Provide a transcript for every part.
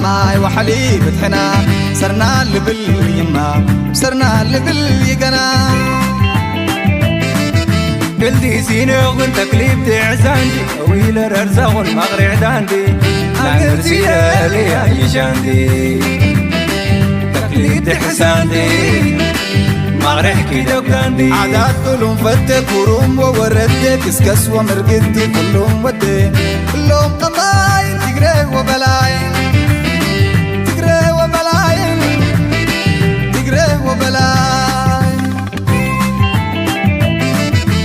ማይ ዋሕሊ ብትሕና ሰርና ልብል ይማ ሰርና ልብል ይገና። ብልዲሲኖ ግን ተክሊብ ትዕዛንዲ ዊለ ረርዛኹን ማቕሪዕ ዳንዲ ኣንርሲረሊ ኣይሻንዲ ተክሊብ ትሕሳንዲ ማቕሪሕ ኪደብዳንዲ ዓዳት ጡሉም ፈተ ኩሩም ወወረደ ክስከስ ወምርግቲ ኩሉም ወደ ኩሎም ቀባይ ትግረ ወበላይ ትግረ ወበላይ ትግረ ወበላይ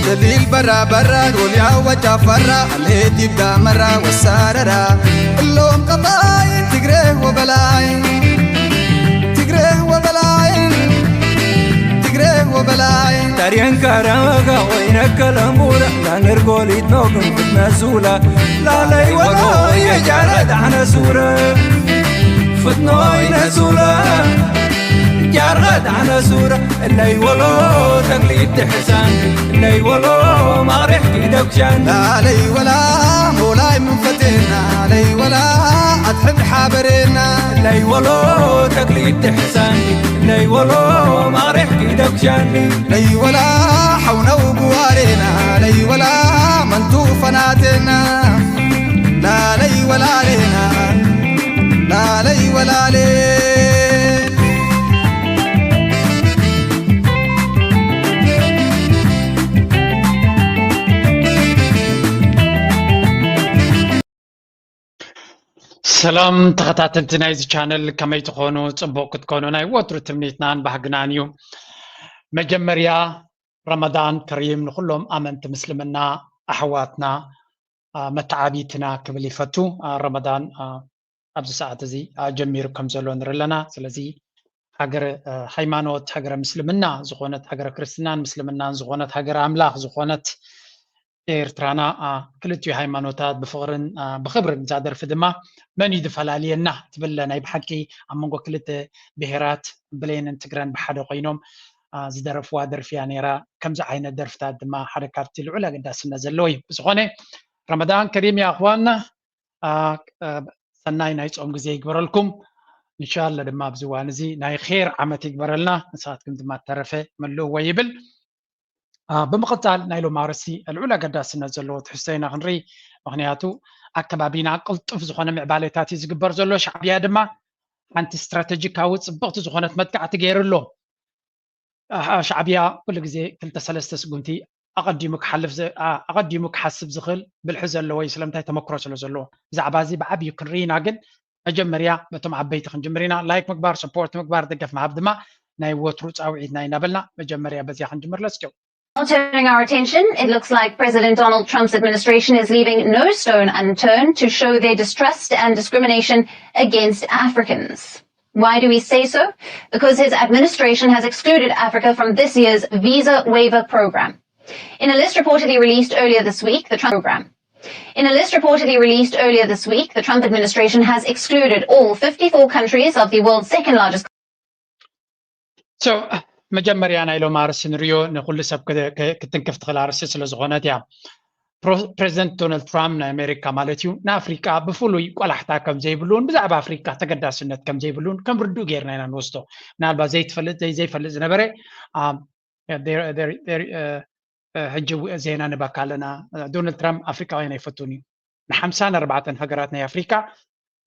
ደሊል በራ በራ ጎልያ ወጫፈራ ሌት ይብዳ መራ ወሳረራ እሎም ቀባይ ትግረ ወበላይ ትግረ ወበላይ ትግረ ወበላይ ታሪየን ካራመጋ ኮይነ ከለሙረ ላንር ጎሊት ኖግን ፍትነ ሱላ ላለይ ወሎ የጃረ ዳዕነ ሱረ ፍትኖ ይነ ሱረ ጃረ ዳዕነ ሱረ እለይ ወሎ ተግሊት ትሕሳን እለይ ወሎ ማቕሪሕ ኪደብሻን ላለይ ወላ ሞላይ መንፈቴና ለይ ወላ ኣትሕብ ሓበሬና እለይ ወሎ ተግሊት ትሕሳን እለይ ወሎ ማቕሪሕ ኪደብሻን ለይ ወላ ሓውነው ጉዋሬና ለይ ወላ መንቱ ፈናቴና ላለይ ወላሌና ላለይ ወላሌ ሰላም ተኸታተልቲ ናይዚ ቻነል ከመይ ትኾኑ? ፅቡቕ ክትኮኑ ናይ ወትሩ ትምኒትናን ባህግናን እዩ። መጀመርያ ረመዳን ከሪም ንኹሎም ኣመንቲ ምስልምና ኣሕዋትና መተዓቢትና ክብል ይፈቱ። ረመዳን ኣብዚ ሰዓት እዚ ጀሚሩ ከም ዘሎ ንርኢ ኣለና። ስለዚ ሃገረ ሃይማኖት ሃገረ ምስልምና ዝኾነት ሃገረ ክርስትናን ምስልምናን ዝኾነት ሃገረ ኣምላኽ ዝኾነት ኤርትራና ክልቲኡ ሃይማኖታት ብፍቕርን ብኽብርን እዛ ደርፊ ድማ መን እዩ ዝፈላልየና ትብል ናይ ብሓቂ ኣብ መንጎ ክልተ ብሄራት ብሌንን ትግረን ብሓደ ኮይኖም ዝደረፍዋ ደርፊ እያ ነይራ። ከምዚ ዓይነት ደርፍታት ድማ ሓደ ካብቲ ልዑል ኣገዳስነት ዘለዎ እዩ። ብዝኾነ ረመዳን ከሪም ያ ኣኽዋና ሰናይ ናይ ጾም ግዜ ይግበረልኩም። እንሻላ ድማ ኣብዚ እዋን እዚ ናይ ኼር ዓመት ይግበረልና። ንስኻትኩም ድማ ተረፈ መልእዎ ይብል። ብምቕጻል ናይ ሎም ኣርእስቲ ልዑል ኣገዳስነት ዘለዎ ትሕዝቶ ኢና ክንርኢ። ምኽንያቱ ኣከባቢና ቅልጡፍ ዝኾነ ምዕባሌታት እዩ ዝግበር ዘሎ። ሻዕብያ ድማ ሓንቲ ስትራተጂካዊ ጽብቕቲ ዝኾነት መጥቃዕቲ ገይሩ ኣሎ። ሻዕብያ ኩሉ ግዜ ክልተ ሰለስተ ስጉምቲ ኣቐዲሙ ክሓልፍ ኣቐዲሙ ክሓስብ ዝኽእል ብልሒ ዘለዎ እዩ። ስለምንታይ? ተመክሮ ስለ ዘለዎ። ብዛዕባ እዚ ብዓብዩ ክንርኢ ኢና። ግን መጀመርያ በቶም ዓበይቲ ክንጅምር ኢና። ላይክ ምግባር፣ ሰፖርት ምግባር፣ ደገፍ ምሃብ ድማ ናይ ወትሩ ጻውዒትና እዩ እናበልና መጀመርያ በዚያ ክንጅምር። Let's go. Now turning our attention, it looks like President Donald Trump's administration is leaving no stone unturned to show their distrust and discrimination against Africans. Why do we say so? Because his administration has excluded Africa from this year's visa waiver program. In a list reportedly released earlier this week, the Trump program. In a list reportedly released earlier this week, the Trump administration has excluded all fifty-four countries of the world's second largest So መጀመርያ ናይ ሎም ኣርሲ ንሪዮ ንኩሉ ሰብ ክትንክፍ ትኽእል ኣርሲ ስለ ዝኾነት እያ። ፕሬዚደንት ዶናልድ ትራምፕ ናይ ኣሜሪካ ማለት እዩ ንኣፍሪቃ ብፍሉይ ቆላሕታ ከም ዘይብሉን ብዛዕባ ኣፍሪቃ ተገዳስነት ከም ዘይብሉን ከም ርዱእ ጌርና ኢና ንወስዶ። ምናልባት ዘይትፈልጥ ዘይፈልጥ ዝነበረ ሕጂ ዜና ንባካ ኣለና። ዶናልድ ትራምፕ ኣፍሪቃውያን ኣይፈቱን እዩ። ንሓምሳን ኣርባዕተን ሃገራት ናይ ኣፍሪቃ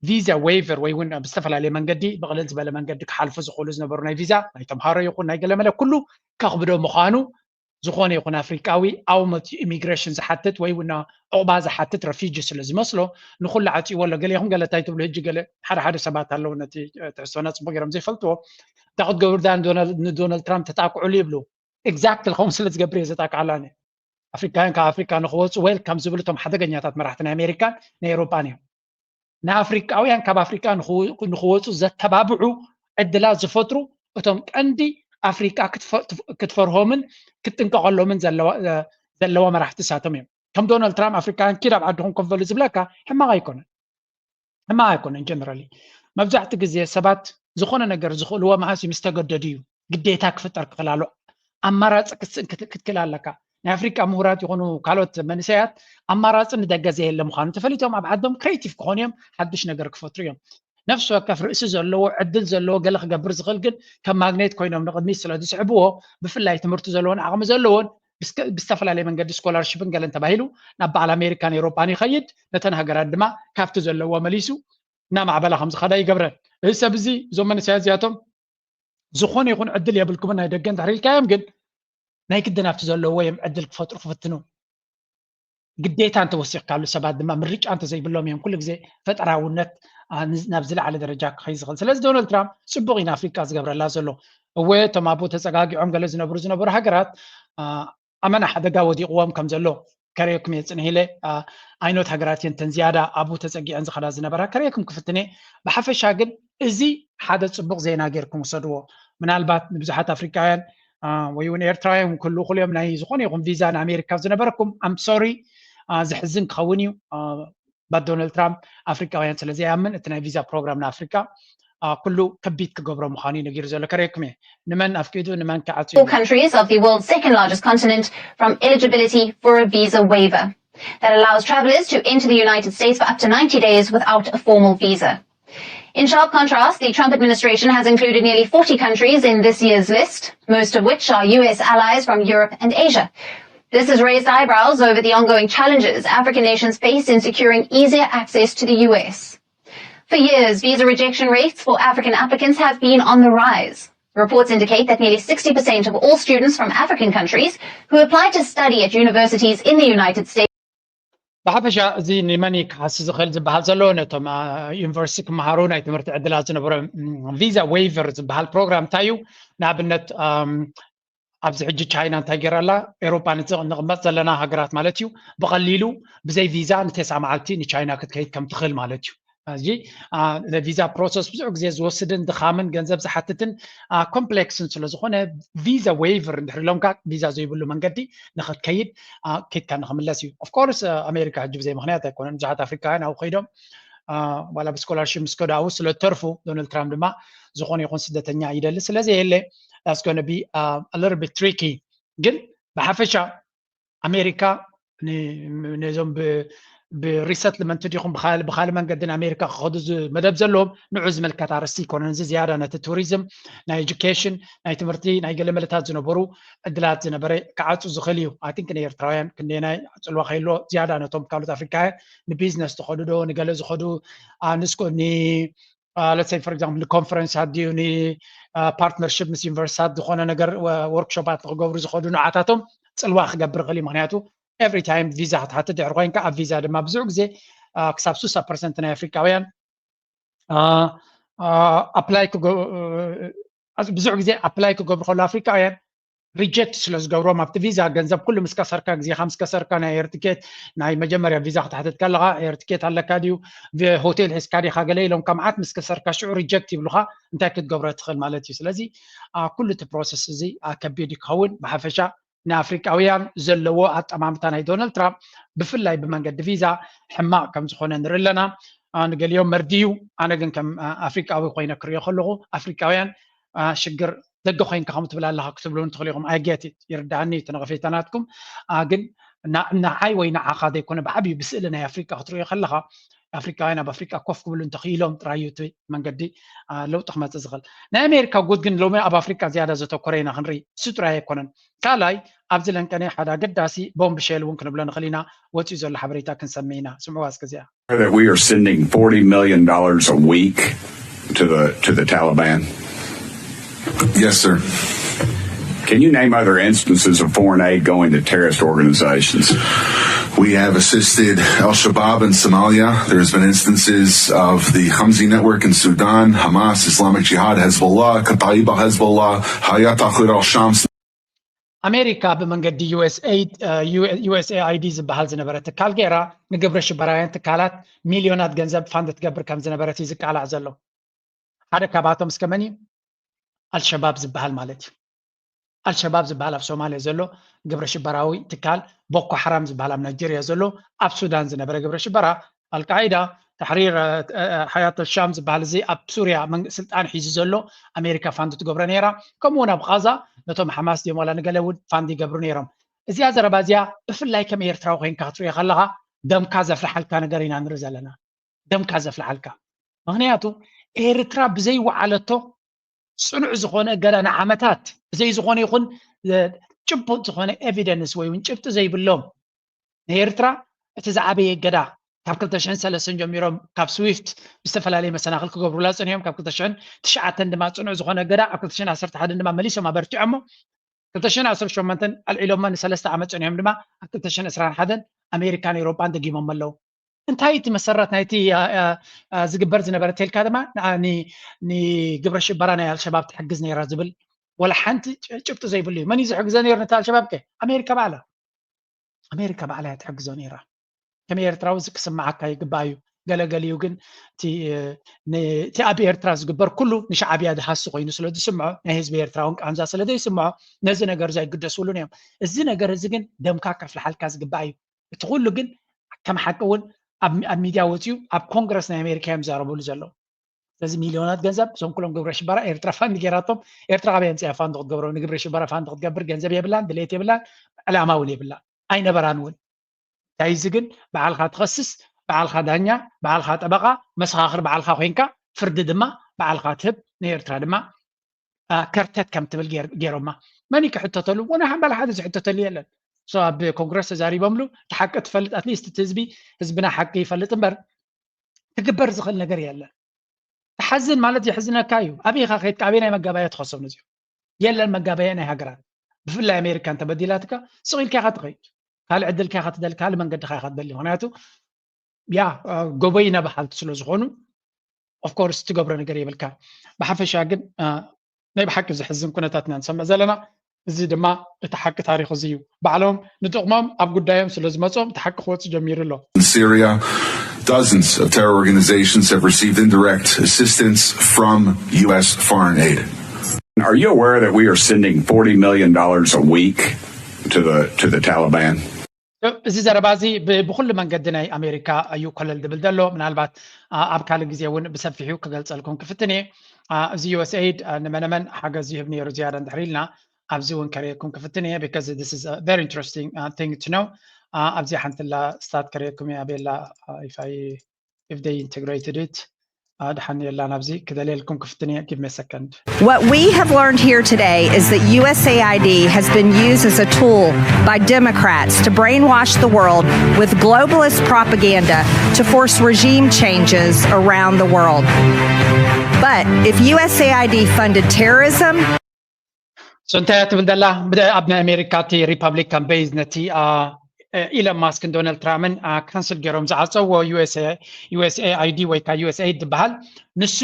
ቪዛ ዌይቨር ወይ እውን ብዝተፈላለየ መንገዲ ብቕልል ዝበለ መንገዲ ክሓልፉ ዝኽእሉ ዝነበሩ ናይ ቪዛ ናይ ተምሃሮ ይኹን ናይ ገለመለ ኩሉ ከኽብዶ ምዃኑ ዝኾነ ይኹን ኣፍሪቃዊ ኣውመት ኢሚግሬሽን ዝሓትት ወይ እውን ዑቕባ ዝሓትት ረፊጂ ስለ ዝመስሎ ንኹሉ ዓፂዎ ኣሎ። ገሌኹም ገለ እንታይ ትብሉ? ሕጂ ገለ ሓደ ሓደ ሰባት ኣለዉ ነቲ ትሕዝቶና ፅቡቅ ገይሮም ዘይፈልጥዎ እንታይ ክትገብሩ ዳ ንዶናልድ ትራምፕ ተጣቅዑሉ ይብሉ። ኤግዛክትሊ ከምኡ ስለ ዝገብር እየ ዘጣቅዓላ። ኣፍሪካውያን ካብ ኣፍሪካ ንክወፁ ዌልካም ዝብሉ እቶም ሓደገኛታት መራሕቲ ናይ ኣሜሪካን ናይ ኤውሮጳን እዮም። ንኣፍሪቃውያን ካብ ኣፍሪቃ ንክወፁ ዘተባብዑ ዕድላት ዝፈጥሩ እቶም ቀንዲ ኣፍሪቃ ክትፈርሆምን ክትጥንቀቐሎምን ዘለዋ መራሕቲ እሳቶም እዮም። ከም ዶናልድ ትራምፕ ኣፍሪካውያን ኪድ ኣብ ዓድኹም ኮፍ በሉ ዝብለካ ሕማቕ ኣይኮነን። ሕማቕ ኣይኮነን። ጀነራሊ መብዛሕትኡ ግዜ ሰባት ዝኾነ ነገር ዝኽእልዎ መዓስ እዩ? ምስ ተገደዱ እዩ። ግዴታ ክፍጠር ክኽእል ኣሎ። ኣማራፂ ክትክእል ኣለካ። ናይ ኣፍሪቃ ምሁራት ይኹኑ ካልኦት መንእሰያት ኣማራፂ ንደገ ዘየለ ምዃኑ ተፈሊጦም ኣብ ዓዶም ክሬቲቭ ክኾኑ እዮም፣ ሓዱሽ ነገር ክፈጥሩ እዮም። ነፍሲ ወከፍ ርእሲ ዘለዎ ዕድል ዘለዎ ገለ ክገብር ዝኽእል ግን ከም ማግኔት ኮይኖም ንቕድሚት ስለ ዝስሕብዎ ብፍላይ ትምህርቲ ዘለዎን ዓቕሚ ዘለዎን ብዝተፈላለየ መንገዲ ስኮላርሽፕን ገለን ተባሂሉ ናብ በዓል ኣሜሪካን ኤሮጳን ይኸይድ። ነተን ሃገራት ድማ ካብቲ ዘለዎ መሊሱ እናማዕበላ ከም ዝኸዳ ይገብረን። እዚ ሰብ እዚ እዞም መንእሰያት እዚኣቶም ዝኾነ ይኹን ዕድል የብልኩምን ናይ ደገ እንድሕር ኢልካዮም ግን ናይ ግድን ኣብቲ ዘለዎ እዮም ዕድል ክፈጥሩ ክፍትኑ ግዴታ እንተወሲኽካሉ ሰባት ድማ ምርጫ እንተዘይብሎም እዮም ኩሉ ግዜ ፈጠራውነት ናብ ዝለዓለ ደረጃ ክኸይ ዝኽእል። ስለዚ ዶናልድ ትራምፕ ፅቡቕ እዩ ንኣፍሪቃ ዝገብረላ ዘሎ። እወ እቶም ኣብኡ ተፀጋጊዖም ገለ ዝነብሩ ዝነበሩ ሃገራት ኣመና ሓደጋ ወዲቕዎም ከም ዘሎ ከርእየኩም እየ ፅንሂለ ኣይኖት ሃገራት እየን ተን ዝያዳ ኣብኡ ተፀጊዐን ዝኸዳ ዝነበራ ከርእየኩም ክፍትነ። ብሓፈሻ ግን እዚ ሓደ ፅቡቕ ዜና ጌርኩም ውሰድዎ። ምናልባት ንብዙሓት ኣፍሪቃውያን ወይ እውን ኤርትራውያን ክህልው ክልዮም ናይ ዝኾነ ይኹን ቪዛ ንኣሜሪካ ዝነበረኩም ኣም ሶሪ። ዘሕዝን ክኸውን እዩ። ባት ዶናልድ ትራምፕ ኣፍሪቃውያን ስለ ዘይኣምን እቲ ናይ ቪዛ ፕሮግራም ንኣፍሪቃ ኩሉ ከቢድ ክገብሮ ምዃኑ እዩ ነጊሩ ዘሎ። ከርእየኩም እየ ንመን ኣፍቂዱ ንመን ክዓጽዩ። Countries of the world's second largest continent from eligibility for a visa waiver that allows travelers to enter the United States for up to ninety days without a formal visa. In sharp contrast, the Trump administration has included nearly forty countries in this year's list, most of which are U S allies from Europe and Asia. This has raised eyebrows over the ongoing challenges African nations face in securing easier access to the U S. For years, visa rejection rates for African applicants have been on the rise. Reports indicate that nearly sixty percent of all students from African countries who apply to study at universities in the United States ብሓፈሻ እዚ ንመን ክሃሲ ዝኽእል ዝበሃል ዘሎ ነቶም ዩኒቨርሲቲ ክመሃሩ ናይ ትምህርቲ ዕድላት ዝነበሮ ቪዛ ዌይቨር ዝበሃል ፕሮግራም እንታይ እዩ? ንኣብነት ኣብዚ ሕጂ ቻይና እንታይ ገይራ ኣላ? ኤሮፓ ንቕመጥ ዘለና ሃገራት ማለት እዩ። ብቐሊሉ ብዘይ ቪዛ ንቴስዓ መዓልቲ ንቻይና ክትከይድ ከም ትኽእል ማለት እዩ። እዚ ቪዛ ፕሮሰስ ብዙሕ ግዜ ዝወስድን ድኻምን ገንዘብ ዝሓትትን ኮምፕሌክስን ስለ ዝኾነ ቪዛ ዌይቨር እንድሕር ኢሎምካ ቪዛ ዘይብሉ መንገዲ ንኽትከይድ ኬድካ ንኽምለስ እዩ። ኦፍኮርስ ኣሜሪካ ሕጂ ብዘይ ምኽንያት ኣይኮነን። ብዙሓት ኣፍሪካውያን ኣብኡ ከይዶም ዋላ ብስኮላርሽፕ ምስ ከዱ ኣብኡ ስለ ዝተርፉ ዶናልድ ትራምፕ ድማ ዝኾነ ይኹን ስደተኛ ይደሊ ስለ ዘየለ that's gonna be a little bit tricky። ግን ብሓፈሻ ኣሜሪካ ነዞም ብሪሰትልመንት ዲኹም ብካልእ መንገዲ ንኣሜሪካ ክኸዱ መደብ ዘለዎም ንዑ ዝምልከት ኣርእስቲ ኣይኮነን። እዚ ዝያዳ ነቲ ቱሪዝም፣ ናይ ኤጁኬሽን፣ ናይ ትምህርቲ፣ ናይ ገለ መለታት ዝነበሩ ዕድላት ዝነበረ ክዓፁ ዝኽእል እዩ። ኣይ ቲንክ ንኤርትራውያን ክንደየናይ ፅልዋ ከይሎ ዝያዳ ነቶም ካልኦት ኣፍሪካውያን ንቢዝነስ ዝኸዱ ዶ ንገለ ዝኸዱ ንስኮ let's say for example ንኮንፈረንሳት ድዩ ንፓርትነርሽፕ ምስ ዩኒቨርሲታት ዝኾነ ነገር ወርክሾፓት ንክገብሩ ዝኸዱ ንዓታቶም ፅልዋ ክገብር ይኽእል እዩ። ምክንያቱ every time ቪዛ ክትሓትት ድሕሪ ኮይንካ ኣብ ቪዛ ድማ ብዙሕ ግዜ ክሳብ ስሳ ፐርሰንት ናይ ኣፍሪካውያን ኣፕላይ ብዙሕ ግዜ ኣፕላይ ክገብሩ ከሎ ኣፍሪካውያን ሪጀክት ስለ ዝገብሮም ኣብቲ ቪዛ ገንዘብ ኩሉ ምስ ከሰርካ ግዜኻ ምስ ከሰርካ ናይ ኤር ትኬት ናይ መጀመርያ ቪዛ ክትሓትት ከለኻ ኤር ትኬት ኣለካ ድዩ ሆቴል ሒዝካ ዲኻ ገለ ኢሎም ካብ መዓት ምስ ከሰርካ ሽዑ ሪጀክት ይብሉኻ እንታይ ክትገብሮ ትኽእል ማለት እዩ። ስለዚ ኩሉ እቲ ፕሮሰስ እዚ ከቢድ ክኸውን ብሓፈሻ ንኣፍሪቃውያን ዘለዎ ኣጠማምታ ናይ ዶናልድ ትራምፕ ብፍላይ ብመንገዲ ቪዛ ሕማቕ ከም ዝኾነ ንርኢ ኣለና። ንገሊኦም መርድዩ ኣነ ግን ከም ኣፍሪቃዊ ኮይነ ክሪኦ ከለኹ ኣፍሪቃውያን ሽግር ደገ ኮይንካ ከም ትብል ኣለካ ክትብሉ ትኽእሉ ኢኹም። I get it ይርዳኣኒ እቲ ነቐፌታ ናትኩም ግን ንዓይ ወይ ንዓኻ ዘይኮነ ብዓብዩ ብስእሊ ናይ ኣፍሪቃ ክትሪኦ ከለኻ ኣፍሪቃውያን ኣብ ኣፍሪቃ ኮፍ ክብሉ እንተኽኢሎም ጥራይ እዩ እቲ መንገዲ ለውጢ ክመፅእ ዝኽእል። ናይ ኣሜሪካ ጉድ ግን ሎሚ ኣብ ኣፍሪቃ ዝያዳ ዘተኮረ ኢና ክንርኢ። እሱ ጥራይ ኣይኮነን። ካልኣይ ኣብዚ ለንቀነ ሓደ ኣገዳሲ ቦምብ ሸል እውን ክንብሎ ንኽእል ኢና። ወፂኡ ዘሎ ሓበሬታ ክንሰምዕ ኢና። ስምዕዋ እስከ እዚኣ። That we are sending forty million dollars a week to the to the Taliban. Yes, sir. Can you name other instances of foreign aid going to terrorist organizations? We have assisted Al Shabaab in Somalia. There's been instances of the Khamzi Network in Sudan, Hamas, Islamic Jihad, Hezbollah, Kataib al Hezbollah, Hayat Tahrir al Sham. ኣሜሪካ ብመንገዲ ዩኤስኤኣይዲ ዝበሃል ዝነበረ ትካል ገይራ ንግብረ ሽበራውያን ትካላት ሚልዮናት ገንዘብ ፋንድ ትገብር ከም ዝነበረት እዩ ዝቃላዕ ዘሎ። ሓደ ካብኣቶም እስከ መን እዩ? ኣልሸባብ ዝበሃል ማለት እዩ። ኣልሸባብ ዝበሃል ኣብ ሶማልያ ዘሎ ግብረ ሽበራዊ ትካል፣ ቦኮ ሓራም ዝበሃል ኣብ ናይጀርያ ዘሎ፣ ኣብ ሱዳን ዝነበረ ግብረ ሽበራ፣ ኣልቃዒዳ፣ ታሕሪር ሓያት ኣልሻም ዝበሃል እዚ ኣብ ሱርያ ስልጣን ሒዙ ዘሎ ኣሜሪካ ፋንድ ትገብሮ ነይራ። ከምኡ እውን ኣብ ቃዛ ነቶም ሓማስ ድዮም ዋላ ንገለ እውን ፋንድ ይገብሩ ነይሮም። እዚኣ ዘረባ እዚኣ ብፍላይ ከም ኤርትራዊ ኮይንካ ክትሪኦ ከለኻ ደምካ ዘፍልሓልካ ነገር ኢና ንርኢ ዘለና። ደምካ ዘፍልሓልካ። ምኽንያቱ ኤርትራ ብዘይወዓለቶ ጽኑዕ ዝኾነ እገዳ ንዓመታት ብዘይ ዝኾነ ይኹን ጭቡጥ ዝኾነ ኤቪደንስ ወይ እውን ጭብጢ ዘይብሎም ንኤርትራ እቲ ዝዓበየ እገዳ ካብ ክልተ ሽሕን ሰለስተን ጀሚሮም ካብ ስዊፍት ብዝተፈላለየ መሰናኽል ክገብሩላ ጽኒሖም። ካብ ክልተ ሽሕን ትሽዓተን ድማ ጽኑዕ ዝኾነ እገዳ ኣብ ክልተ ሽሕን ዓሰርተ ሓደን ድማ መሊሶም ኣበርቲዖሞ። ክልተ ሽሕን ዓሰርተ ሸሞንተን ኣልዒሎሞ ንሰለስተ ዓመት ጸኒሖም ድማ ኣብ ክልተ ሽሕን ዕስራን ሓደን ኣሜሪካን ኤውሮጳን ደጊሞም ኣለዉ። እንታይ እቲ መሰረት ናይቲ ዝግበር ዝነበረ ተልካ ድማ ንግብረ ሽበራ ናይ ኣልሸባብ ትሕግዝ ነይራ ዝብል ወላ ሓንቲ ጭብጢ ዘይብሉ እዩ። መን እዩ ዝሕግዞ ነይሩ ነቲ ኣልሸባብ ከ? ኣሜሪካ ባዕላ። ኣሜሪካ ባዕላ እያ ትሕግዞ ነይራ። ከም ኤርትራዊ እዚ ክስምዓካ ይግባእ እዩ። ገለገሊኡ ግን እቲ ኣብ ኤርትራ ዝግበር ኩሉ ንሻዕብያ ዝሃሲ ኮይኑ ስለ ዝስምዖ ናይ ህዝቢ ኤርትራ እውን ቃንዛ ስለ ዘይስምዖ ነዚ ነገር ዘይግደስሉን እዮም። እዚ ነገር እዚ ግን ደምካ ከፍልሓልካ ዝግባእ እዩ። እቲ ኩሉ ግን ከም ሓቂ እውን ኣብ ሚድያ ወፅዩ ኣብ ኮንግረስ ናይ ኣሜሪካ እዮም ዝዛረብሉ ዘለዉ። ስለዚ ሚልዮናት ገንዘብ እዞም ኩሎም ግብረ ሽበራ ኤርትራ ፋንድ ገይራቶም። ኤርትራ ካበይ ኣምፅያ ፋንድ ክትገብሮ? ንግብረ ሽበራ ፋንድ ክትገብር ገንዘብ የብላን፣ ድሌት የብላን፣ ዕላማ እውን የብላን፣ ኣይነበራን እውን። እንታይ እዚ ግን ባዕልካ ትኸስስ፣ ባዕልካ ዳኛ፣ ባዕልካ ጠበቃ፣ መሰኻኽር ባዕልካ ኮይንካ ፍርዲ ድማ ባዕልካ ትህብ፣ ንኤርትራ ድማ ከርተት ከም ትብል ገይሮማ። መን ክሕተተሉ? ወላ ሓምባል ሓደ ዝሕተተሉ የለን። ኣብ ኮንግረስ ተዛሪቦምሉ እቲ ሓቂ ትፈልጥ ኣትሊስት እቲ ህዝቢ ህዝብና ሓቂ ይፈልጥ እምበር ክግበር ዝኽእል ነገር የለን። ትሓዝን ማለት የሕዝነካ እዩ። ኣበይ ኢኻ ከይድካ ኣበይ ናይ መጋባያ ትኸሶም ነዚኦም? የለን መጋባያ ናይ ሃገራት። ብፍላይ ኣሜሪካ እንተበዲላትካ ስቕ ኢልካ ኢኻ ትኸይድ። ካልእ ዕድልካ ኢኻ ትደሊ፣ ካልእ መንገድኻ ኢኻ ትደሊ። ምክንያቱ ያ ጎበይና በሃልቲ ስለ ዝኾኑ ኦፍኮርስ ትገብሮ ነገር የብልካ። ብሓፈሻ ግን ናይ ብሓቂ ዘሕዝን ኩነታት ኢና ንሰምዕ ዘለና። እዚ ድማ እቲ ሓቂ ታሪኽ እዚ እዩ። ባዕሎም ንጥቕሞም ኣብ ጉዳዮም ስለ ዝመጾም እቲ ሓቂ ክወጽእ ጀሚሩ ኣሎ። In Syria, dozens of terror organizations have received indirect assistance from U S foreign aid. Are you aware that we are sending forty million dollars a week to the to the Taliban? እዚ ዘረባ እዚ ብኩሉ መንገዲ ናይ ኣሜሪካ እዩ ኮለል ድብል ዘሎ። ምናልባት ኣብ ካልእ ግዜ እውን ብሰፊሑ ክገልጸልኩም ክፍትን እየ። እዚ ዩኤስኤይድ ንመነመን ሓገዝ ይህብ ነይሩ ዝያዳ እንድሕር ኢልና ኣብዚ እውን ከርእየኩም ክፍትን እየ። Because this is very interesting thing to know. ኣብዚ ሓንቲ ላ ስታት ከርእየኩም እየ። ኣበየላ if I if they integrated it. ድሓን የላን ኣብዚ ክደልየልኩም ክፍትን እየ። Give me a second. What we have learned here today is that U S A I D has been used as a tool by Democrats to brainwash the world with globalist propaganda to force regime changes around the world. But if U S A I D funded terrorism, So እንታይ እያ ትብል ዘላ? ኣብ ናይ ኣሜሪካ እቲ ሪፓብሊካን ቤዝ ነቲ ኢለን ማስክን ዶናልድ ትራምፕን ካንስል ገይሮም ዝዓፀዎ ዩኤስኤኣይዲ ወይ ከዓ ዩኤስኤይድ ዝበሃል ንሱ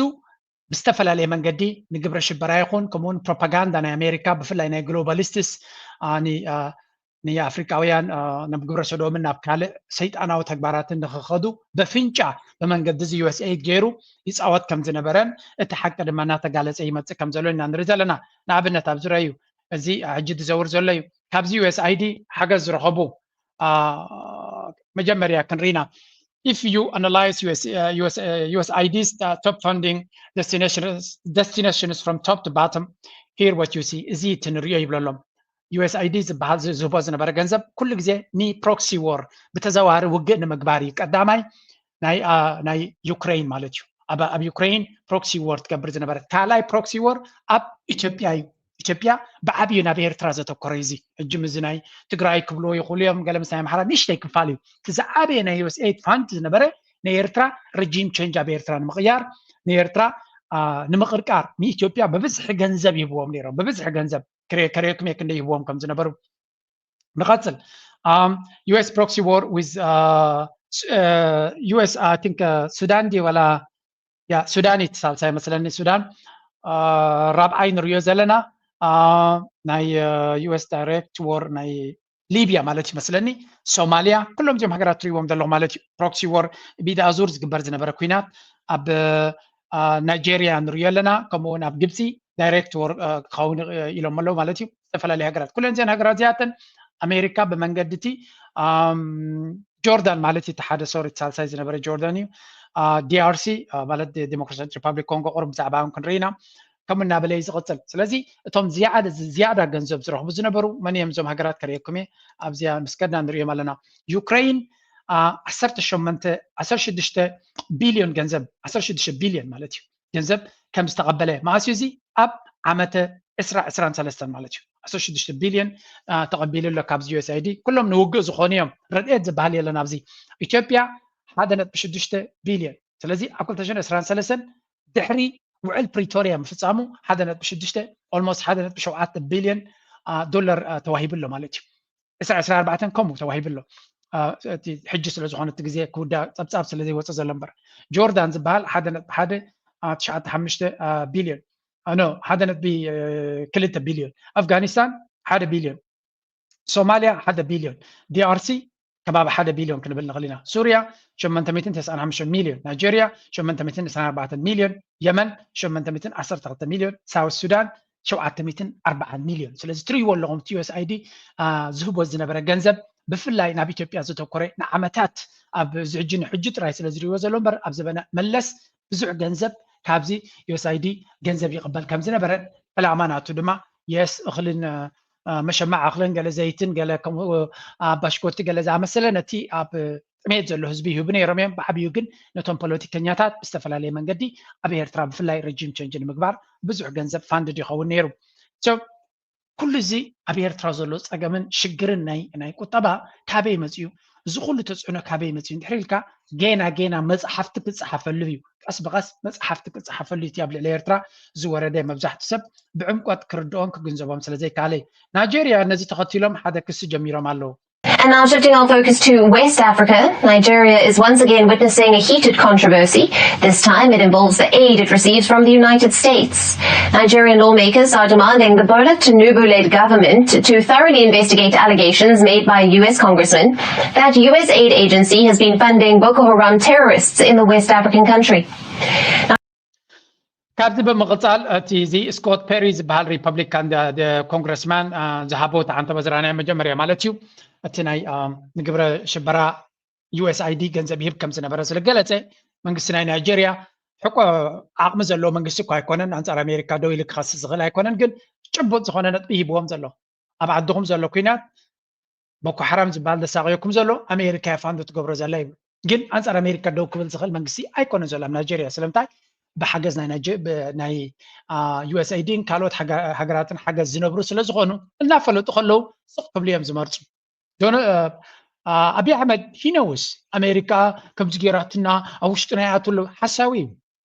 ብዝተፈላለየ መንገዲ ንግብረ ሽበራ ይኹን ከምኡውን ፕሮፓጋንዳ ናይ ኣሜሪካ ብፍላይ ናይ ግሎባሊስትስ ንኣፍሪቃውያን ናብ ግብረ ሰዶምን ናብ ካልእ ሰይጣናዊ ተግባራትን ንክኸዱ በፍንጫ ብመንገዲ እዚ ዩኤስኤይድ ገይሩ ይፃወት ከም ዝነበረን እቲ ሓቂ ድማ እናተጋለፀ ይመፅእ ከም ዘሎ ኢና ንርኢ ዘለና። ንኣብነት ኣብዚ ረዩ እዚ ሕጂ ዝዘውር ዘሎ እዩ። ካብዚ ዩኤስኣይዲ ሓገዝ ዝረኸቡ መጀመርያ ክንርኢና if you analyze US, uh, US, uh, USAID's uh, top funding destinations, destinations from top to bottom, here what you see እዚ እቲ ንሪኦ ይብለሎም። ዩኤስኣይዲ ዝበሃል ዝህቦ ዝነበረ ገንዘብ ኩሉ ግዜ ንፕሮክሲ ዎር ብተዘዋዋሪ ውግእ ንምግባር እዩ። ቀዳማይ ናይ ዩክሬን ማለት እዩ። ኣብ ዩክሬን ፕሮክሲ ዎር ትገብር ዝነበረት። ካልኣይ ፕሮክሲ ዎር ኣብ ኢትዮጵያ እዩ። ኢትዮጵያ ብዓብዩ ናብ ኤርትራ ዘተኮረ እዚ ሕጂ ምዚ ናይ ትግራይ ክብልዎ ይኽእሉ እዮም። ገለ ምስ ናይ ኣምሓራ ንእሽተይ ክፋል እዩ። እቲ ዝዓበየ ናይ ዩኤስኤይድ ፋንድ ዝነበረ ንኤርትራ ረጂም ቸንጅ ኣብ ኤርትራ ንምቕያር ንኤርትራ ንምቕርቃር ንኢትዮጵያ ብብዝሒ ገንዘብ ይህብዎም ነይሮም። ብብዝሒ ገንዘብ ከርእየኩም እየ ክንደይ ይህብዎም ከም ዝነበሩ። ንቐጽል US proxy war with US I think ሱዳን ድዩ ወላ ያ ሱዳን እዩ ሳልሳይ መስለኒ ሱዳን ራብዓይ ንሪኦ ዘለና ናይ US direct war ናይ ሊብያ ማለት እዩ መስለኒ ሶማልያ ኩሎም እዚኦም ሃገራት ትሪእዎም ዘለኹ ማለት እዩ proxy war ብኢድ ኣዙር ዝግበር ዝነበረ ኩናት ኣብ ናይጄርያ ንሪኦ ኣለና ከምኡ እውን ኣብ ግብፂ direct war ክኸውን ኢሎም ኣለዉ ማለት እዩ ዝተፈላለዩ ሃገራት ኩለን እዚን ሃገራት እዚኣተን ኣሜሪካ ብመንገዲ እቲ ጆርዳን ማለት እቲ ሓደ ሶሪ ሳልሳይ ዝነበረ ጆርዳን እዩ ዲአርሲ ማለት ዲሞክራሲያዊት ሪፓብሊክ ኮንጎ ቁሩብ ብዛዕባ እውን ክንርኢ ኢና ከምኡ እናበለ እዩ ዝቕፅል። ስለዚ እቶም ዝያዳ ዝያዳ ገንዘብ ዝረኽቡ ዝነበሩ መን እዮም? እዞም ሃገራት ከርእየኩም እየ። ኣብዚኣ ምስ ከድና ንርእዮም ኣለና። ዩክሬን ዓሰርተ ሸሞንተ ዓሰርተ ሽዱሽተ ቢልዮን ገንዘብ፣ ዓሰርተ ሽዱሽተ ቢልዮን ማለት እዩ፣ ገንዘብ ከም ዝተቐበለ። መዓስ እዩ እዚ? ኣብ ዓመተ ዕስራ ዕስራን ሰለስተን ማለት እዩ። ዓሰርተ ሽዱሽተ ቢልዮን ተቐቢሉ ኣሎ ካብዚ ዩ ኤስ ኣይ ዲ። ኩሎም ንውግእ ዝኾኑ እዮም። ረድኤት ዝበሃል የለን ኣብዚ። ኢትዮጵያ ሓደ ነጥቢ ሽዱሽተ ቢልዮን። ስለዚ ኣብ ክልተ ሽሕን ዕስራን ሰለስተን ድሕሪ ውዕል ፕሪቶርያ ምፍፃሙ ሓደ ነጥቢ ሽዱሽተ፣ ኦልሞስት ሓደ ነጥቢ ሸውዓተ ቢልዮን ዶላር ተዋሂቡ ኣሎ ማለት እዩ። ዕስራ ዕስራ ኣርባዕተን ከምኡ ተዋሂቡ ኣሎ። እቲ ሕጂ ስለ ዝኾነ እቲ ግዜ ክውዳእ ጸብጻብ ስለ ዘይወፀ ዘሎ እምበር። ጆርዳን ዝበሃል ሓደ ነጥቢ ሓደ ትሽዓተ ሓሙሽተ ቢልዮን፣ ኖ፣ ሓደ ነጥቢ ክልተ ቢልዮን። ኣፍጋኒስታን ሓደ ቢልዮን። ሶማልያ ሓደ ቢልዮን። ዲ ኣር ሲ ከባቢ ሓደ ቢልዮን ክንብል ንኽእል ኢና። ሱርያ ሸሞንተ ሚእትን ተስዓን ሓሙሽተን ሚልዮን። ናይጀርያ ሸሞንተ ሚእትን ዕስራን ኣርባዕተን ሚልዮን። የመን ሸሞንተ ሚእትን ዓሰርተ ክልተ ሚልዮን። ሳውት ሱዳን ሸውዓተ ሚእትን ኣርባዓን ሚልዮን። ስለዚ ትርእይዎ ኣለኹም እቲ ዩ ኤስ ኣይ ዲ ዝህቦ ዝነበረ ገንዘብ ብፍላይ ናብ ኢትዮጵያ ዘተኮረ ንዓመታት ኣብ እዚ ሕጂ ንሕጂ ጥራይ ስለ ዝርእይዎ ዘሎ እምበር ኣብ ዘበነ መለስ ብዙሕ ገንዘብ ካብዚ ዩ ኤስ ኣይ ዲ ገንዘብ ይቕበል ከም ዝነበረ ዕላማ ናቱ ድማ የስ እኽልን መሸማዕ እኽልን ገለ ዘይትን ገለ ከምኡ ኣባሽኮቲ ገለ ዝኣመሰለ ነቲ ኣብ ጥሜት ዘሎ ህዝቢ ይህቡ ነይሮም እዮም። ብዓብዩ ግን ነቶም ፖለቲከኛታት ብዝተፈላለየ መንገዲ ኣብ ኤርትራ ብፍላይ ረጂም ቸንጅ ንምግባር ብዙሕ ገንዘብ ፋንድድ ይኸውን ነይሩ። ኩሉ እዚ ኣብ ኤርትራ ዘሎ ፀገምን ሽግርን ናይ ናይ ቁጠባ ካበይ መፅዩ? እዚ ኩሉ ተፅዕኖ ካበይ መፅዩ እንድሕር ኢልካ ጌና ጌና መፅሓፍቲ ክፀሓፈሉ እዩ። ቀስ ብቐስ መፅሓፍቲ ክፀሓፈሉ እቲ ኣብ ልዕሊ ኤርትራ ዝወረደ መብዛሕቱ ሰብ ብዕምቆት ክርድኦን ክግንዘቦም ስለ ዘይከኣለ እዩ። ናይጀርያ ነዚ ተኸቲሎም ሓደ ክሲ ጀሚሮም ኣለዉ። And now shifting our focus to West Africa, Nigeria is once again witnessing a heated controversy. This time it involves the aid it receives from the United States. Nigerian lawmakers are demanding the Bola Tinubu-led government to thoroughly investigate allegations made by a U S congressman that U S aid agency has been funding Boko Haram terrorists in the West African country. ካብዚ ብምቕፃል እቲ እዚ ስኮት ፔሪ ዝበሃል ሪፐብሊካን ኮንግረስማን ዝሃቦ ተዓንተበ ዝረኣናዮ መጀመርያ ማለት እዩ። እቲ ናይ ንግብረ ሽበራ ዩ ኤስ ኣይ ዲ ገንዘብ ይህብ ከም ዝነበረ ስለገለፀ መንግስቲ ናይ ናይጀርያ ሕቆ ዓቕሚ ዘለዎ መንግስቲ እኳ ኣይኮነን ኣንፃር ኣሜሪካ ደው ኢሉ ክኸስስ ዝኽእል ኣይኮነን፣ ግን ጭቡጥ ዝኾነ ነጥቢ ይህብዎም ዘሎ ኣብ ዓድኹም ዘሎ ኩናት ቦኮ ሓራም ዝበሃል ዘሳቐየኩም ዘሎ ኣሜሪካ እያ ፋንዶ ትገብሮ ዘላ ይብሉ። ግን ኣንፃር ኣሜሪካ ደው ክብል ዝኽእል መንግስቲ ኣይኮነን ዘሎ ኣብ ናይጀርያ። ስለምንታይ? ብሓገዝ ናይ ዩ ኤስ ኣይ ዲን ካልኦት ሃገራትን ሓገዝ ዝነብሩ ስለ ዝኾኑ እናፈለጡ ከለዉ ስቕ ክብሉ እዮም ዝመርፁ። ኣቢ ኣሕመድ ሂነውስ ኣሜሪካ ከምዚ ገይራትና ኣብ ውሽጥና ይኣቱ ኣለዉ ሓሳዊ እዩ።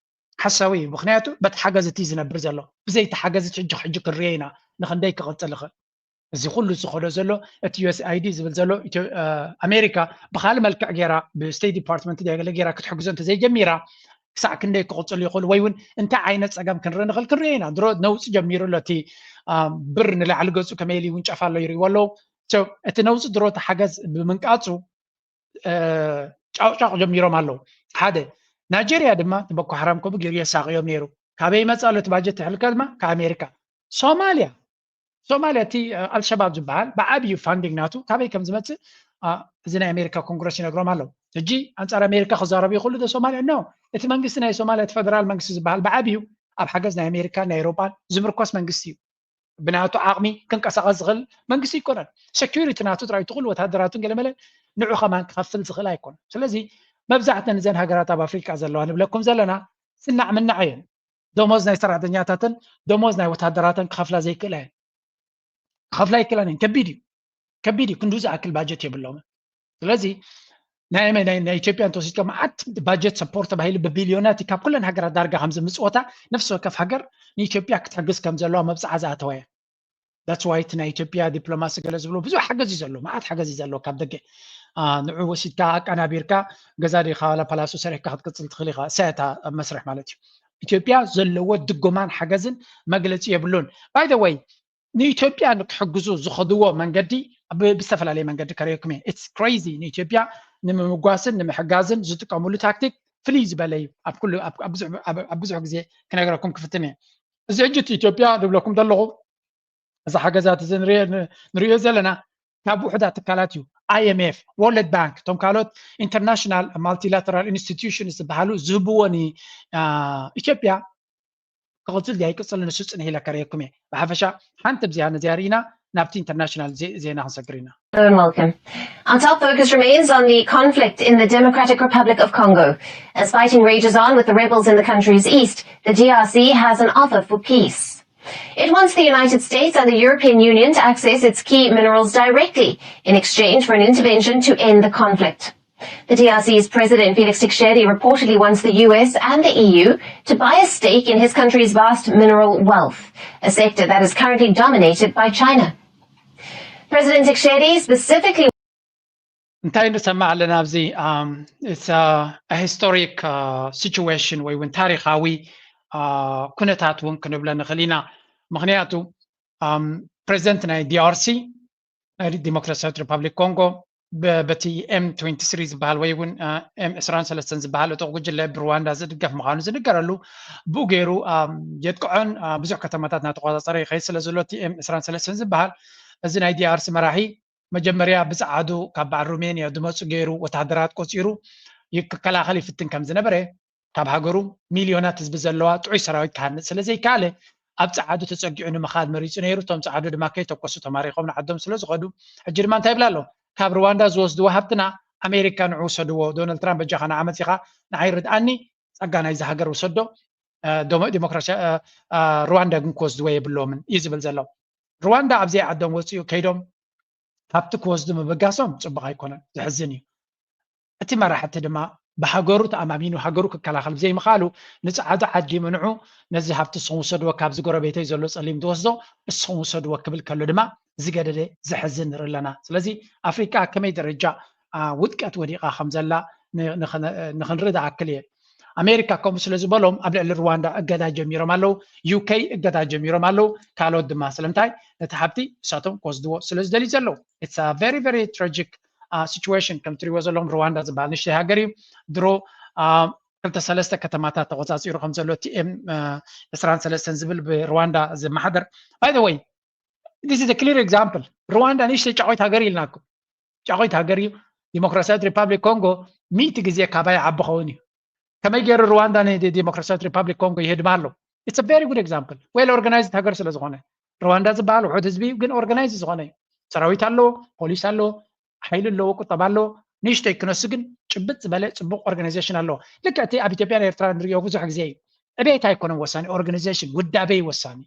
ሓሳዊ እዩ። ምክንያቱ በቲ ሓገዝ እቲ ዝነብር ዘሎ ብዘይቲ ሓገዝ እቲ ሕጂ ሕጂ ክንርዮ ኢና ንክንደይ ክቕፅል ይኽእል። እዚ ኩሉ ዝኸዶ ዘሎ እቲ ዩ ኤስ ኣይ ዲ ዝብል ዘሎ ኣሜሪካ ብካልእ መልክዕ ገይራ ብስቴት ዲፓርትመንት ገለ ገይራ ክትሕግዞ እንተዘይጀሚራ ክሳዕ ክንደይ ክቕፅሉ ይኽእሉ ወይ እውን እንታይ ዓይነት ፀገም ክንርኢ ንኽእል ክንርኢ ኢና። ድሮ ነውፂ ጀሚሩ ኣሎ። እቲ ብር ንላዕሊ ገፁ ከመይ ኢሉ ይውንጨፍ ኣሎ ይርእይዎ ኣለዉ። እቲ ነውፂ ድሮ እቲ ሓገዝ ብምንቃፁ ጫቕጫቕ ጀሚሮም ኣለዉ። ሓደ ናይጀርያ ድማ እቲ ቦኮ ሓራም ከምኡ ገይሩ የሳቕዮም ነይሩ። ካበይ ይመፅእ ኣሎ እቲ ባጀት ትሕልከ ድማ ካብ ኣሜሪካ። ሶማልያ ሶማልያ እቲ ኣልሸባብ ዝበሃል ብዓብዩ ፋንዲንግ ናቱ ካበይ ከም ዝመፅእ እዚ ናይ ኣሜሪካ ኮንግረስ ይነግሮም ኣለዉ። ሕጂ ኣንፃር ኣሜሪካ ክዛረቡ ይኽእሉ ዶ ሶማልያ? ኖ። እቲ መንግስቲ ናይ ሶማልያ እቲ ፈደራል መንግስቲ ዝበሃል ብዓብዩ ኣብ ሓገዝ ናይ ኣሜሪካ ናይ ኤውሮጳን ዝምርኮስ መንግስቲ እዩ። ብናቱ ዓቕሚ ክንቀሳቐስ ዝኽእል መንግስቲ ኣይኮነን። ሴኩሪቲ ናቱ ጥራይ ትኹል ወታደራቱን ገለመለ ንዑ ከማን ክኸፍል ዝኽእል ኣይኮነን። ስለዚ መብዛሕተን እዘን ሃገራት ኣብ ኣፍሪቃ ዘለዋ ንብለኩም ዘለና ስናዕ ምናዕ እየን። ደሞዝ ናይ ሰራሕተኛታትን ደሞዝ ናይ ወታደራተን ክኸፍላ ዘይክእላ እየን። ክኸፍላ ኣይክእላን እየን። ከቢድ እዩ፣ ከቢድ እዩ። ክንዱ ዝኣክል ባጀት የብሎምን። ስለዚ ናይ ናይ ናይ ኢትዮጵያ እንተወሲድካ መዓት ባጀት ሰፖርት ተባሂሉ ብቢልዮናት ካብ ኩለን ሃገራት ዳርጋ ከም ዝምፅወታ ነፍሲ ወከፍ ሃገር ንኢትዮጵያ ክትሕግዝ ከም ዘለዋ መብፅዓ ዝኣተዋ እያ። ዳትስ ዋይ እቲ ናይ ኢትዮጵያ ዲፕሎማሲ ገለ ዝብሎ ብዙሕ ሓገዝ እዩ ዘሎ፣ መዓት ሓገዝ እዩ ዘሎ ካብ ደገ። ንዑ ወሲድካ ኣቀናቢርካ ገዛ ዲኻ ዋላ ፓላሶ ሰሪሕካ ክትቅፅል ትኽእል ኢኻ። እሳያ እታ ኣብ መስርሕ ማለት እዩ። ኢትዮጵያ ዘለዎ ድጎማን ሓገዝን መግለፂ የብሉን። ባይ ዘ ወይ ንኢትዮጵያ ንክሕግዙ ዝኸድዎ መንገዲ ብዝተፈላለየ መንገዲ ከርእየኩም እየ። ኢትስ ክሬዚ። ንኢትዮጵያ ንምምጓስን ንምሕጋዝን ዝጥቀምሉ ታክቲክ ፍልይ ዝበለ እዩ። ኣብ ብዙሕ ግዜ ክነግረኩም ክፍትን እየ። እዚ ሕጂ እቲ ኢትዮጵያ ዝብለኩም ዘለኹ እዚ ሓገዛት እዚ ንሪኦ ዘለና ካብ ውሕዳት ትካላት እዩ። ኣይ ኤም ኤፍ፣ ወርልድ ባንክ፣ እቶም ካልኦት ኢንተርናሽናል ማልቲላተራል ኢንስቲትዩሽንስ ዝበሃሉ ዝህብዎ ንኢትዮጵያ ክቕጽል ድያ ይቅጽል፣ ንሱ ጽንሕ ኢለ ከርእየኩም እየ። ብሓፈሻ ሓንቲ ብዚኣ ነዚኣ ርኢና ናብቲ ኢንተርናሽናል ዜ- ዜና ክንሰግር ኢና። Hello and welcome. Our top focus remains on the conflict in the Democratic Republic of Congo. As fighting rages on with the rebels in the country's east, the D R C has an offer for peace. It wants the United States and the European Union to access its key minerals directly in exchange for an intervention to end the conflict. The D R C's President Felix Tshisekedi reportedly wants the U S and the E U to buy a stake in his country's vast mineral wealth, a sector that is currently dominated by China. President Tshisekedi specifically እንታይ ንሰማዕ ኣለና ኣብዚ ሂስቶሪክ ሲቹዌሽን ወይ እውን ታሪካዊ ኩነታት እውን ክንብለ ንኽእል ኢና። ምክንያቱ ፕሬዚደንት ናይ ዲኣርሲ ናይ ዲሞክራሲያዊት ሪፓብሊክ ኮንጎ በቲ ኤም ትወንቲ ስሪ ዝበሃል ወይ እውን ኤም ዕስራን ሰለስተን ዝበሃል ዕጡቕ ጉጅለ ብሩዋንዳ ዝድገፍ ምዃኑ ዝንገረሉ ብኡ ገይሩ የጥቅዖን ብዙሕ ከተማታት እናተቆፃፀረ ይኸይድ ስለ ዘሎ እቲ ኤም ዕስራን ሰለስተን ዝበሃል እዚ ናይ ዲኣርሲ መራሒ መጀመርያ ብፀዓዱ ካብ በዓል ሩሜንያ ዝመፁ ገይሩ ወታደራት ቆፂሩ ክከላኸል ይፍትን ከም ዝነበረ ካብ ሃገሩ ሚልዮናት ህዝቢ ዘለዋ ጥዑይ ሰራዊት ክሃንፅ ስለ ዘይከኣለ ኣብ ፀዓዱ ተፀጊዑ ንምኻድ መሪፁ ነይሩ። እቶም ፀዓዱ ድማ ከይተኮሱ ተማሪኾም ንዓዶም ስለ ዝኸዱ ሕጂ ድማ እንታይ ይብላ ኣሎ? ካብ ሩዋንዳ ዝወስድዎ ሃብትና ኣሜሪካ ንዑ ውሰድዎ። ዶናልድ ትራምፕ በጃኻ ንዓ መፂኻ ንዓይ ርድኣኒ ፀጋ ናይዚ ሃገር ውሰዶ ዲሞክራሲ ሩዋንዳ ግን ክወስድዎ የብሎምን እዩ ዝብል ዘሎ። ሩዋንዳ ኣብዘይ ዓዶም ወፂኡ ከይዶም ሃብቲ ክወስዱ ምብጋሶም ፅቡቕ ኣይኮነን፣ ዘሕዝን እዩ። እቲ መራሕቲ ድማ ብሃገሩ ተኣማሚኑ ሃገሩ ክከላኸል ብዘይምኽኣሉ ንፀዓዱ ዓዲሙ ንዑ ነዚ ሃብቲ ንስኹም ውሰድዎ ካብዚ ጎረቤተይ ዘሎ ፀሊም ዝወስዶ ንስኹም ውሰድዎ ክብል ከሎ ድማ ዝገደደ ዘሕዝን ንርኢ ኣለና። ስለዚ ኣፍሪቃ ከመይ ደረጃ ውድቀት ወዲቓ ከም ዘላ ንኽንርኢ ዝኣክል እየ። ኣሜሪካ ከምኡ ስለ ዝበሎም ኣብ ልዕሊ ሩዋንዳ እገዳ ጀሚሮም ኣለዉ። ዩኬ እገዳ ጀሚሮም ኣለዉ። ካልኦት ድማ ስለምንታይ ነቲ ሃብቲ ንሳቶም ክወስድዎ ስለ ዝደልዩ ዘለዉ። It's a very very tragic situation። ከም ትሪእዎ ዘለኹም ሩዋንዳ ዝበሃል ንእሽተይ ሃገር እዩ። ድሮ ክልተ ሰለስተ ከተማታት ተቆፃፂሩ ከም ዘሎ እቲ ኤም ዕስራን ሰለስተን ዝብል ብሩዋንዳ ዝመሓደር። By the way, this is a clear example። ሩዋንዳ ንእሽተይ ጫቆይት ሃገር ኢልናኩም። ጫቆይት ሃገር እዩ። ዲሞክራሲያዊት ሪፓብሊክ ኮንጎ ሚእቲ ግዜ ካባይ ዓቢ ኸውን እዩ። ከመይ ገይሩ ሩዋንዳ ንዲሞክራሲያዊት ሪፓብሊክ ኮንጎ ይህድማ ኣሎ? It's a very good example። Well organized ሃገር ስለ ዝኾነ ሩዋንዳ ዝበሃል ውሑድ ህዝቢ እዩ፣ ግን ኦርጋናይዝ ዝኾነ እዩ። ሰራዊት ኣለዎ፣ ፖሊስ ኣለዎ፣ ሓይሊ ኣለዎ፣ ቁጠባ ኣለዎ። ንእሽተይ ክነሱ ግን ጭብጥ ዝበለ ፅቡቅ ኦርጋናይዜሽን ኣለዎ። ልክዕ እቲ ኣብ ኢትዮጵያን ኤርትራ ንሪኦ ብዙሕ ግዜ እዩ። ዕቤት ኣይኮነን ወሳኒ፣ ኦርጋናይዜሽን ውዳበ እዩ ወሳኒ።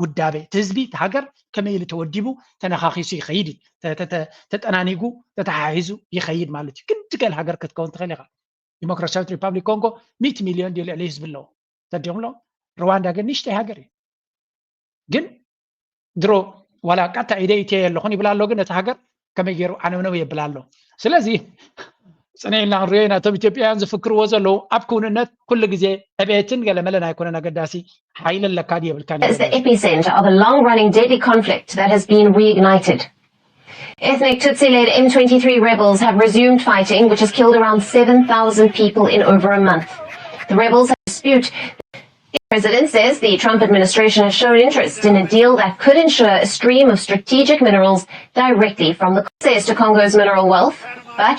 ውዳበ እቲ ህዝቢ እቲ ሃገር ከመይ ኢሉ ተወዲቡ ተነኻኺሱ ይኸይድ እዩ። ተጠናኒጉ ተተሓሒዙ ይኸይድ ማለት እዩ። ግን ትገል ሃገር ክትከውን ትኽእል ኢኻ። ዲሞክራሲያዊት ሪፓብሊክ ኮንጎ ሚእቲ ሚልዮን ድዩ ልዕሊ ህዝቢ ኣለዎ ተዲኹም ኣሎ። ሩዋንዳ ግን ንእሽተይ ሃገር እዩ። ግን ድሮ ዋላ ቀጥታ ኢደ ኢትየ ኣለኹን ይብላ ኣሎ፣ ግን እቲ ሃገር ከመይ ገይሩ ዓነውነው የብል ኣሎ። ስለዚ ፅነ ኢልና ክንሪኦ ኢና። እቶም ኢትዮጵያውያን ዝፍክርዎ ዘለዉ ኣብ ክውንነት ኩሉ ግዜ ዕቤትን ገለመለን ኣይኮነን ኣገዳሲ፣ ሓይሊ ኣለካ ድዩ የብልካን እዩ It's the ኣገዳሲ። epicenter of a long running deadly conflict that has been reignited. Ethnic Tutsi led M twenty-three rebels have resumed fighting, which has killed around seven thousand people in over a month. The rebels have dispute. The president says the Trump administration has shown interest in a deal that could ensure a stream of strategic minerals directly from the access to Congo's mineral wealth, but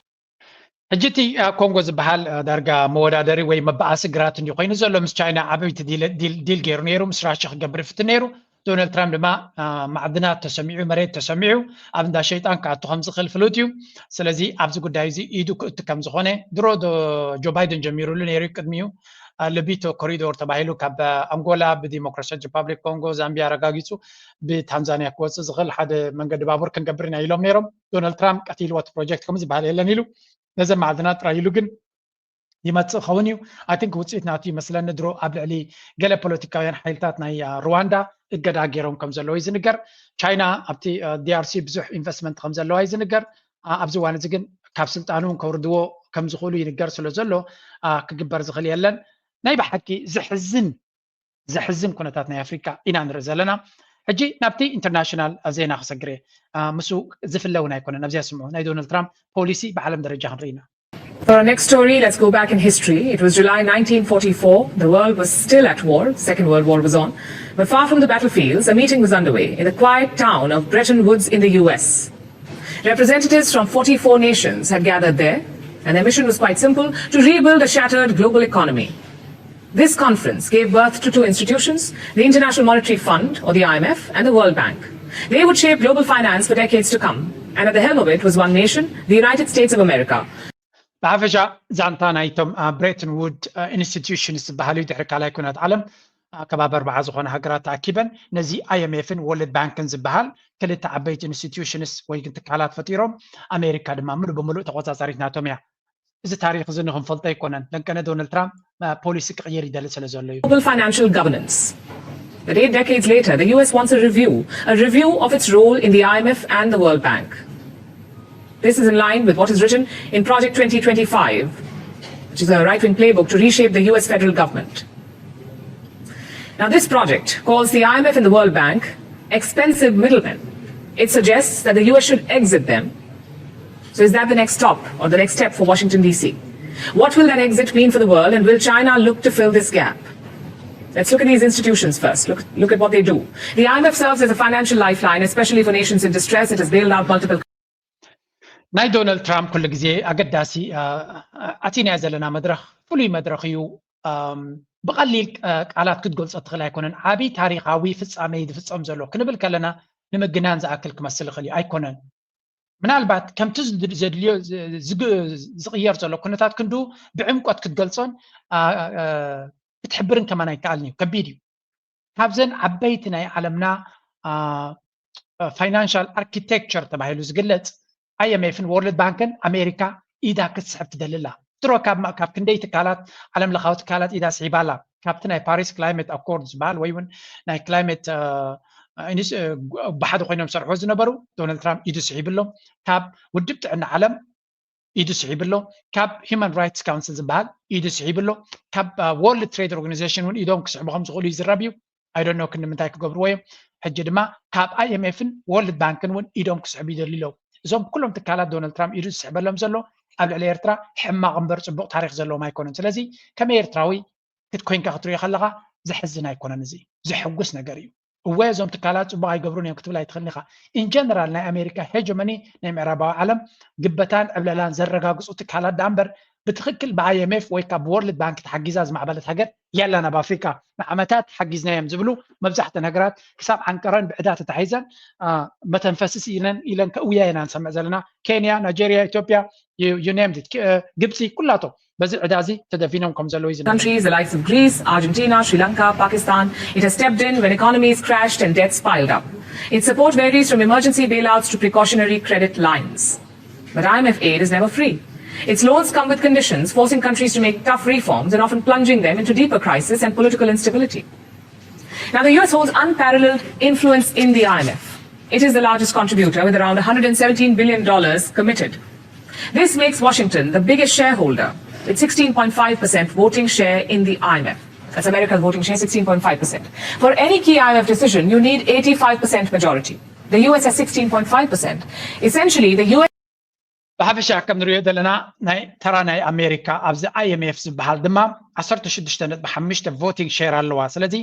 ሕጂ እቲ ኮንጎ ዝበሃል ዳርጋ መወዳደሪ ወይ መበኣሲ ግራት እንዲ ኮይኑ ዘሎ ምስ ቻይና ዓበይቲ ዲል ገይሩ ነይሩ፣ ምስ ራሻ ክገብር ይፍትን ነይሩ። ዶናልድ ትራምፕ ድማ ማዕድናት ተሰሚዑ፣ መሬት ተሰሚዑ፣ ኣብ እንዳ ሸይጣን ክኣቱ ከም ዝኽእል ፍሉጥ እዩ። ስለዚ ኣብዚ ጉዳይ እዚ ኢዱ ክእቱ ከም ዝኾነ ድሮ ጆ ባይደን ጀሚሩሉ ነይሩ እዩ። ቅድሚኡ ልቢቶ ኮሪዶር ተባሂሉ ካብ ኣንጎላ ብዲሞክራሲያዊት ሪፓብሊክ ኮንጎ ዛምቢያ ኣረጋጊፁ ብታንዛኒያ ክወፅእ ዝኽእል ሓደ መንገዲ ባቡር ክንገብር ኢና ኢሎም ነይሮም። ዶናልድ ትራምፕ ቀቲልዎ እቲ ፕሮጀክት ከም ዝበሃል የለን ኢሉ ነዘን ማዕድናት ጥራይ ኢሉ ግን ይመፅእ ኸውን እዩ። I think ውፅኢት ናቱ ይመስለኒ። ድሮ ኣብ ልዕሊ ገለ ፖለቲካውያን ሓይልታት ናይ ሩዋንዳ እገዳ ገይሮም ከም ዘለዉ እዩ ዝንገር። ቻይና ኣብቲ ዲኣርሲ ብዙሕ ኢንቨስትመንት ከም ዘለዋ እዩ ዝንገር። ኣብዚ እዋን እዚ ግን ካብ ስልጣኑ እውን ከውርድዎ ከም ዝኽእሉ ይንገር ስለ ዘሎ ክግበር ዝኽእል የለን። ናይ ብሓቂ ዘሕዝን ዘሕዝን ኩነታት ናይ ኣፍሪካ ኢና ንርኢ ዘለና። ሕጂ ናብቲ ኢንተርናሽናል ዜና ክሰግር እየ። ምስ ዝፍለ እውን ኣይኮነን። ኣብዚኣ ስምዑ። ናይ ዶናልድ ትራምፕ ፖሊሲ ብዓለም ደረጃ ክንርኢ ኢና። For our next story, let's go back in history. It was July nineteen forty-four. The world was still at war. Second World War was on. But far from the battlefields, a meeting was underway in the quiet town of Bretton Woods in the U S. Representatives from forty-four nations had gathered there, and their mission was quite simple: to rebuild a shattered global economy. This conference gave birth to two institutions, the International Monetary Fund, or the I M F, and the World Bank. They would shape global finance for decades to come. And at the helm of it was one nation, the United States of America. ብሓፈሻ ዛንታ ናይቶም ብሬተን ውድ ኢንስቲትዩሽንስ ዝበሃሉ ድሕሪ ካልኣይ ኩናት ዓለም ከባቢ ኣርባዓ ዝኾነ ሃገራት ተኣኪበን ነዚ I M F ን ወርልድ ባንክን ዝበሃል ክልተ ዓበይቲ ኢንስቲትዩሽንስ ወይ ግን ትካላት ፈጢሮም ኣሜሪካ ድማ ምሉእ ብምሉእ ተቆፃፃሪት ናቶም እያ። እዚ ታሪክ እዚ ንክንፈልጦ ኣይኮነን። ለንቀነ ዶናልድ ትራምፕ ፖሊሲ ክቅይር ይደሊ ስለ ዘሎ እዩ። Global financial governance. But eight decades later, the U S wants a review, a review of its role in the I M F and the World Bank. This is in line with what is written in Project twenty twenty-five, which is a right wing playbook to reshape the U S federal government. Now, this project calls the I M F and the World Bank expensive middlemen. It suggests that the U S should exit them. So, is that the next stop or the next step for Washington, D C? What will that exit mean for the world, and will China look to fill this gap? Let's look at these institutions first. Look, look at what they do. The I M F serves as a financial lifeline, especially for nations in distress. It has bailed out multiple ናይ ዶናልድ ትራምፕ ኩሉ ግዜ ኣገዳሲ ኣቲናያ ዘለና መድረኽ ፍሉይ መድረኽ እዩ። ብቐሊል ቃላት ክትገልጾ ትኽእል ኣይኮነን። ዓብዪ ታሪኻዊ ፍጻሜ እዩ ዝፍጸም ዘሎ ክንብል ከለና ንምግናን ዝኣክል ክመስል ይኽእል እዩ ኣይኮነን። ምናልባት ከምቲ ዘድልዮ ዝቕየር ዘሎ ኩነታት ክንዱ ብዕምቆት ክትገልጾን ክትሕብርን ከማን ኣይከኣልን እዩ። ከቢድ እዩ። ካብዘን ዓበይቲ ናይ ዓለምና ፋይናንሻል ኣርኪቴክቸር ተባሂሉ ዝግለጽ I M F ን ወርልድ ባንክን ኣሜሪካ ኢዳ ክትስሕብ ትደሊ ኣላ። ድሮ ካብ ክንደይ ትካላት ዓለም ለኻዊ ትካላት ኢዳ ስሒባ ኣላ። ካብቲ ናይ ፓሪስ ክላይሜት ኣኮርድ ዝበሃል ወይ እውን ናይ ክላይሜት ብሓደ ኮይኖም ሰርሑ ዝነበሩ ዶናልድ ትራምፕ ኢዱ ስሒቡ ኣሎ። ካብ ውድብ ጥዕና ዓለም ኢዱ ስሒቡ ኣሎ። ካብ ሂማን ራይትስ ካውንስል ዝበሃል ኢዱ ስሒቡ ኣሎ። ካብ ወርልድ ትሬድ ኦርጋናይዜሽን እውን ኢዶም ክስሕቡ ከም ዝኽእሉ ይዝረብ እዩ። I don't know ክንዲ ምንታይ ክገብርዎ እዮም። ሕጂ ድማ ካብ I M F ን ወርልድ ባንክን እውን ኢዶም ክስሕቡ ይደልዩ ኣለዉ። እዞም ኩሎም ትካላት ዶናልድ ትራምፕ ኢዱ ዝስሕበሎም ዘሎ ኣብ ልዕሊ ኤርትራ ሕማቕ እምበር ጽቡቕ ታሪኽ ዘለዎም ኣይኮነን። ስለዚ ከም ኤርትራዊ ክትኮይንካ ክትሪኦ ከለኻ ዘሕዝን ኣይኮነን። እዚ ዘሐጉስ ነገር እዩ። እወ እዞም ትካላት ጽቡቕ ኣይገብሩን እዮም ክትብል ኣይትኽእልን ኢኻ። ኢንጀነራል ናይ ኣሜሪካ ሄጀመኒ ናይ ምዕራባዊ ዓለም ግበታን ዕብለላን ዘረጋግጹ ትካላት ደኣ እምበር ብትኽክል ብ I M F ወይ ካብ ወርልድ ባንክ ተሓጊዛ ዝማዕበለት ሃገር የላን። ኣብ ኣፍሪካ ንዓመታት ሓጊዝናዮም ዝብሉ መብዛሕተን ሃገራት ክሳብ ዓንቀረን ብዕዳ ተታሒዘን መተንፈሲ ስኢነን ኢለን ከእውያ ኢና ንሰምዕ ዘለና። ኬንያ፣ ናይጀርያ፣ ኢትዮጵያ፣ you named it፣ ግብፂ ኩላቶም በዚ ዕዳ እዚ ተደፊኖም ከም ዘለዉ እዩ ዝነገር። Countries the likes of Greece, Argentina, Sri Lanka, Pakistan, it has stepped in when economies crashed and debts piled up. Its support varies from emergency bailouts to precautionary credit lines. But I M F aid is never free. Its loans come with conditions, forcing countries to make tough reforms and often plunging them into deeper crisis and political instability. Now, the U S holds unparalleled influence in the I M F. It is the largest contributor with around one hundred seventeen billion dollars committed. This makes Washington the biggest shareholder, with sixteen point five percent voting share in the I M F. That's America's voting share, sixteen point five percent. For any key I M F decision, you need eighty-five percent majority. The U S has sixteen point five percent. Essentially, the U S ብሓፈሻ ከም ንሪኦ ዘለና ናይ ተራ ናይ ኣሜሪካ ኣብዚ I M F ዝበሃል ድማ ዓሰርተ ሽዱሽተ ነጥቢ ሓሙሽተ ቮቲንግ ሼር ኣለዋ። ስለዚ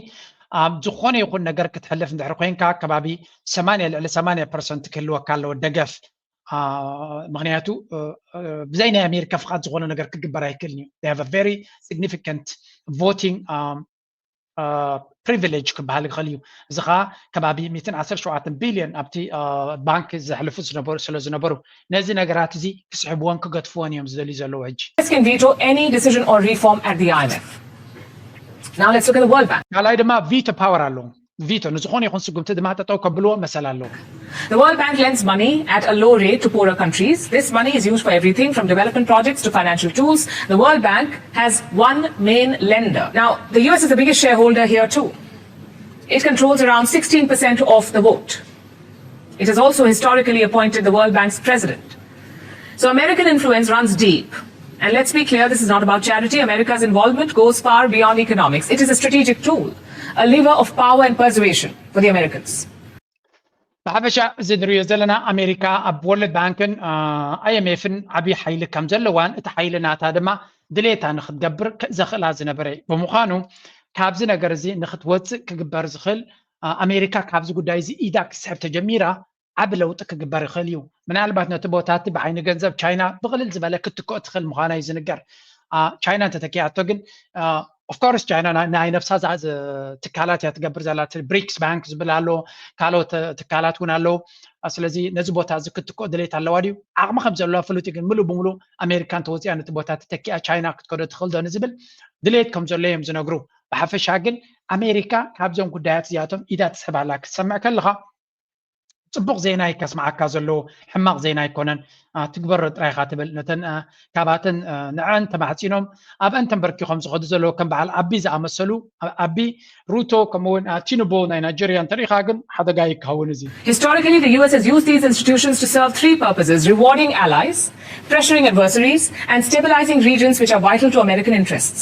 ኣብ ዝኾነ ይኹን ነገር ክትሕልፍ እንድሕር ኮይንካ ከባቢ ሰማንያ ልዕሊ ሰማንያ ፐርሰንት ክህልወካ ኣለዎ ደገፍ። ምክንያቱ ብዘይ ናይ ኣሜሪካ ፍቓድ ዝኾነ ነገር ክግበር ኣይክእልን እዩ። They have a very significant voting privilege ክበሃል ይኽእል እዩ። እዚ ከዓ ከባቢ ሚእትን ዓሰርተ ሸውዓተን ቢልዮን ኣብቲ ባንክ ዘሕልፉ ስለ ዝነበሩ ነዚ ነገራት እዚ ክስሕብዎን ክገድፍዎን እዮም ዝደልዩ ዘለዉ። ሕጂ can veto any decision or reform at the I M F. Now let's look at the World Bank. ካልኣይ ድማ ቪቶ ፓወር ኣለዎም። ቪቶ ንዝኾነ ይኹን ስጉምቲ ድማ ጠጠው ከብልዎ መሰል ኣለዎም። The World Bank lends money at a low rate to poorer countries. This money is used for everything from development projects to financial tools. The World Bank has one main lender. Now, the U S is the biggest shareholder here too. It controls around sixteen percent of the vote. It has also historically appointed the World Bank's president. So American influence runs deep. And let's be clear, this is not about charity. America's involvement goes far beyond economics. It is a strategic tool, a lever of power and persuasion for the Americans. ብሓፈሻ እዚ ንሪኦ ዘለና ኣሜሪካ ኣብ ወርልድ ባንክን I M F ን ዓብዪ ሓይሊ ከም ዘለዋን እቲ ሓይሊ ናታ ድማ ድሌታ ንክትገብር ዘኽእላ ዝነበረ እዩ። ብምዃኑ ካብዚ ነገር እዚ ንክትወፅእ ክግበር ዝኽእል ኣሜሪካ ካብዚ ጉዳይ እዚ ኢዳ ክስሕብ ተጀሚራ ዓቢ ለውጢ ክግበር ይኽእል እዩ። ምናልባት ነቲ ቦታ እቲ ብዓይኒ ገንዘብ ቻይና ብቕልል ዝበለ ክትክኦ ትኽእል ምዃና እዩ ዝንገር። ቻይና እንተተኪኣቶ ግን ኦፍኮርስ ቻይና ናይ ነብሳ ትካላት እያ ትገብር ዘላ። ብሪክስ ባንክ ዝብል ኣሎ፣ ካልኦት ትካላት እውን ኣለዉ። ስለዚ ነዚ ቦታ እዚ ክትክኦ ድሌት ኣለዋ ድዩ? ዓቕሚ ከም ዘለዋ ፍሉጥ እዩ፣ ግን ምሉእ ብምሉእ ኣሜሪካ እንተወፂኣ ነቲ ቦታ ተተኪኣ ቻይና ክትከዶ ትኽእል ዶ ንዝብል ድሌት ከም ዘሎ እዮም ዝነግሩ። ብሓፈሻ ግን ኣሜሪካ ካብዞም ጉዳያት እዚኣቶም ኢዳ ትስሕብ ኣላ። ክትሰምዕ ከለኻ ፅቡቕ ዜና እዩ ከስምዓካ ዘለዎ፣ ሕማቕ ዜና ኣይኮነን። ትግበሮ ጥራይ ኢኻ ትብል። ነተን ካብኣተን ንዐን ተማሕፂኖም ኣብአን ተንበርኪኾም ዝኸዱ ዘለዉ ከም በዓል ኣቢ ዝኣመሰሉ፣ ኣቢ፣ ሩቶ፣ ከምኡውን ቲኑቡ ናይ ናይጀርያ እንተሪኢኻ ግን ሓደጋ እዩ ክኸውን እዚ። Historically, the U S has used these institutions to serve three purposes: rewarding allies, pressuring adversaries, and stabilizing regions which are vital to American interests.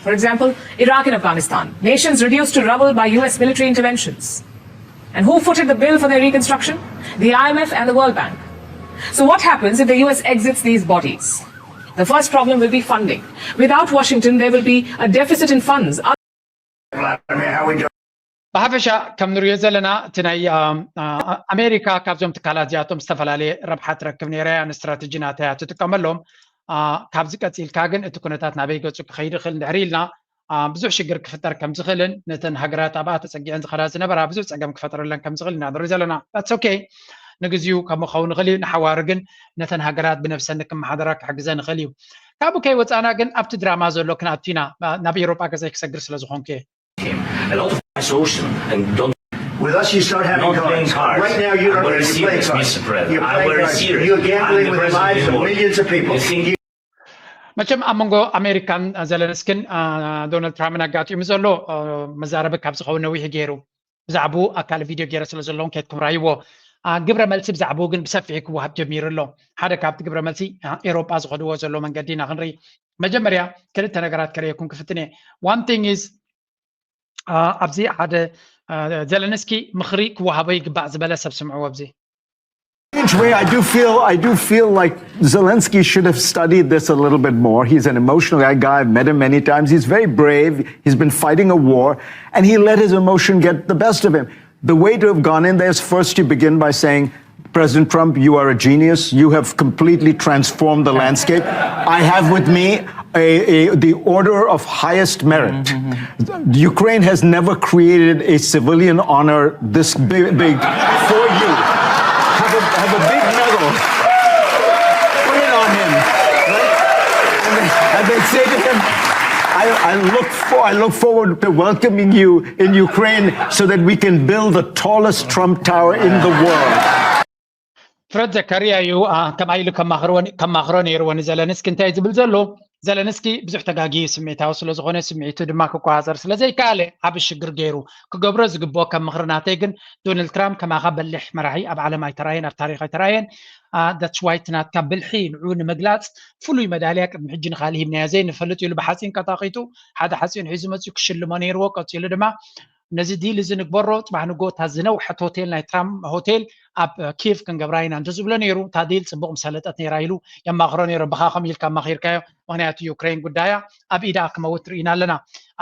For example, Iraq and Afghanistan, nations reduced to rubble by U S military interventions. And who footed the bill for their reconstruction? The I M F and the World Bank. So, what happens if the U S exits these bodies? The first problem will be funding. Without Washington, there will be a deficit in funds. ብሓፈሻ ከም ንሪኦ ዘለና እቲ ናይ ኣሜሪካ ካብዞም ትካላት እዚኣቶም ዝተፈላለየ ረብሓ ትረክብ ነይራ እያ። ንስትራተጂ ናታ እያ ትጥቀመሎም። ካብዚ ቀፂልካ ግን እቲ ኩነታት ናበይ ገፁ ክኸይድ ይኽእል እንድሕር ኢልና ብዙሕ ሽግር ክፍጠር ከም ዝኽእልን ነተን ሃገራት ኣብኣ ተፀጊዐን ዝኸዳ ዝነበራ ብዙሕ ፀገም ክፈጥረለን ከም ዝኽእል ኢና ንርኢ ዘለና። ኦኬ፣ ንግዚኡ ከምኡ ክኸውን ይኽእል እዩ። ንሓዋሩ ግን ነተን ሃገራት ብነብሰን ክመሓደራ ክሕግዘን ይኽእል እዩ። ካብኡ ከይወፃእና ግን ኣብቲ ድራማ ዘሎ ክንኣቱ ኢና። ናብ ኤውሮጳ ገዛይ ክሰግር ስለ ዝኾንኩ እየ። A lot of my solution and don't With us, you start having not playing cards. Cards. Right now, you don't I'm very know you're playing serious, cards. Mister President. You're I'm playing very cards. Serious. You're gambling I'm the with the president lives of anymore. Millions of people. You think መቸም ኣብ መንጎ ኣሜሪካን ዘለንስኪን ዶናልድ ትራምፕን ኣጋጢሙ ዘሎ መዛረቢ ካብ ዝኸውን ነዊሕ ገይሩ። ብዛዕባኡ ኣብ ካልእ ቪድዮ ገይረ ስለ ዘለኹም ከድኩም ራይዎ። ግብረ መልሲ ብዛዕባኡ ግን ብሰፊሑ ክወሃብ ጀሚሩ ኣሎ። ሓደ ካብቲ ግብረ መልሲ ኤሮጳ ዝኸድዎ ዘሎ መንገዲ ኢና ክንርኢ። መጀመርያ ክልተ ነገራት ከርእየኩም ክፍትን እየ። One thing is ኣብዚ ሓደ ዘለንስኪ ምኽሪ ክወሃቦ ይግባእ ዝበለ ሰብ ስምዕዎ ኣብዚ። strange way. I do feel I do feel like Zelensky should have studied this a little bit more. He's an emotional guy. I've met him many times. He's very brave. He's been fighting a war, and he let his emotion get the best of him. The way to have gone in there is first you begin by saying, President Trump, you are a genius. You have completely transformed the landscape. I have with me a, a, the Order of Highest Merit. Ukraine has never created a civilian honor this big, big for you. Have a, have a big medal. Put it on him. Right? And, they, and they say to him, I, I, look for, I look forward to welcoming you in Ukraine so that we can build the tallest Trump Tower in the world. ፍረድ ዘካርያ እዩ። ከምኣ ኢሉ ከማኽሮ ነይርዎ ንዘለንስኪ። እንታይ ዝብል ዘሎ? ዘለንስኪ ብዙሕ ተጋጊዩ ስምዒታዊ ስለዝኾነ ስምዒቱ ድማ ክቆፃፀር ስለዘይከኣለ ዓብ ሽግር ገይሩ። ክገብሮ ዝግብኦ ከም ምኽሪ ናተይ ግን ዶናልድ ትራምፕ ከማኻ በሊሕ መራሒ ኣብ ዓለም ኣይተራየን፣ ኣብ ታሪኽ ኣይተራየን። That's why እቲ ናትካ ብልሒ ንዑ ንምግላፅ ፍሉይ መዳልያ ቅድሚ ሕጂ ንኻልእ ሂብናዮ ዘይንፈልጥ ኢሉ ብሓፂን ቀጣቒጡ ሓደ ሓፂን ሒዙ መፂኡ ክሽልሞ ነይርዎ። ቀፂሉ ድማ ነዚ ዲል እዚ ንግበሮ፣ ፅባሕ ንጎ እታ ዝነውሐት ሆቴል ናይ ትራምፕ ሆቴል ኣብ ኪየቭ ክንገብራ ኢና እንተዝብሎ ነይሩ እታ ዲል ፅቡቕ ምሰለጠት ነይራ ኢሉ የማኽሮ ነይሩ። ብኻ ከም ኢልካ ኣማኺርካዮ፣ ምኽንያቱ ዩክሬን ጉዳያ ኣብ ኢዳ ክመውት ርኢና ኣለና።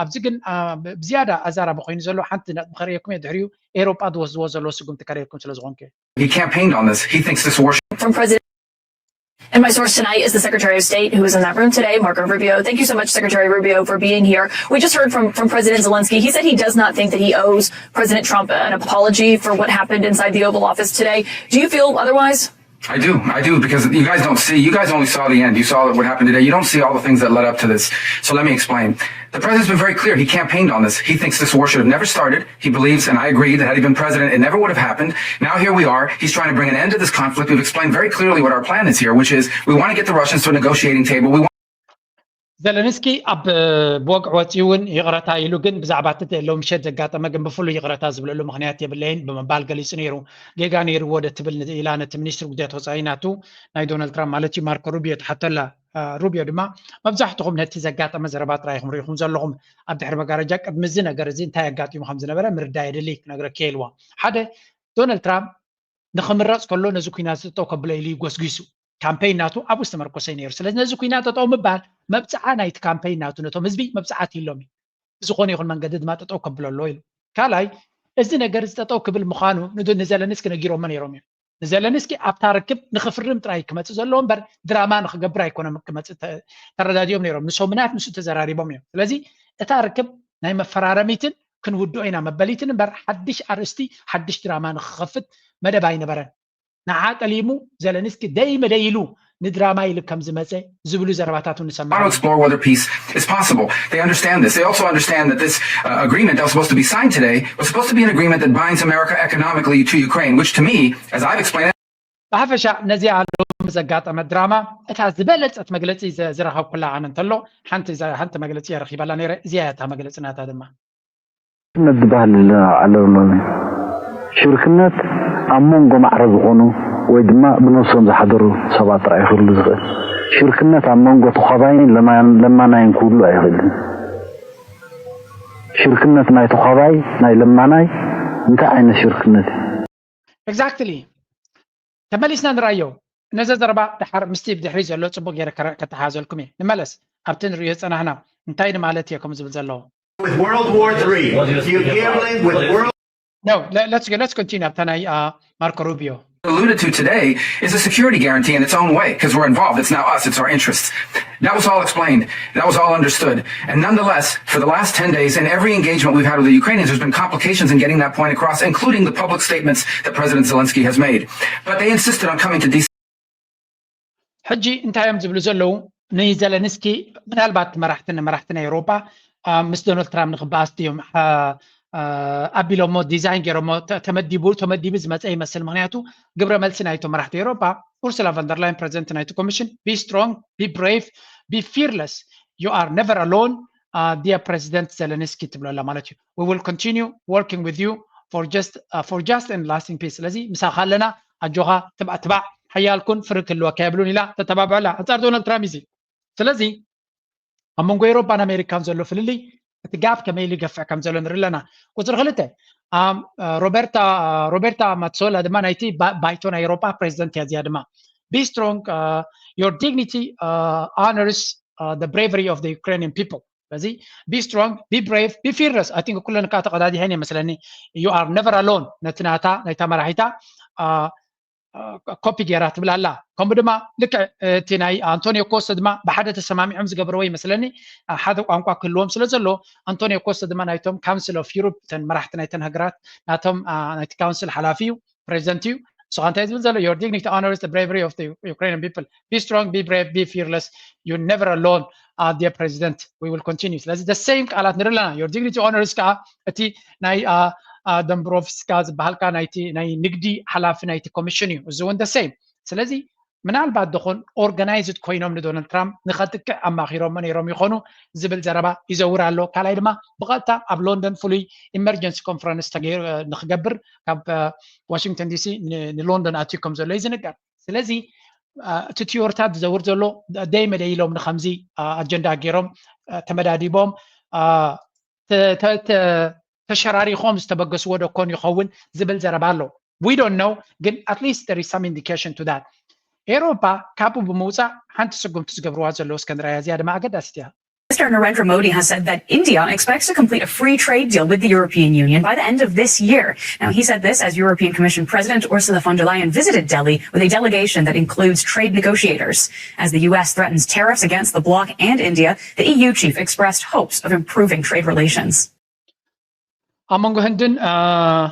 ኣብዚ ግን ብዝያዳ ኣዛራቢ ኮይኑ ዘሎ ሓንቲ ነጥቢ ከርእየኩም እየ፣ ድሕሪኡ ኤሮጳ ዝወስድዎ ዘለዉ ስጉምቲ ከርእየኩም ስለ ዝኾንኩ እየ። He campaigned on this. He thinks this war should from President. And my source tonight is the Secretary of State who is in that room today, Marco Rubio. Thank you so much, Secretary Rubio, for being here. We just heard from, from President Zelensky. He said he does not think that he owes President Trump an apology for what happened inside the Oval Office today. Do you feel otherwise? I do, I do, because you guys don't see, you guys only saw the end. You saw what happened today. You don't see all the things that led up to this. So let me explain. The president's been very clear. He campaigned on this. He thinks this war should have never started. He believes, and I agree, that had he been president, it never would have happened. Now here we are. He's trying to bring an end to this conflict. We've explained very clearly what our plan is here, which is we want to get the Russians to a negotiating table. We want ዘለንስኪ ኣብ ብወግዒ ወፂኡ እውን ይቕረታ ኢሉ፣ ግን ብዛዕባ እቲ ሎምሸት ዘጋጠመ ግን ብፍሉይ ይቕረታ ዝብለሉ ምኽንያት የብለይን ብምባል ገሊፁ ነይሩ። ጌጋ ነይርዎ ዶ ትብል ኢላ ነቲ ሚኒስትሪ ጉዳያት ወፃኢ ናቱ ናይ ዶናልድ ትራምፕ ማለት እዩ ማርኮ ሩቢዮ ትሓተላ። ሩቢዮ ድማ መብዛሕትኹም ነቲ ዘጋጠመ ዘረባ ጥራይ ኢኹም ርኢኹም ዘለኹም። ኣብ ድሕሪ መጋረጃ ቅድሚ እዚ ነገር እዚ እንታይ ኣጋጢሙ ከም ዝነበረ ምርዳእ የድሊ ክነግረኪ እየ ኢልዋ። ሓደ፣ ዶናልድ ትራምፕ ንኽምረፅ ከሎ ነዚ ኲናት እዚ ጠጠው ከብሎ ኢሉ እዩ ጎስጒሱ። ካምፔይን ናቱ ኣብኡ ዝተመርኮሰ እዩ ነይሩ። ስለዚ ነዚ ኲናት ጠጠው ምባል መብፅዓ ናይቲ ካምፔይን ናቱ ነቶም ህዝቢ መብፅዓ ኣትይሎም እዩ። ብዝኾነ ይኹን መንገዲ ድማ ጠጠው ከብሎ ኣለዎ ኢሉ። ካልኣይ፣ እዚ ነገር እዚ ጠጠው ክብል ምዃኑ ንዘለንስኪ ነጊሮሞ ነይሮም እዮም። ንዘለንስኪ ኣብታ ርክብ ንኽፍርም ጥራይ ክመፅእ ዘለዎ እምበር ድራማ ንኽገብር ኣይኮነም ክመፅእ ተረዳዲኦም ነይሮም። ንሰሙናት ምስኡ ተዘራሪቦም እዮም። ስለዚ እታ ርክብ ናይ መፈራረሚትን ክንውድኦ ኢና መበሊትን እምበር ሓድሽ ኣርእስቲ ሓድሽ ድራማ ንኽኸፍት መደብ ኣይነበረን። ንዓ ጠሊሙ ዘለንስኪ ደይ መደይ ኢሉ ንድራማ ኢሉ ከም ዝመፀ ዝብሉ ዘረባታት ንሰምዕ። Explore whether peace is possible. They understand this. They also understand that this uh, agreement that was supposed to be signed today was supposed to be an agreement that binds America economically to Ukraine, which to me, as I've explained, ብሓፈሻ ነዚኣ ሎም ዘጋጠመት ድራማ እታ ዝበለፀት መግለፂ ዝረኸብኩላ ኣነ እንተሎ ሓንቲ መግለፂ ረኺባላ ነይረ። እዚኣ እታ መግለፂ ናታ ድማ ሽርክነት ዝበሃል ኣሎ ሎሚ። ሽርክነት ኣብ መንጎ ማዕረ ዝኾኑ ወይ ድማ ብነብሶም ዝሓደሩ ሰባት ጥራይ ክህሉ ዝኽእል። ሽርክነት ኣብ መንጎ ተዃባይን ለማናይን ክህሉ ኣይኽእልን። ሽርክነት ናይ ተዃባይ ናይ ለማናይ እንታይ ዓይነት ሽርክነት እዩ? Exactly። ተመሊስና ንራዮ። ነዚ ዘረባ ድሓር ምስቲ ብድሕሪ ዘሎ ጽቡቕ ገይረ ከተሓዘልኩም እየ። ንመለስ ኣብቲ ንርእዮ ዝጸናሕና እንታይ ንማለት እየ ከምኡ ዝብል ዘለዎ። With World War Three, you're gambling with World No, let, let's go, let's continue. ኣብታ ናይ ማርኮ ሩቢዮ alluded to today is a security guarantee in its own way because we're involved. It's now us, it's our interests. That was all explained. That was all understood. And nonetheless, for the last ten days, in every engagement we've had with the Ukrainians, there's been complications in getting that point across, including the public statements that President Zelensky has made. But they insisted on coming to D C. ሕጂ እንታይ እዮም ዝብሉ ዘለዉ? ንዘለንስኪ ምናልባት መራሕቲ መራሕቲ ናይ ኤውሮጳ ምስ ዶናልድ ትራምፕ ንክበኣስ ድዮም ኣቢሎሞ ዲዛይን ገይሮሞ ተመዲቡ ተመዲቡ ዝመፀ ይመስል። ምክንያቱ ግብረ መልሲ ናይቶም መራሕቲ ኤውሮጳ ኡርሱላ ቨንደርላይን ፕሬዚደንት ናይቲ ኮሚሽን be strong, be brave, be fearless, you are never alone, dear President Zelensky ትብሎ ኣላ ማለት እዩ። We will continue working with you for just, for just and lasting peace. ስለዚ ምሳኻ ኣለና፣ ኣጆኻ፣ ትባዕ ትባዕ፣ ሓያል ኩን፣ ፍርህ ክህልወካ የብሉን ኢላ ተተባብዖ ኣላ። ኣንጻር ዶናልድ ትራምፕ እዚ ስለዚ ኣብ መንጎ ኤውሮጳን ኣሜሪካን ዘሎ ፍልልይ እቲ ጋፕ ከመይ ኢሉ ይገፍሕ ከም ዘሎ ንርኢ ኣለና። ቁፅሪ ክልተ ሮበርታ ሮበርታ ማትሶላ ድማ ናይቲ ባይቶ ናይ ኤውሮጳ ፕሬዚደንት እያ። እዚኣ ድማ be strong, your dignity honors the bravery of the Ukrainian people. ስለዚ be strong, be brave, be fearless. I think ኩለን ከዓ ተቐዳዲሐን እየ መስለኒ። You are never alone። ነቲ ናታ ናይታ መራሒታ ኮፒ ገይራ ትብል ኣላ። ከምኡ ድማ ልክዕ እቲ ናይ ኣንቶኒዮ ኮስተ ድማ ብሓደ ተሰማሚዖም ዝገበርዎ ይመስለኒ። ሓደ ቋንቋ ክህልዎም ስለ ዘሎ ኣንቶኒዮ ኮስተ ድማ ናይቶም ካውንስል ኦፍ ዩሮፕ እተን መራሕቲ ናይተን ሃገራት ናቶም ናይቲ ካውንስል ሓላፊ እዩ፣ ፕሬዚደንት እዩ። ንስኻ እንታይ ዝብል ዘሎ your dignity honors the bravery of the Ukrainian people, be strong, be brave, be fearless, you never alone, dear President, we will continue. ስለዚ the same ቃላት ንርኢ ኣለና። Your dignity honors ከዓ እቲ ናይ ደምብሮቭስካ ዝበሃልካ ናይቲ ናይ ንግዲ ሓላፊ ናይቲ ኮሚሽን እዩ። እዚ እውን the same። ስለዚ ምናልባት ደኾን ኦርጋናይዝድ ኮይኖም ንዶናልድ ትራምፕ ንኸጥቅዕ ኣማኺሮሞ ነይሮም ይኾኑ ዝብል ዘረባ ይዘውር ኣሎ። ካልኣይ ድማ ብቐጥታ ኣብ ሎንደን ፍሉይ ኢመርጀንሲ ኮንፈረንስ ንክገብር ካብ ዋሽንግተን ዲሲ ንሎንደን ኣትዩ ከም ዘሎ እዩ ዝንገር። ስለዚ እቲ ቲዮሪታት ዝዘውር ዘሎ ደይ መደይ ኢሎም ንከምዚ ኣጀንዳ ገይሮም ተመዳዲቦም ተሸራሪኾም ዝተበገስዎ ዶ ኮን ይኸውን ዝብል ዘረባ ኣሎ። We don't know፣ ግን at least there is some indication to that። ኤውሮፓ ካብኡ ብምውፃእ ሓንቲ ስጉምቲ ዝገብርዋ ዘለዉ እስከ ንርኣያ። እዚኣ ድማ ኣገዳሲት እያ። Prime Minister Narendra Modi has said that India expects to complete a free trade deal with the European Union by the end of this year. Now, he said this as European Commission President Ursula von der Leyen visited Delhi with a delegation that includes trade negotiators. As the U S threatens tariffs against the bloc and India, the E U chief expressed hopes of improving trade relations. ኣብ መንጎ ህንድን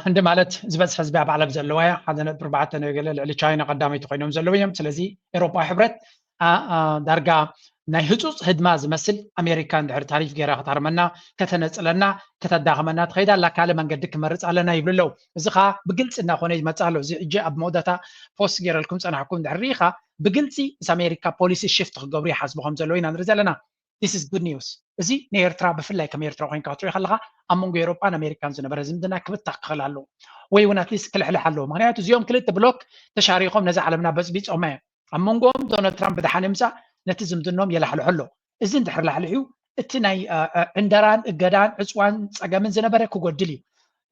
ህንዲ ማለት ዝበዝሕ ህዝቢ ኣብ ዓለም ዘለዋ እያ። ሓደ ነጥቢ ኣርባዕተ ገለ ልዕሊ ቻይና ቀዳመይቲ ኮይኖም ዘለዉ እዮም። ስለዚ ኤውሮፓዊ ሕብረት ዳርጋ ናይ ህፁፅ ህድማ ዝመስል ኣሜሪካ እንድሕር ታሪፍ ገይራ ከተርመና ከተነፅለና ከተዳኸመና ትኸይድ ኣላ። ካልእ መንገዲ ክመርፅ ኣለና ይብሉ ኣለዉ። እዚ ከዓ ብግልፂ እናኾነ ይመፅእ ኣሎ። እዚ ሕጂ ኣብ መወዳእታ ፖስት ገይረልኩም ፀናሕኩም እንድሕር ርኢኻ ብግልፂ ምስ ኣሜሪካ ፖሊሲ ሽፍት ክገብሩ ይሓስቡ ከም ዘለዉ ኢና ንርኢ ዘለና። This is good news። እዚ ንኤርትራ ብፍላይ ከም ኤርትራ ኮይንካ ክትሪኦ ከለካ ኣብ መንጎ ኤውሮጳን ኣሜሪካን ዝነበረ ዝምድና ክብታኽ ክኽእል ኣለዎ ወይ እውን ኣትሊስት ክልሕልሕ ኣለዎ። ምክንያቱ እዚኦም ክልተ ብሎክ ተሻሪኾም ነዛ ዓለምና በፅቢፆማ እዮም። ኣብ መንጎኦም ዶናልድ ትራምፕ ብድሓን ምፃእ ነቲ ዝምድኖም የላሕልሖ ኣሎ። እዚ እንድሕር ላሕልሕዩ እቲ ናይ ዕንደራን እገዳን ዕፅዋን ፀገምን ዝነበረ ክጎድል እዩ።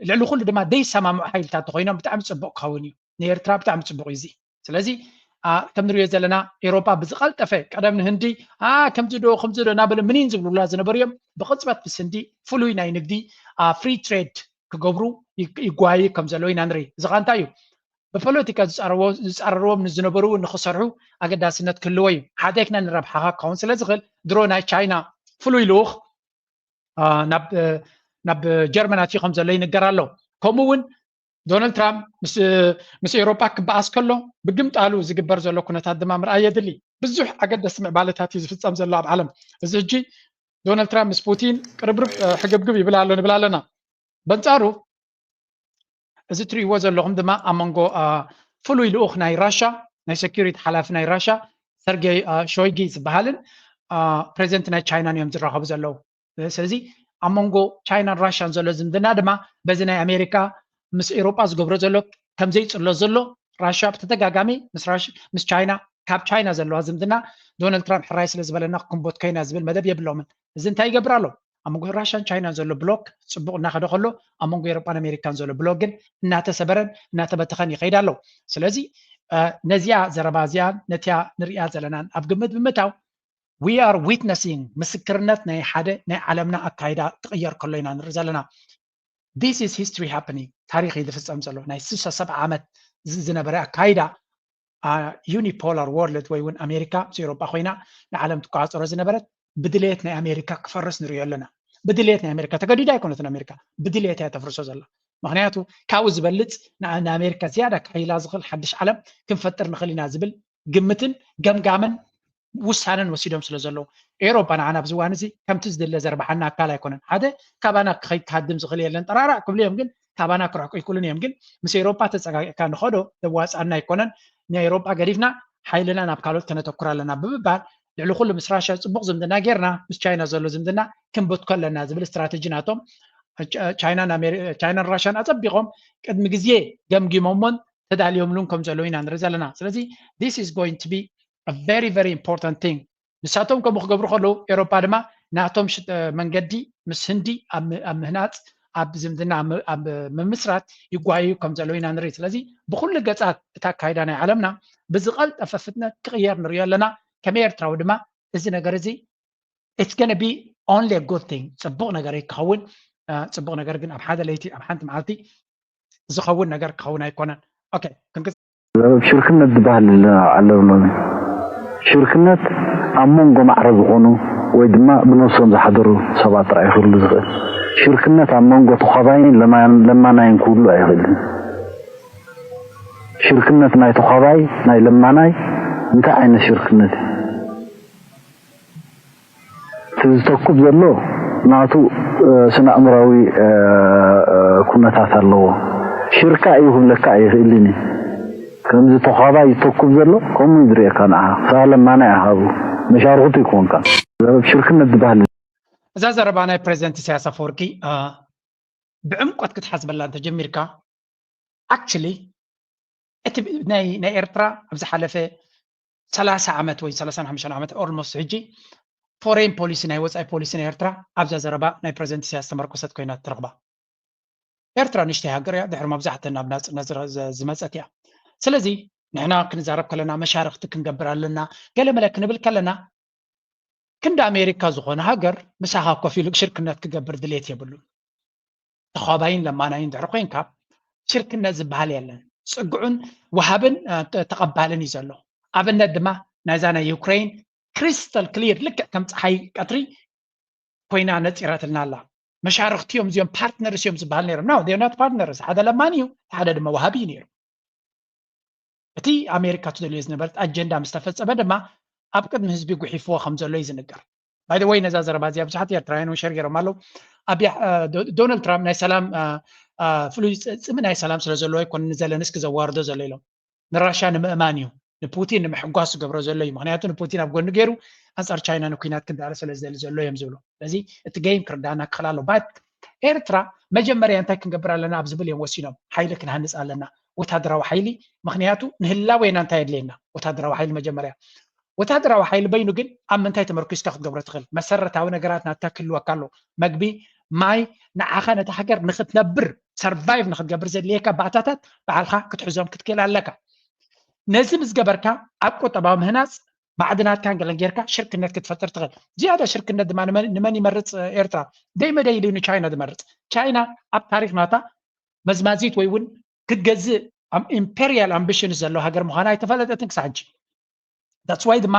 ልዕሊ ኩሉ ድማ ደይሰማምዑ ሓይልታት ተኮይኖም ብጣዕሚ ፅቡቅ ክኸውን እዩ። ንኤርትራ ብጣዕሚ ፅቡቅ እዩ እዚ። ስለዚ ከም ንሪኦ ዘለና ኤውሮጳ ብዝቐልጠፈ ቀደም ንህንዲ ከምዚ ዶ ከምዚ ዶ እናበለ ምኒን ዝብሉላ ዝነበሩ እዮም። ብቕፅበት ምስ ህንዲ ፍሉይ ናይ ንግዲ ፍሪ ትሬድ ክገብሩ ይጓዩ ከም ዘለዉ ኢና ንርኢ። እዚ ኸ እንታይ እዩ? ብፖለቲካ ዝፃረርዎም ንዝነበሩ እውን ንክሰርሑ ኣገዳስነት ክህልዎ እዩ። ሓደክና ንረብሓኻ ክኸውን ስለ ዝኽእል ድሮ ናይ ቻይና ፍሉይ ልኡኽ ናብ ጀርመን ኣትዩ ከም ዘሎ ይንገር ኣሎ። ከምኡ እውን ዶናልድ ትራምፕ ምስ ኤውሮጳ ክበኣስ ከሎ ብግምጣሉ ዝግበር ዘሎ ኩነታት ድማ ምርኣይ የድሊ። ብዙሕ ኣገደስቲ ምዕባለታት እዩ ዝፍፀም ዘሎ ኣብ ዓለም። እዚ ሕጂ ዶናልድ ትራምፕ ምስ ፑቲን ቅርብርብ ሕግብግብ ይብል ኣሎ ንብል ኣለና። በንፃሩ እዚ ትርእይዎ ዘለኹም ድማ ኣብ መንጎ ፍሉይ ልኡኽ ናይ ራሻ ናይ ሴኩሪቲ ሓላፊ ናይ ራሻ ሰርጌይ ሾይጊ ዝበሃልን ፕሬዚደንት ናይ ቻይናን እዮም ዝራኸቡ ዘለዉ። ስለዚ ኣብ መንጎ ቻይናን ራሻን ዘሎ ዝምድና ድማ በዚ ናይ ኣሜሪካ ምስ ኤውሮጳ ዝገብሮ ዘሎ ከምዘይፅሎ ዘሎ ራሻ ብተደጋጋሚ ምስ ቻይና ካብ ቻይና ዘለዋ ዝምድና ዶናልድ ትራምፕ ሕራይ ስለ ዝበለና ክንቦትኮ ኢና ዝብል መደብ የብሎምን። እዚ እንታይ ይገብር ኣሎ? ኣብ መንጎ ራሻን ቻይናን ዘሎ ብሎክ ፅቡቕ እናኸደ ከሎ ኣብ መንጎ ኤውሮጳን ኣሜሪካን ዘሎ ብሎክ ግን እናተሰበረን እናተበተኸን ይኸይድ ኣሎ። ስለዚ ነዚኣ ዘረባ እዚኣን ነቲያ ንሪኣ ዘለናን ኣብ ግምት ብምእታው we are witnessing ምስክርነት ናይ ሓደ ናይ ዓለምና ኣካይዳ ክቕየር ከሎ ኢና ንርኢ ዘለና። This is history happening። ታሪኽ እዩ ዝፍፀም ዘሎ። ናይ ስሳ ሰብዓ ዓመት ዝነበረ ኣካይዳ unipolar world ወይ እውን ኣሜሪካ ምስ ኤውሮጳ ኮይና ንዓለም ትቆፃፀሮ ዝነበረት ብድሌት ናይ ኣሜሪካ ክፈርስ ንሪኦ ኣለና። ብድሌት ናይ ኣሜሪካ ተገዲዳ ኣይኮነትን። ኣሜሪካ ብድሌት እያ ተፍርሶ ዘላ። ምክንያቱ ካብኡ ዝበልፅ ንኣሜሪካ ዝያዳ ክሕይላ ዝኽእል ሓድሽ ዓለም ክንፈጥር ንኽእል ኢና ዝብል ግምትን ገምጋምን ውሳነን ወሲዶም ስለ ዘለዉ ኤውሮፓ ንዓና ኣብዚ እዋን እዚ ከምቲ ዝድለ ዘርብሓና ኣካል ኣይኮነን። ሓደ ካባና ክኸይድ ክሃድም ዝኽእል የለን ጠራራዕ ክብሉ እዮም፣ ግን ካባና ክርሕቁ ይክእሉን እዮም። ግን ምስ ኤውሮፓ ተፀጋጊዕካ ንኸዶ ዘዋፅኣና ኣይኮነን። ናይ ኤውሮፓ ገዲፍና ሓይልና ናብ ካልኦት ከነተኩር ኣለና ብምባል ልዕሊ ኩሉ ምስ ራሽያ ፅቡቕ ዝምድና ጌርና ምስ ቻይና ዘሎ ዝምድና ክንበትኮ ኣለና ዝብል ስትራተጂ ናቶም ቻይናን ራሽያን ኣፀቢቖም ቅድሚ ግዜ ገምጊሞሞን ተዳልዮምሉን ከም ዘለዉ ኢና ንርኢ ዘለና። ስለዚ this is going to be a very very important thing። ንሳቶም ከምኡ ክገብሩ ከለዉ ኤውሮፓ ድማ ናቶም መንገዲ ምስ ህንዲ ኣብ ምህናፅ ኣብ ዝምድና ኣብ ምምስራት ይጓየዩ ከም ዘለዉ ኢና ንርኢ። ስለዚ ብኩሉ ገፃት እታ ኣካይዳ ናይ ዓለምና ብዝቐልጠፈ ፍጥነት ክቕየር ንሪኦ ኣለና። ከም ኤርትራዊ ድማ እዚ ነገር እዚ it's gonna be only a good thing። ፅቡቕ ነገር ክኸውን ፅቡቕ ነገር ግን ኣብ ሓደ ለይቲ ኣብ ሓንቲ መዓልቲ ዝኸውን ነገር ክኸውን ኣይኮነን። ኦኬ ክንክ ሽርክነት ዝበሃል ኣለብሎም። ሽርክነት ኣብ መንጎ ማዕረ ዝኾኑ ወይ ድማ ብነብሶም ዝሓደሩ ሰባት ጥራይ ክህሉ ዝኽእል። ሽርክነት ኣብ መንጎ ተዃባይን ለማናይን ክህሉ ኣይኽእልን። ሽርክነት ናይ ተዃባይ ናይ ለማናይ እንታይ ዓይነት ሽርክነት እዩ? እቲ ዝተኩብ ዘሎ ናቱ ስነ ኣእምራዊ ኩነታት ኣለዎ። ሽርካ እዩ ክብለካ ኣይኽእልን እዩ። ከምዚ ተዃባይ ዝተኩብ ዘሎ ከምኡ እዩ ዝርእየካ ንዓኻ። ንስኻ ለማናይ ኢኻ፣ መሻርኽቱ ኣይኮንካን። ሽርክነት ዝበሃል እዛ ዘረባ ናይ ፕሬዚደንት ኢሳያስ ኣፈወርቂ ብዕምቆት ክትሓስበላ እንተጀሚርካ actually እቲ ናይ ናይ ኤርትራ ኣብ ዝሓለፈ ሰላሳ ዓመት ወይ ሰላሳን ሓሙሽተን ዓመት almost ሕጂ foreign policy ናይ ወፃኢ ፖሊሲ ናይ ኤርትራ ኣብዛ ዘረባ ናይ ፕሬዚደንት ኢሳያስ ተመርኮሰት ኮይና ትረኽባ። ኤርትራ ንእሽተይ ሃገር እያ፣ ድሕሪ መብዛሕተን ናብ ናፅነት ዝመፀት እያ። ስለዚ ንሕና ክንዛረብ ከለና መሻርክቲ ክንገብር ኣለና ገለ መለ ክንብል ከለና ክንዲ ኣሜሪካ ዝኾነ ሃገር ምሳኻ ኮፍ ኢሉ ሽርክነት ክገብር ድሌት የብሉን። ተኻባይን ለማናይን ድሕሪ ኮይንካ ሽርክነት ዝበሃል የለን። ፅግዑን ወሃብን ተቐባልን እዩ ዘሎ። ኣብነት ድማ ናይዛ ናይ ዩክሬን crystal clear ልክዕ ከም ፀሓይ ቀትሪ ኮይና ነፂራትልና ኣላ። መሻርክቲ እዮም እዚኦም partners እዮም ዝበሃል ነይሮም። No, they're not partners። ሓደ ለማኒ እዩ፣ ሓደ ድማ ወሃቢ እዩ ነይሩ። እቲ ኣሜሪካ ትደልዮ ዝነበረት ኣጀንዳ ምስ ተፈፀመ ድማ ኣብ ቅድሚ ህዝቢ ጉሒፍዎ ከም ዘሎ እዩ ዝንገር። By the way ነዛ ዘረባ እዚኣ ብዙሓት ኤርትራውያን እውን ሸር ገይሮም ኣለዉ። ኣብያ ዶናልድ ትራምፕ ናይ ሰላም ፍሉይ ፅምኢ ናይ ሰላም ስለ ዘለዎ ኣይኮነ ንዘለንስኪ ዘዋርዶ ዘሎ ኢሎም። ንራሽያ ንምእማን እዩ፣ ንፑቲን ንምሕጓስ ዝገብሮ ዘሎ እዩ። ምክንያቱ ንፑቲን ኣብ ጎኒ ገይሩ ኣንፃር ቻይና ንኩናት ክዳሎ ስለ ዝደሊ ዘሎ እዮም ዝብሉ። ስለዚ እቲ game ክርዳና ክኽእል ኣሎ። ባት ኤርትራ መጀመርያ እንታይ ክንገብር ኣለና ኣብ ዝብል እዮም ወሲኖም። ሓይሊ ክንሃንፅ ኣለና፣ ወታደራዊ ሓይሊ። ምክንያቱ ንህላዌና እንታይ የድልየና? ወታደራዊ ሓይሊ መጀመርያ። ወታደራዊ ሓይሊ በይኑ ግን ኣብ ምንታይ ተመርኪስካ ክትገብሮ ትኽእል? መሰረታዊ ነገራት ናትካ ክህልወካ ኣሎ። መግቢ፣ ማይ፣ ንዓኻ ነታ ሃገር ንክትነብር survive ንክትገብር ዘድልየካ ባእታታት ባዕልካ ክትሕዞም ክትክእል ኣለካ። ነዚ ምስ ገበርካ ኣብ ቁጠባዊ ምህናፅ ማዕድናትካን ገለን ጌርካ ሽርክነት ክትፈጥር ትኽእል። ዝያዳ ሽርክነት ድማ ንመን ይመርፅ ኤርትራ? ደይ መደይ ኢሉ ንቻይና ዝመርፅ። ቻይና ኣብ ታሪክ ናታ መዝማዚት ወይ እውን ክትገዝእ imperial ambitions ዘለዎ ሃገር ምዃና ኣይተፈለጠትን ክሳብ ሕጂ። That's why ድማ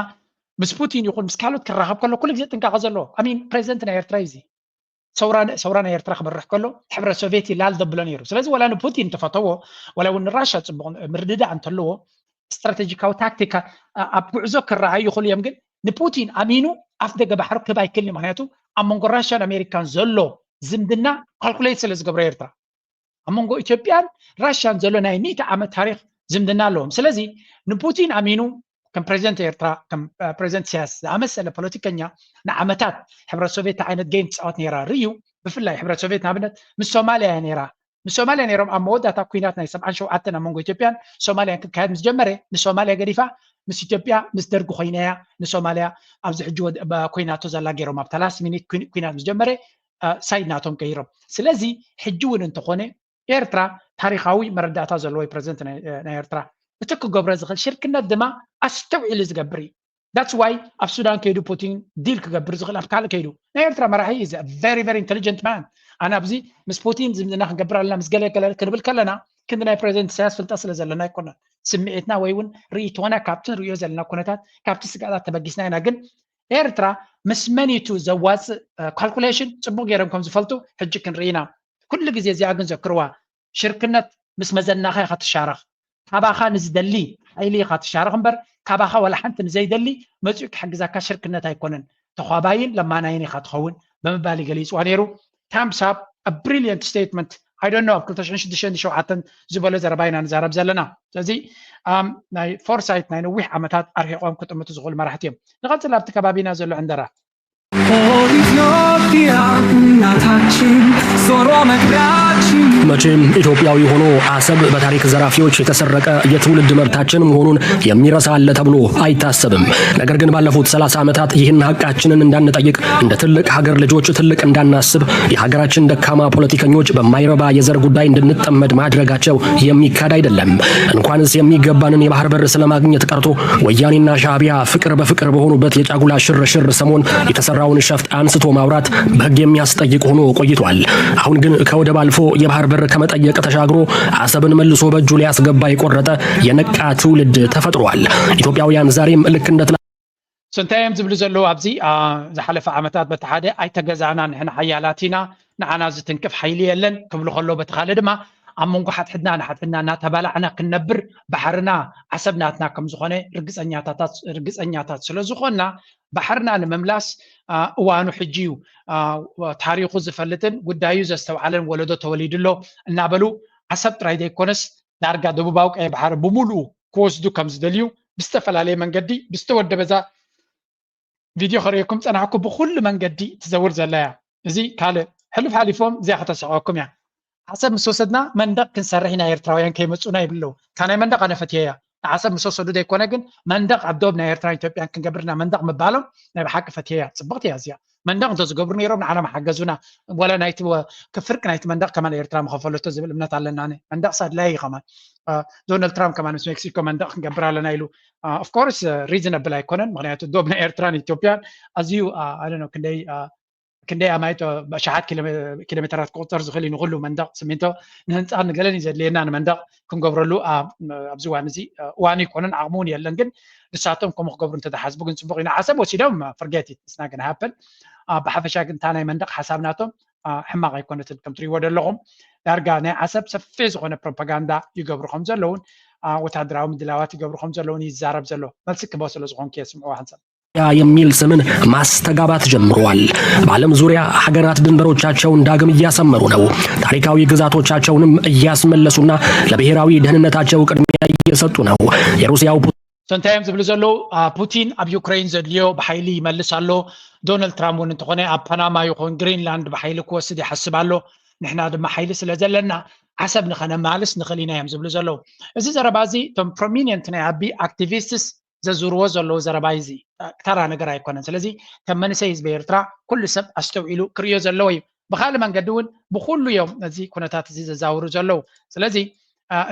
ምስ ፑቲን ይኹን ምስ ካልኦት ክራኸብ ከሎ ኩሉ ግዜ ጥንቃቐ ዘለዎ። I mean president ናይ ኤርትራ እዩ። ሰውራ ሰውራ ናይ ኤርትራ ክመርሕ ከሎ ሕብረት ሶቪየት ይላል ዘብሎ ነይሩ። ስለዚ ወላ ንፑቲን እንተፈተዎ ወላ እውን ንራሻ ፅቡቕ ምርድዳእ እንተለዎ ስትራቴጂካዊ ታክቲካ ኣብ ጉዕዞ ክረኣዩ ይኽእሉ እዮም። ግን ንፑቲን ኣሚኑ ኣፍ ደገ ባሕሪ ክህብ ኣይክእልን። ምክንያቱ ኣብ መንጎ ራሻን ኣሜሪካን ዘሎ ዝምድና ካልኩሌት ስለ ዝገብሮ ኤርትራ ኣብ መንጎ ኢትዮጵያን ራሽያን ዘሎ ናይ ሚእቲ ዓመት ታሪክ ዝምድና ኣለዎም። ስለዚ ንፑቲን ኣሚኑ ከም ፕሬዚደንት ኤርትራ ከም ፕሬዚደንት ኢሳያስ ዝኣመሰለ ፖለቲከኛ ንዓመታት ሕብረት ሶቪየት ዓይነት ጌም ትፃወት ነይራ ርዩ። ብፍላይ ሕብረት ሶቪየት ንኣብነት ምስ ሶማልያ እያ ነይራ። ምስ ሶማልያ ነይሮም ኣብ መወዳእታ ኩናት ናይ ሰብዓን ሸውዓተን ኣብ መንጎ ኢትዮጵያን ሶማልያን ክካየድ ምስ ጀመረ ንሶማልያ ገዲፋ ምስ ኢትዮጵያ ምስ ደርጊ ኮይና እያ ንሶማልያ ኣብዚ ሕጂ ኮይናቶ ዘላ ገይሮም ኣብታ ላስት ሚኒት ኩናት ምስ ጀመረ ሳይድ ናቶም ቀይሮም። ስለዚ ሕጂ እውን እንተኾነ ኤርትራ ታሪኻዊ መረዳእታ ዘለዎ ፕረዚደንት ናይ ኤርትራ እቲ ክገብሮ ዝኽእል ሽርክነት ድማ ኣስተውዒሉ ዝገብር እዩ። That's why ኣብ ሱዳን ከይዱ ፑቲን ዲል ክገብር ዝኽእል ኣብ ካልእ ከይዱ ናይ ኤርትራ መራሒ is very very intelligent man። ኣነ ኣብዚ ምስ ፑቲን ዝምድና ክንገብር ኣለና ምስ ገለ ገለ ክንብል ከለና ክንዲ ናይ ፕረዚደንት ኢሳያስ ፍልጠት ስለ ዘለና ኣይኮነን። ስምዒትና ወይ እውን ርእይቶና ካብቲ ንርእዮ ዘለና ኩነታት ካብቲ ስጋታት ተበጊስና ኢና። ግን ኤርትራ ምስ መን እዩ ዘዋፅእ ካልኩሌሽን ፅቡቅ ገይሮም ከም ዝፈልጡ ሕጂ ክንርኢ ኢና። ኩሉ ግዜ እዚኣ ግን ዘክርዋ ሽርክነት ምስ መዘናኻ ኢኻ ትሻረኽ። ካባኻ ንዝደሊ ሓይሊ ኢኻ ትሻረኽ እምበር ካባኻ ዋላ ሓንቲ ንዘይደሊ መፂኡ ክሕግዛካ ሽርክነት ኣይኮነን። ተኳባይን ለማናይን ኢኻ ትኸውን ብምባል ይገሊፅዋ ነይሩ። Thumbs up, a brilliant statement. I don't know ኣብ ክልተ ሽሕን ሽዱሽተን ሸውዓተን ዝበሎ ዘረባ ኢና ንዛረብ ዘለና። ስለዚ ናይ ፎርሳይት ናይ ነዊሕ ዓመታት ኣርሒቆም ክጥምቱ ዝኽእሉ መራሕቲ እዮም። ንቐፅል ኣብቲ ከባቢና ዘሎ ዕንደራ ኢትዮጵያ እናታችን ዞሮ መግቢያችን መቼም ኢትዮጵያዊ ሆኖ አሰብ በታሪክ ዘራፊዎች የተሰረቀ የትውልድ መብታችን መሆኑን የሚረሳ አለ ተብሎ አይታሰብም። ነገር ግን ባለፉት ሰላሳ ዓመታት ይህን ሀቃችንን እንዳንጠይቅ እንደ ትልቅ ሀገር ልጆች ትልቅ እንዳናስብ የሀገራችን ደካማ ፖለቲከኞች በማይረባ የዘር ጉዳይ እንድንጠመድ ማድረጋቸው የሚካድ አይደለም። እንኳንስ የሚገባንን የባህር በር ስለማግኘት ቀርቶ ወያኔና ሻዕቢያ ፍቅር በፍቅር በሆኑበት የጫጉላ ሽርሽር ሰሞን የተሰራውን ሸፍጥ አንስቶ ማውራት በህግ የሚያስጠይቅ ሆኖ ቆይቷል። አሁን ግን ከወደብ አልፎ የባህር በር ከመጠየቅ ተሻግሮ አሰብን መልሶ በእጁ ሊያስገባ የቆረጠ የነቃ ትውልድ ተፈጥሯል። ኢትዮጵያውያን ዛሬም ልክ እንደ ትናንት So እንታይ እዮም ዝብሉ ዘለዉ ኣብዚ ዝሓለፈ ዓመታት በቲ ሓደ ኣይተገዛእና ንሕና ሓያላት ኢና ንዓና ዝትንክፍ ሓይሊ የለን ክብሉ ከሎ በቲ ካልእ ድማ ኣብ መንጎ ሓድሕድና ንሓድሕድና እናተባላዕና ክንነብር ባሕርና ዓሰብ ናትና ከም ዝኾነ ርግፀኛታት ስለ ዝኾንና ባሕርና ንምምላስ እዋኑ ሕጂ እዩ። ታሪኹ ዝፈልጥን ጉዳዩ ዘስተውዓለን ወለዶ ተወሊዱ ኣሎ እናበሉ ዓሰብ ጥራይ ዘይኮነስ ዳርጋ ደቡባዊ ቀይ ባሕሪ ብምሉኡ ክወስዱ ከም ዝደልዩ ብዝተፈላለየ መንገዲ ብዝተወደበ እዛ ቪድዮ ከርእየኩም ጸናሕኩ። ብኹሉ መንገዲ ትዘውር ዘላ እያ። እዚ ካልእ ሕሉፍ ሓሊፎም እዚኣ ከተስሕቐኩም እያ። ዓሰብ ምስ ወሰድና መንደቕ ክንሰርሕ ኢና ኤርትራውያን ከይመጹና ይብሉ ኣለዉ። እታ ናይ መንደቕ ኣነ ፈትየያ። ንዓሰብ ምስ ወሰዱ ዘይኮነ ግን መንደቕ ኣብ ዶብ ናይ ኤርትራን ኢትዮጵያን ክንገብር ኢና መንደቕ ምባሎም ናይ ብሓቂ ፈትየያ። ጽብቕቲ እያ እዚኣ። መንደቕ እንተዝገብሩ ነይሮም ንዓና ምሓገዙና። ዋላ ናይቲ ፍርቂ ናይቲ መንደቕ ከማን ኤርትራ ምኸፈለቶ ዝብል እምነት ኣለና። ኣነ መንደቕስ ኣድላዪ እዩ ከማን። ዶናልድ ትራምፕ ከማን ምስ ሜክሲኮ መንደቕ ክንገብር ኣለና ኢሉ of course reasonable ኣይኮነን። ምክንያቱ ዶብ ናይ ኤርትራን ኢትዮጵያን ኣዝዩ I don't know ክንደይ ክንደይ ኣማይት ኣሽሓት ኪሎ ሜተራት ክቁፀር ዝኽእል እዩ። ንኩሉ መንደቕ ስሚንቶ ንህንፃን ንገለን እዩ ዘድልየና። ንመንደቕ ክንገብረሉ ኣብዚ እዋን እዚ እዋኑ ኣይኮነን፣ ዓቕሚ እውን የለን። ግን ንሳቶም ከምኡ ክገብሩ እንተተሓስቡ ግን ፅቡቅ እዩ። ንዓሰብ ወሲዶም forget it, it's not gonna happen። ብሓፈሻ ግን እታ ናይ መንደቕ ሓሳብ ናቶም ሕማቕ ኣይኮነትን። ከም ትሪእዎ ዘለኹም ዳርጋ ናይ ዓሰብ ሰፊሕ ዝኾነ ፕሮፓጋንዳ ይገብሩ ከም ዘለውን ወታደራዊ ምድላዋት ይገብሩ ከም ዘለውን ይዛረብ ዘሎ። መልሲ ክህቦ ስለ ዝኾንኩ እየ፣ ስምዕዋ ሓንሳብ። የሚል ስምን ማስተጋባት ጀምረዋል። በዓለም ዙሪያ ሀገራት ድንበሮቻቸውን ዳግም እያሰመሩ ነው። ታሪካዊ ግዛቶቻቸውንም እያስመለሱና ለብሔራዊ ደህንነታቸው ቅድሚያ እየሰጡ ነው። የሩሲያው So እንታይ እዮም ዝብሉ ዘለዉ? ፑቲን ኣብ ዩክሬን ዘድልዮ ብሓይሊ ይመልስ ኣሎ። ዶናልድ ትራምፕ እውን እንተኾነ ኣብ ፓናማ ይኹን ግሪንላንድ ብሓይሊ ክወስድ ይሓስብ ኣሎ። ንሕና ድማ ሓይሊ ስለ ዘለና ዓሰብ ንኸነማልስ ንኽእል ኢና እዮም ዝብሉ ዘለዉ። እዚ ዘረባ እዚ እቶም ፕሮሚኒየንት ናይ ኣቢ ኣክቲቪስትስ ዘዝርዎ ዘለዉ ዘረባ እዚ ተራ ነገር ኣይኮነን። ስለዚ ከም መንእሰይ ህዝቢ ኤርትራ ኩሉ ሰብ ኣስተውዒሉ ክርእዮ ዘለዎ እዩ። ብካልእ መንገዲ እውን ብኩሉ እዮም ነዚ ኩነታት እዚ ዘዛውሩ ዘለዉ። ስለዚ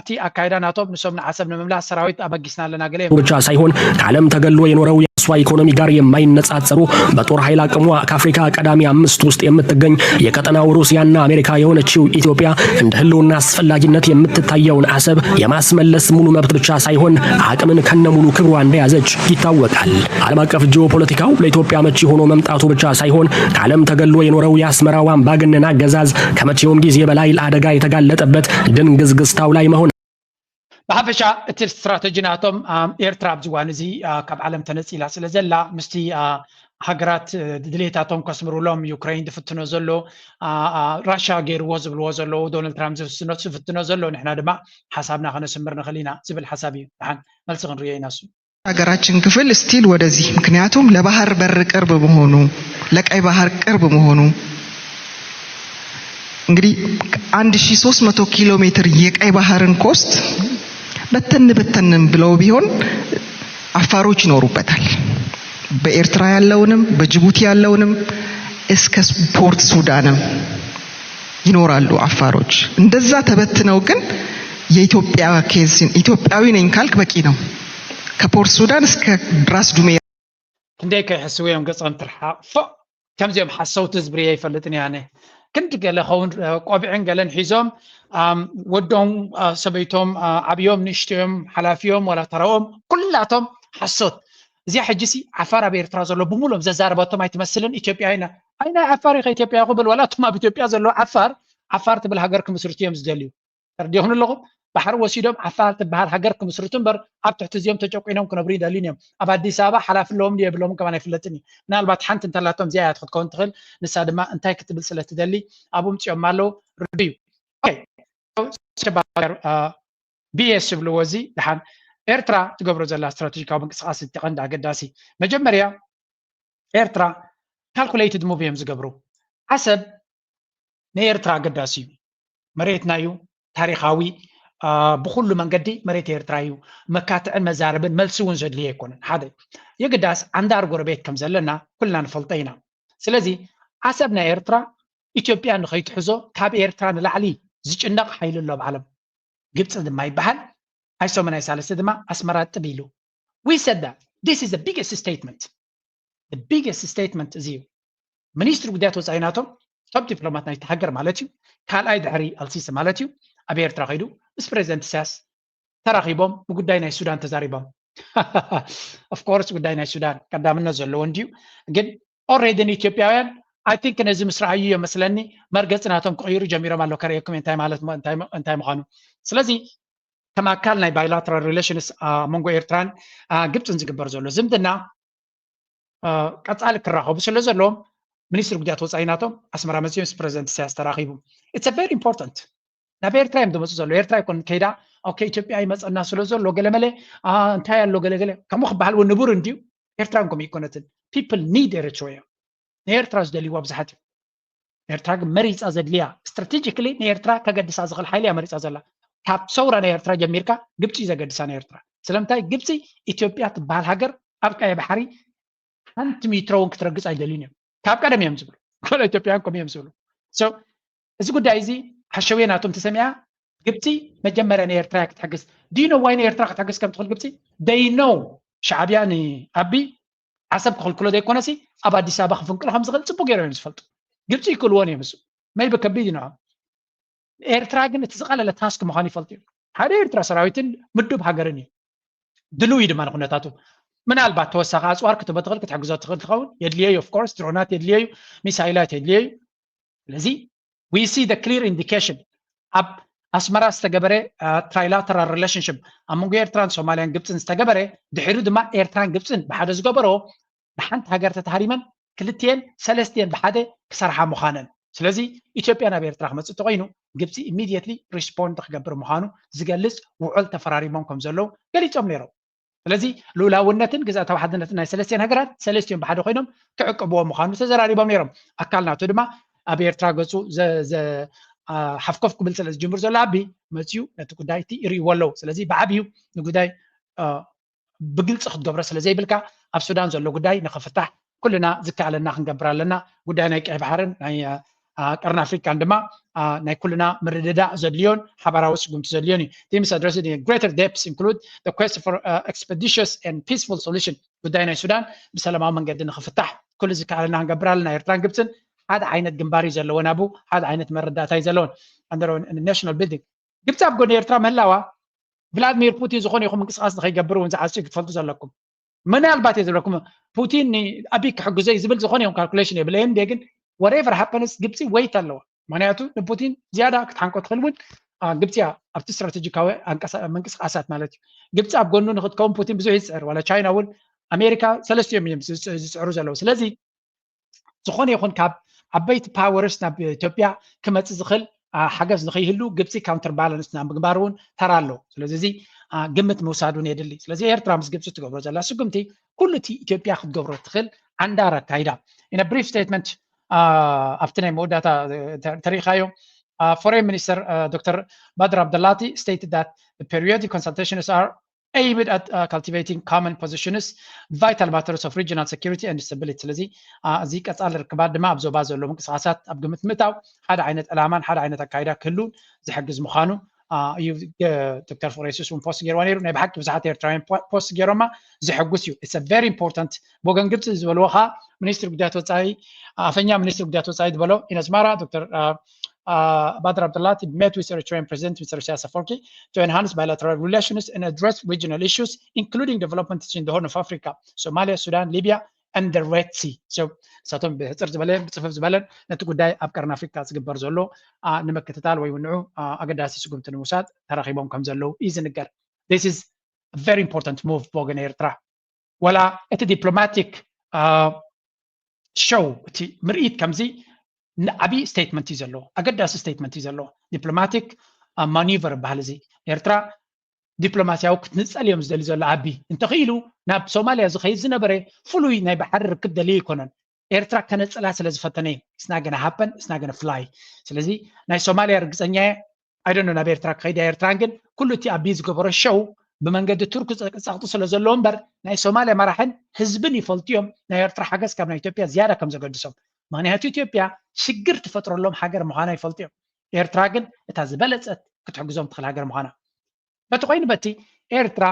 እቲ ኣካይዳ ናቶም ንሶም ንዓሰብ ንምምላስ ሰራዊት ኣበጊስና ኣለና ገለ እዮም። ብቻ ሳይሆን ከዓለም ተገሎ የኖረው የሱ ኢኮኖሚ ጋር የማይነጻጸሩ፣ በጦር ኃይል አቅሟ ከአፍሪካ ቀዳሚ አምስት ውስጥ የምትገኝ፣ የቀጠናው ሩሲያና አሜሪካ የሆነችው ኢትዮጵያ እንደ ህልውና አስፈላጊነት የምትታየውን አሰብ የማስመለስ ሙሉ መብት ብቻ ሳይሆን አቅምን ከነሙሉ ክብሯ እንደያዘች ይታወቃል። ዓለም አቀፍ ጂኦፖለቲካው ለኢትዮጵያ መቺ ሆኖ መምጣቱ ብቻ ሳይሆን ከዓለም ተገሎ የኖረው የአስመራው አምባገነን አገዛዝ ከመቼውም ጊዜ በላይ ለአደጋ የተጋለጠበት ድንግዝግዝታው ላይ መሆን ብሓፈሻ እቲ ስትራተጂ ናቶም ኤርትራ ኣብዚ ዋን እዚ ካብ ዓለም ተነፂላ ስለ ዘላ ምስቲ ሃገራት ድሌታቶም ከስምሩሎም ዩክሬን ዝፍትኖ ዘሎ ራሻ ገይርዎ ዝብልዎ ዘለዉ ዶናልድ ትራምፕ ዝፍትኖ ዘሎ ንሕና ድማ ሓሳብና ከነስምር ንኽእል ኢና ዝብል ሓሳብ እዩ። ደሓን መልሲ ክንሪኦ ኢና እሱ። ሀገራችን ክፍል still ወደዚህ ምክንያቱም ለባህር በር ቅርብ መሆኑ ለቀይ ባህር ቅርብ መሆኑ እንግዲህ አንድ ሺ ሶስት መቶ ኪሎ ሜትር የቀይ ባህርን coast በተን በተንም ብለው ቢሆን አፋሮች ይኖሩበታል። በኤርትራ ያለውንም በጅቡቲ ያለውንም እስከ ፖርት ሱዳንም ይኖራሉ አፋሮች። እንደዛ ተበትነው ግን የኢትዮጵያ case ኢትዮጵያዊ ነኝ ካልክ በቂ ነው። ከፖርት ሱዳን እስከ ራስ ዱሜራ ክንደይ ከይሕስው እዮም ገጾም ትርሓቕ ፎእ ከምዚኦም ሓሰውቲ ዝብርየ ይፈልጥን እየ ኣነ። ክንዲ ገለ ኸውን ቆቢዕን ገለን ሒዞም ወዶም ሰበይቶም ዓብዮም ንእሽተዮም ሓላፊዮም ዋላ ተራኦም ኩላቶም ሓሶት። እዚኣ ሕጂ ሲ ዓፋር ኣብ ኤርትራ ዘሎ ብምሎም ዘዛረበቶም ኣይትመስልን ኢትዮጵያ ኢና። ኣይ ናይ ዓፋር ኢኸ ኢትዮጵያ ክብል ዋላ እቶም ኣብ ኢትዮጵያ ዘለዉ ዓፋር ዓፋር ትብል ሃገር ክምስርቱ እዮም ዝደልዩ። ተረዲኹም ኣለኹም? ባሕሪ ወሲዶም ዓፋር ትበሃል ሃገር ክምስርቱ እምበር ኣብ ትሕቲ እዚኦም ተጨቂኖም ክነብሩ ይደልዩን እዮም። ኣብ ኣዲስ ኣበባ ሓላፊ ኣለዎም ድዩ የብሎምን ከማን ኣይፍለጥን እዩ። ምናልባት ሓንቲ እንተላቶም እዚኣ እያ ክትከውን ትኽእል። ንሳ ድማ እንታይ ክትብል ስለ ትደሊ ኣብኡ ምፅኦም ኣለዉ ርዱ እዩ። ኦኬ፣ ሸባር፣ አ፣ ቢኤስ ዝብልዎ እዚ ደሓን ኤርትራ ትገብሮ ዘላ ስትራቴጂካዊ ምንቅስቃስ እቲ ቀንዲ ኣገዳሲ መጀመርያ ኤርትራ ካልኩሌትድ ሙቭ እዮም ዝገብሩ። ዓሰብ ንኤርትራ ኣገዳሲ እዩ። መሬትና እዩ፣ ታሪኻዊ ብኩሉ መንገዲ መሬት ኤርትራ እዩ። መካትዕን መዛረብን መልሲ እውን ዘድልዮ ኣይኮነን። ሓደ የግዳስ ዓንዳር ጎረቤት ከም ዘለና ኩልና ንፈልጦ ኢና። ስለዚ ዓሰብ ናይ ኤርትራ ኢትዮጵያ ንኸይትሕዞ ካብ ኤርትራ ንላዕሊ ዝጭነቕ ሓይሊ ኣሎ ኣብ ዓለም። ግብፂ ድማ ይበሃል። ኣይሶመን ኣይሳለስቲ ድማ ኣስመራ ጥብ ኢሉ we said that this is the biggest statement the biggest statement እዚ እዩ። ሚኒስትሪ ጉዳያት ወፃኢ ናቶም ቶፕ ዲፕሎማት ናይቲ ሃገር ማለት እዩ። ካልኣይ ድሕሪ ኣልሲሲ ማለት እዩ። ኣብ ኤርትራ ከይዱ ምስ ፕሬዚደንት ኢሳያስ ተራኺቦም ብጉዳይ ናይ ሱዳን ተዛሪቦም። ኦፍኮርስ ጉዳይ ናይ ሱዳን ቀዳምነት ዘለዎ እንድዩ፣ ግን ኦሬዲ ንኢትዮጵያውያን ኣይ ቲንክ ነዚ ምስ ረኣዩ እዮም መስለኒ መርገፂ ናቶም ክቕይሩ ጀሚሮም ኣሎ። ከርእየኩም እንታይ ማለት እንታይ ምዃኑ። ስለዚ ከም ኣካል ናይ ባይላተራል ሪሌሽንስ ኣብ መንጎ ኤርትራን ግብፅን ዝግበር ዘሎ ዝምድና ቀፃሊ ክራኸቡ ስለ ዘለዎም ሚኒስትሪ ጉዳያት ወፃኢ ናቶም ኣስመራ መፅኡ ምስ ፕረዚደንት ኢሳያስ ተራኺቡ። It's very important። ናብ ኤርትራ እዮም ዝመፁ ዘሎ። ኤርትራ ይኮን ከይዳ ኦኬ ኢትዮጵያ ይመፀና ስለ ዘሎ ገለመለ እንታይ ኣሎ ገለገለ ከምኡ ክበሃል እውን ንቡር እንድዩ። ኤርትራ ከምኡ ይኮነትን። People need Eritrea። ንኤርትራ ዝደልይዋ ብዙሓት እዮም። ኤርትራ ግን መሪፃ ዘድልያ ስትራቴጂክሊ ንኤርትራ ከገድሳ ዝኽእል ሓይሊ እያ መሪፃ ዘላ። ካብ ሰውራ ናይ ኤርትራ ጀሚርካ ግብፂ እዩ ዘገድሳ ንኤርትራ። ስለምንታይ ግብፂ ኢትዮጵያ ትበሃል ሃገር ኣብ ቀይ ባሕሪ ሓንቲ ሚትሮ እውን ክትረግፅ ኣይደልዩን እዮም። ካብ ቀደም እዮም ዝብሉ። ኮለ ኢትዮጵያውያን ከምኡ እዮም ዝብሉ። So እዚ ጉዳይ እዚ ሓሸውየ ናቶም ተሰሚዓ ግብፂ መጀመርያ ንኤርትራ ክትሕግዝ ድዩ ነው ዋይ ንኤርትራ ክትሕግዝ ከም ትኽእል ግብፂ ደይ ነው ሻዕብያ ንኣቢ ዓሰብ ክኽልክሎ ዘይኮነሲ ኣብ ኣዲስ ኣበባ ክፍንቅሎ ከም ዝኽእል ፅቡቅ ገይሮም እዮም ዝፈልጡ። ግብፂ ይክእልዎን እዮም እሱ maybe ከቢድ እዩ ንዖም። ኤርትራ ግን እቲ ዝቐለለ ታስክ ምዃኑ ይፈልጡ እዮም። ሓደ ኤርትራ ሰራዊትን ምዱብ ሃገርን እዩ። ድልው እዩ ድማ ንኩነታቱ። ምናልባት ተወሳኺ ኣፅዋር ክትበትኽእል ክትሕግዞ ትኽእል ትኸውን የድልዮ እዩ። Of course ድሮናት የድልዮ እዩ፣ ሚሳይላት የድልዮ እዩ። ስለዚ we see the clear indication ኣብ ኣስመራ ዝተገበረ trilateral relationship ኣብ መንጎ ኤርትራን ሶማልያን ግብፅን ዝተገበረ ድሕሪኡ ድማ ኤርትራን ግብፅን ብሓደ ዝገበሮ ንሓንቲ ሃገር ተተሃሪመን ክልቲኤን ሰለስቲኤን ብሓደ ክሰርሓ ምዃነን። ስለዚ ኢትዮጵያ ናብ ኤርትራ ክመፅእ እንተኮይኑ ግብፂ immediately respond ክገብር ምዃኑ ዝገልፅ ውዕል ተፈራሪሞም ከም ዘለዉ ገሊፆም ነይሮም። ስለዚ ልኡላውነትን ግዝኣታዊ ሓድነትን ናይ ሰለስቲኤን ሃገራት ሰለስቲኦም ብሓደ ኮይኖም ክዕቅብዎ ምዃኑ ተዘራሪቦም ነይሮም። ኣካል ናቱ ድማ ኣብ ኤርትራ ገፁ ሓፍኮፍ ክብል ስለ ዝጅምር ዘሎ ኣቢ መፅዩ ነቲ ጉዳይ እቲ ይርእይዎ ኣለዉ። ስለዚ ብዓብዩ ንጉዳይ ብግልፂ ክትገብሮ ስለ ዘይብልካ ኣብ ሱዳን ዘሎ ጉዳይ ንኽፍታሕ ኩልና ዝከኣለና ክንገብር ኣለና። ጉዳይ ናይ ቀይ ባሕርን ናይ ቀርኒ ኣፍሪካን ድማ ናይ ኩልና ምርድዳእ ዘድልዮን ሓባራዊ ስጉምቲ ዘድልዮን እዩ። Themes addressed in greater depth include the quest for expeditious and peaceful solution፣ ጉዳይ ናይ ሱዳን ብሰላማዊ መንገዲ ንክፍታሕ ኩሉ ዝከኣለና ክንገብር ኣለና። ኤርትራን ግብፅን ሓደ ዓይነት ግንባር እዩ ዘለወን፣ ኣብኡ ሓደ ዓይነት መረዳእታ እዩ ዘለወን። National building፣ ግብፂ ኣብ ጎኒ ኤርትራ ምህላዋ ቭላድሚር ፑቲን ዝኾነ ይኹን ምንቅስቃስ ንከይገብር እውን ዝዓፅዩ ክትፈልጡ ዘለኩም። ምናልባት እየ ዝብለኩም፣ ፑቲን ንኣቢ ክሕግዞ እዩ ዝብል ዝኾነ ይኹን ካልኩሌሽን የብለየን። እንደ ግን whatever happens ግብፂ weight ኣለዋ። ምክንያቱ ንፑቲን ዝያዳ ክትሓንቆ ትኽእል እውን ግብፂ እያ፣ ኣብቲ ስትራቴጂካዊ ምንቅስቃሳት ማለት እዩ። ግብፂ ኣብ ጎኑ ንክትከውን ፑቲን ብዙሕ ይፅዕር፣ ዋላ ቻይና እውን ኣሜሪካ ሰለስቲኦም እዮም ዝፅዕሩ ዘለዉ። ስለዚ ዝኾነ ይኹን ካብ ዓበይቲ ፓወርስ ናብ ኢትዮጵያ ክመፅእ ዝኽእል ሓገዝ ንከይህሉ ግብፂ counter balance ናብ ምግባር እውን ተራ ኣለዎ። ስለዚ እዚ ግምት ምውሳድ እውን የድሊ። ስለዚ ኤርትራ ምስ ግብፂ ትገብሮ ዘላ ስጉምቲ ኩሉ እቲ ኢትዮጵያ ክትገብሮ ትኽእል ዓንዳር ኣካይዳ። In a brief statement፣ ኣብቲ ናይ መወዳእታ ተሪኻዮ፣ Foreign Minister Doctor Badr Abdelatty stated that the periodic consultations are aimed at cultivating common positions, vital matters of regional security and stability። ስለዚ እዚ ቀፃሊ ርክባት ድማ ኣብ ዞባ ዘሎ ምንቅስቃሳት ኣብ ግምት ምእታው ሓደ ዓይነት ዕላማን ሓደ ዓይነት ኣካይዳ ክህሉን ዝሕግዝ ምዃኑ እዩ ዶክተር ፍቅረ የሱስ እውን ፖስት ገይርዋ ነይሩ። ናይ ብሓቂ ብዙሓት ኤርትራውያን ፖስት ገይሮማ፣ ዝሕጉስ እዩ። It's a very important። ብወገን ግብፂ ዝበልዎ ከዓ ሚኒስትሪ ጉዳያት ወፃኢ፣ ኣፈኛ ሚኒስትሪ ጉዳያት ወፃኢ ዝበሎ ኢነስማራ ዶክተር Badr Abdelatty met with Eritrean President Mister Isaias Afwerki to enhance bilateral relations and address regional issues, including developments in the Horn of Africa, Somalia, Sudan, Libya, and the Red Sea። So እሳቶም ብሕፅር ዝበለ ብፅፍፍ ዝበለን ነቲ ጉዳይ ኣብ ቀርኒ ኣፍሪካ ዝግበር ዘሎ ንምክትታል ወይ ንዑ ኣገዳሲ ስጉምቲ ንምውሳድ ተራኺቦም ከም ዘለዉ እዩ ዝንገር። This is a very important move ብወገን ኤርትራ። ወላ እቲ ዲፕሎማቲክ ሸው፣ እቲ ምርኢት ከምዚ ዓብዪ ስቴትመንት እዩ ዘለዎ፣ ኣገዳሲ ስቴትመንት እዩ ዘለዎ። ዲፕሎማቲክ ማኒቨር ይበሃል እዚ። ኤርትራ ዲፕሎማሲያዊ ክትንፀል እዮም ዝደሊ ዘሎ። ኣቢ እንተኽኢሉ ናብ ሶማልያ ዝኸይድ ዝነበረ ፍሉይ ናይ ባሕሪ ርክብ ደልዩ ኣይኮነን። ኤርትራ ከነፅላ ስለ ዝፈተነ እዩ። It's not gonna happen, it's not gonna fly። ስለዚ ናይ ሶማልያ ርግፀኛ እየ፣ I don't know ናብ ኤርትራ ክኸይድ እያ። ኤርትራን ግን ኩሉ እቲ ኣቢ ዝገበሮ ሸው ብመንገዲ ቱርክ ፀቅጢ ስለ ዘለዎ እምበር ናይ ሶማልያ መራሕን ህዝብን ይፈልጡ እዮም ናይ ኤርትራ ሓገዝ ካብ ናይ ኢትዮጵያ ዝያዳ ከም ዘገድሶም። ምክንያቱ ኢትዮጵያ ሽግር ትፈጥረሎም ሃገር ምዃና ይፈልጡ እዮም። ኤርትራ ግን እታ ዝበለፀት ክትሕግዞም ትኽእል ሃገር ምዃና። በቲ ኮይኑ በቲ ኤርትራ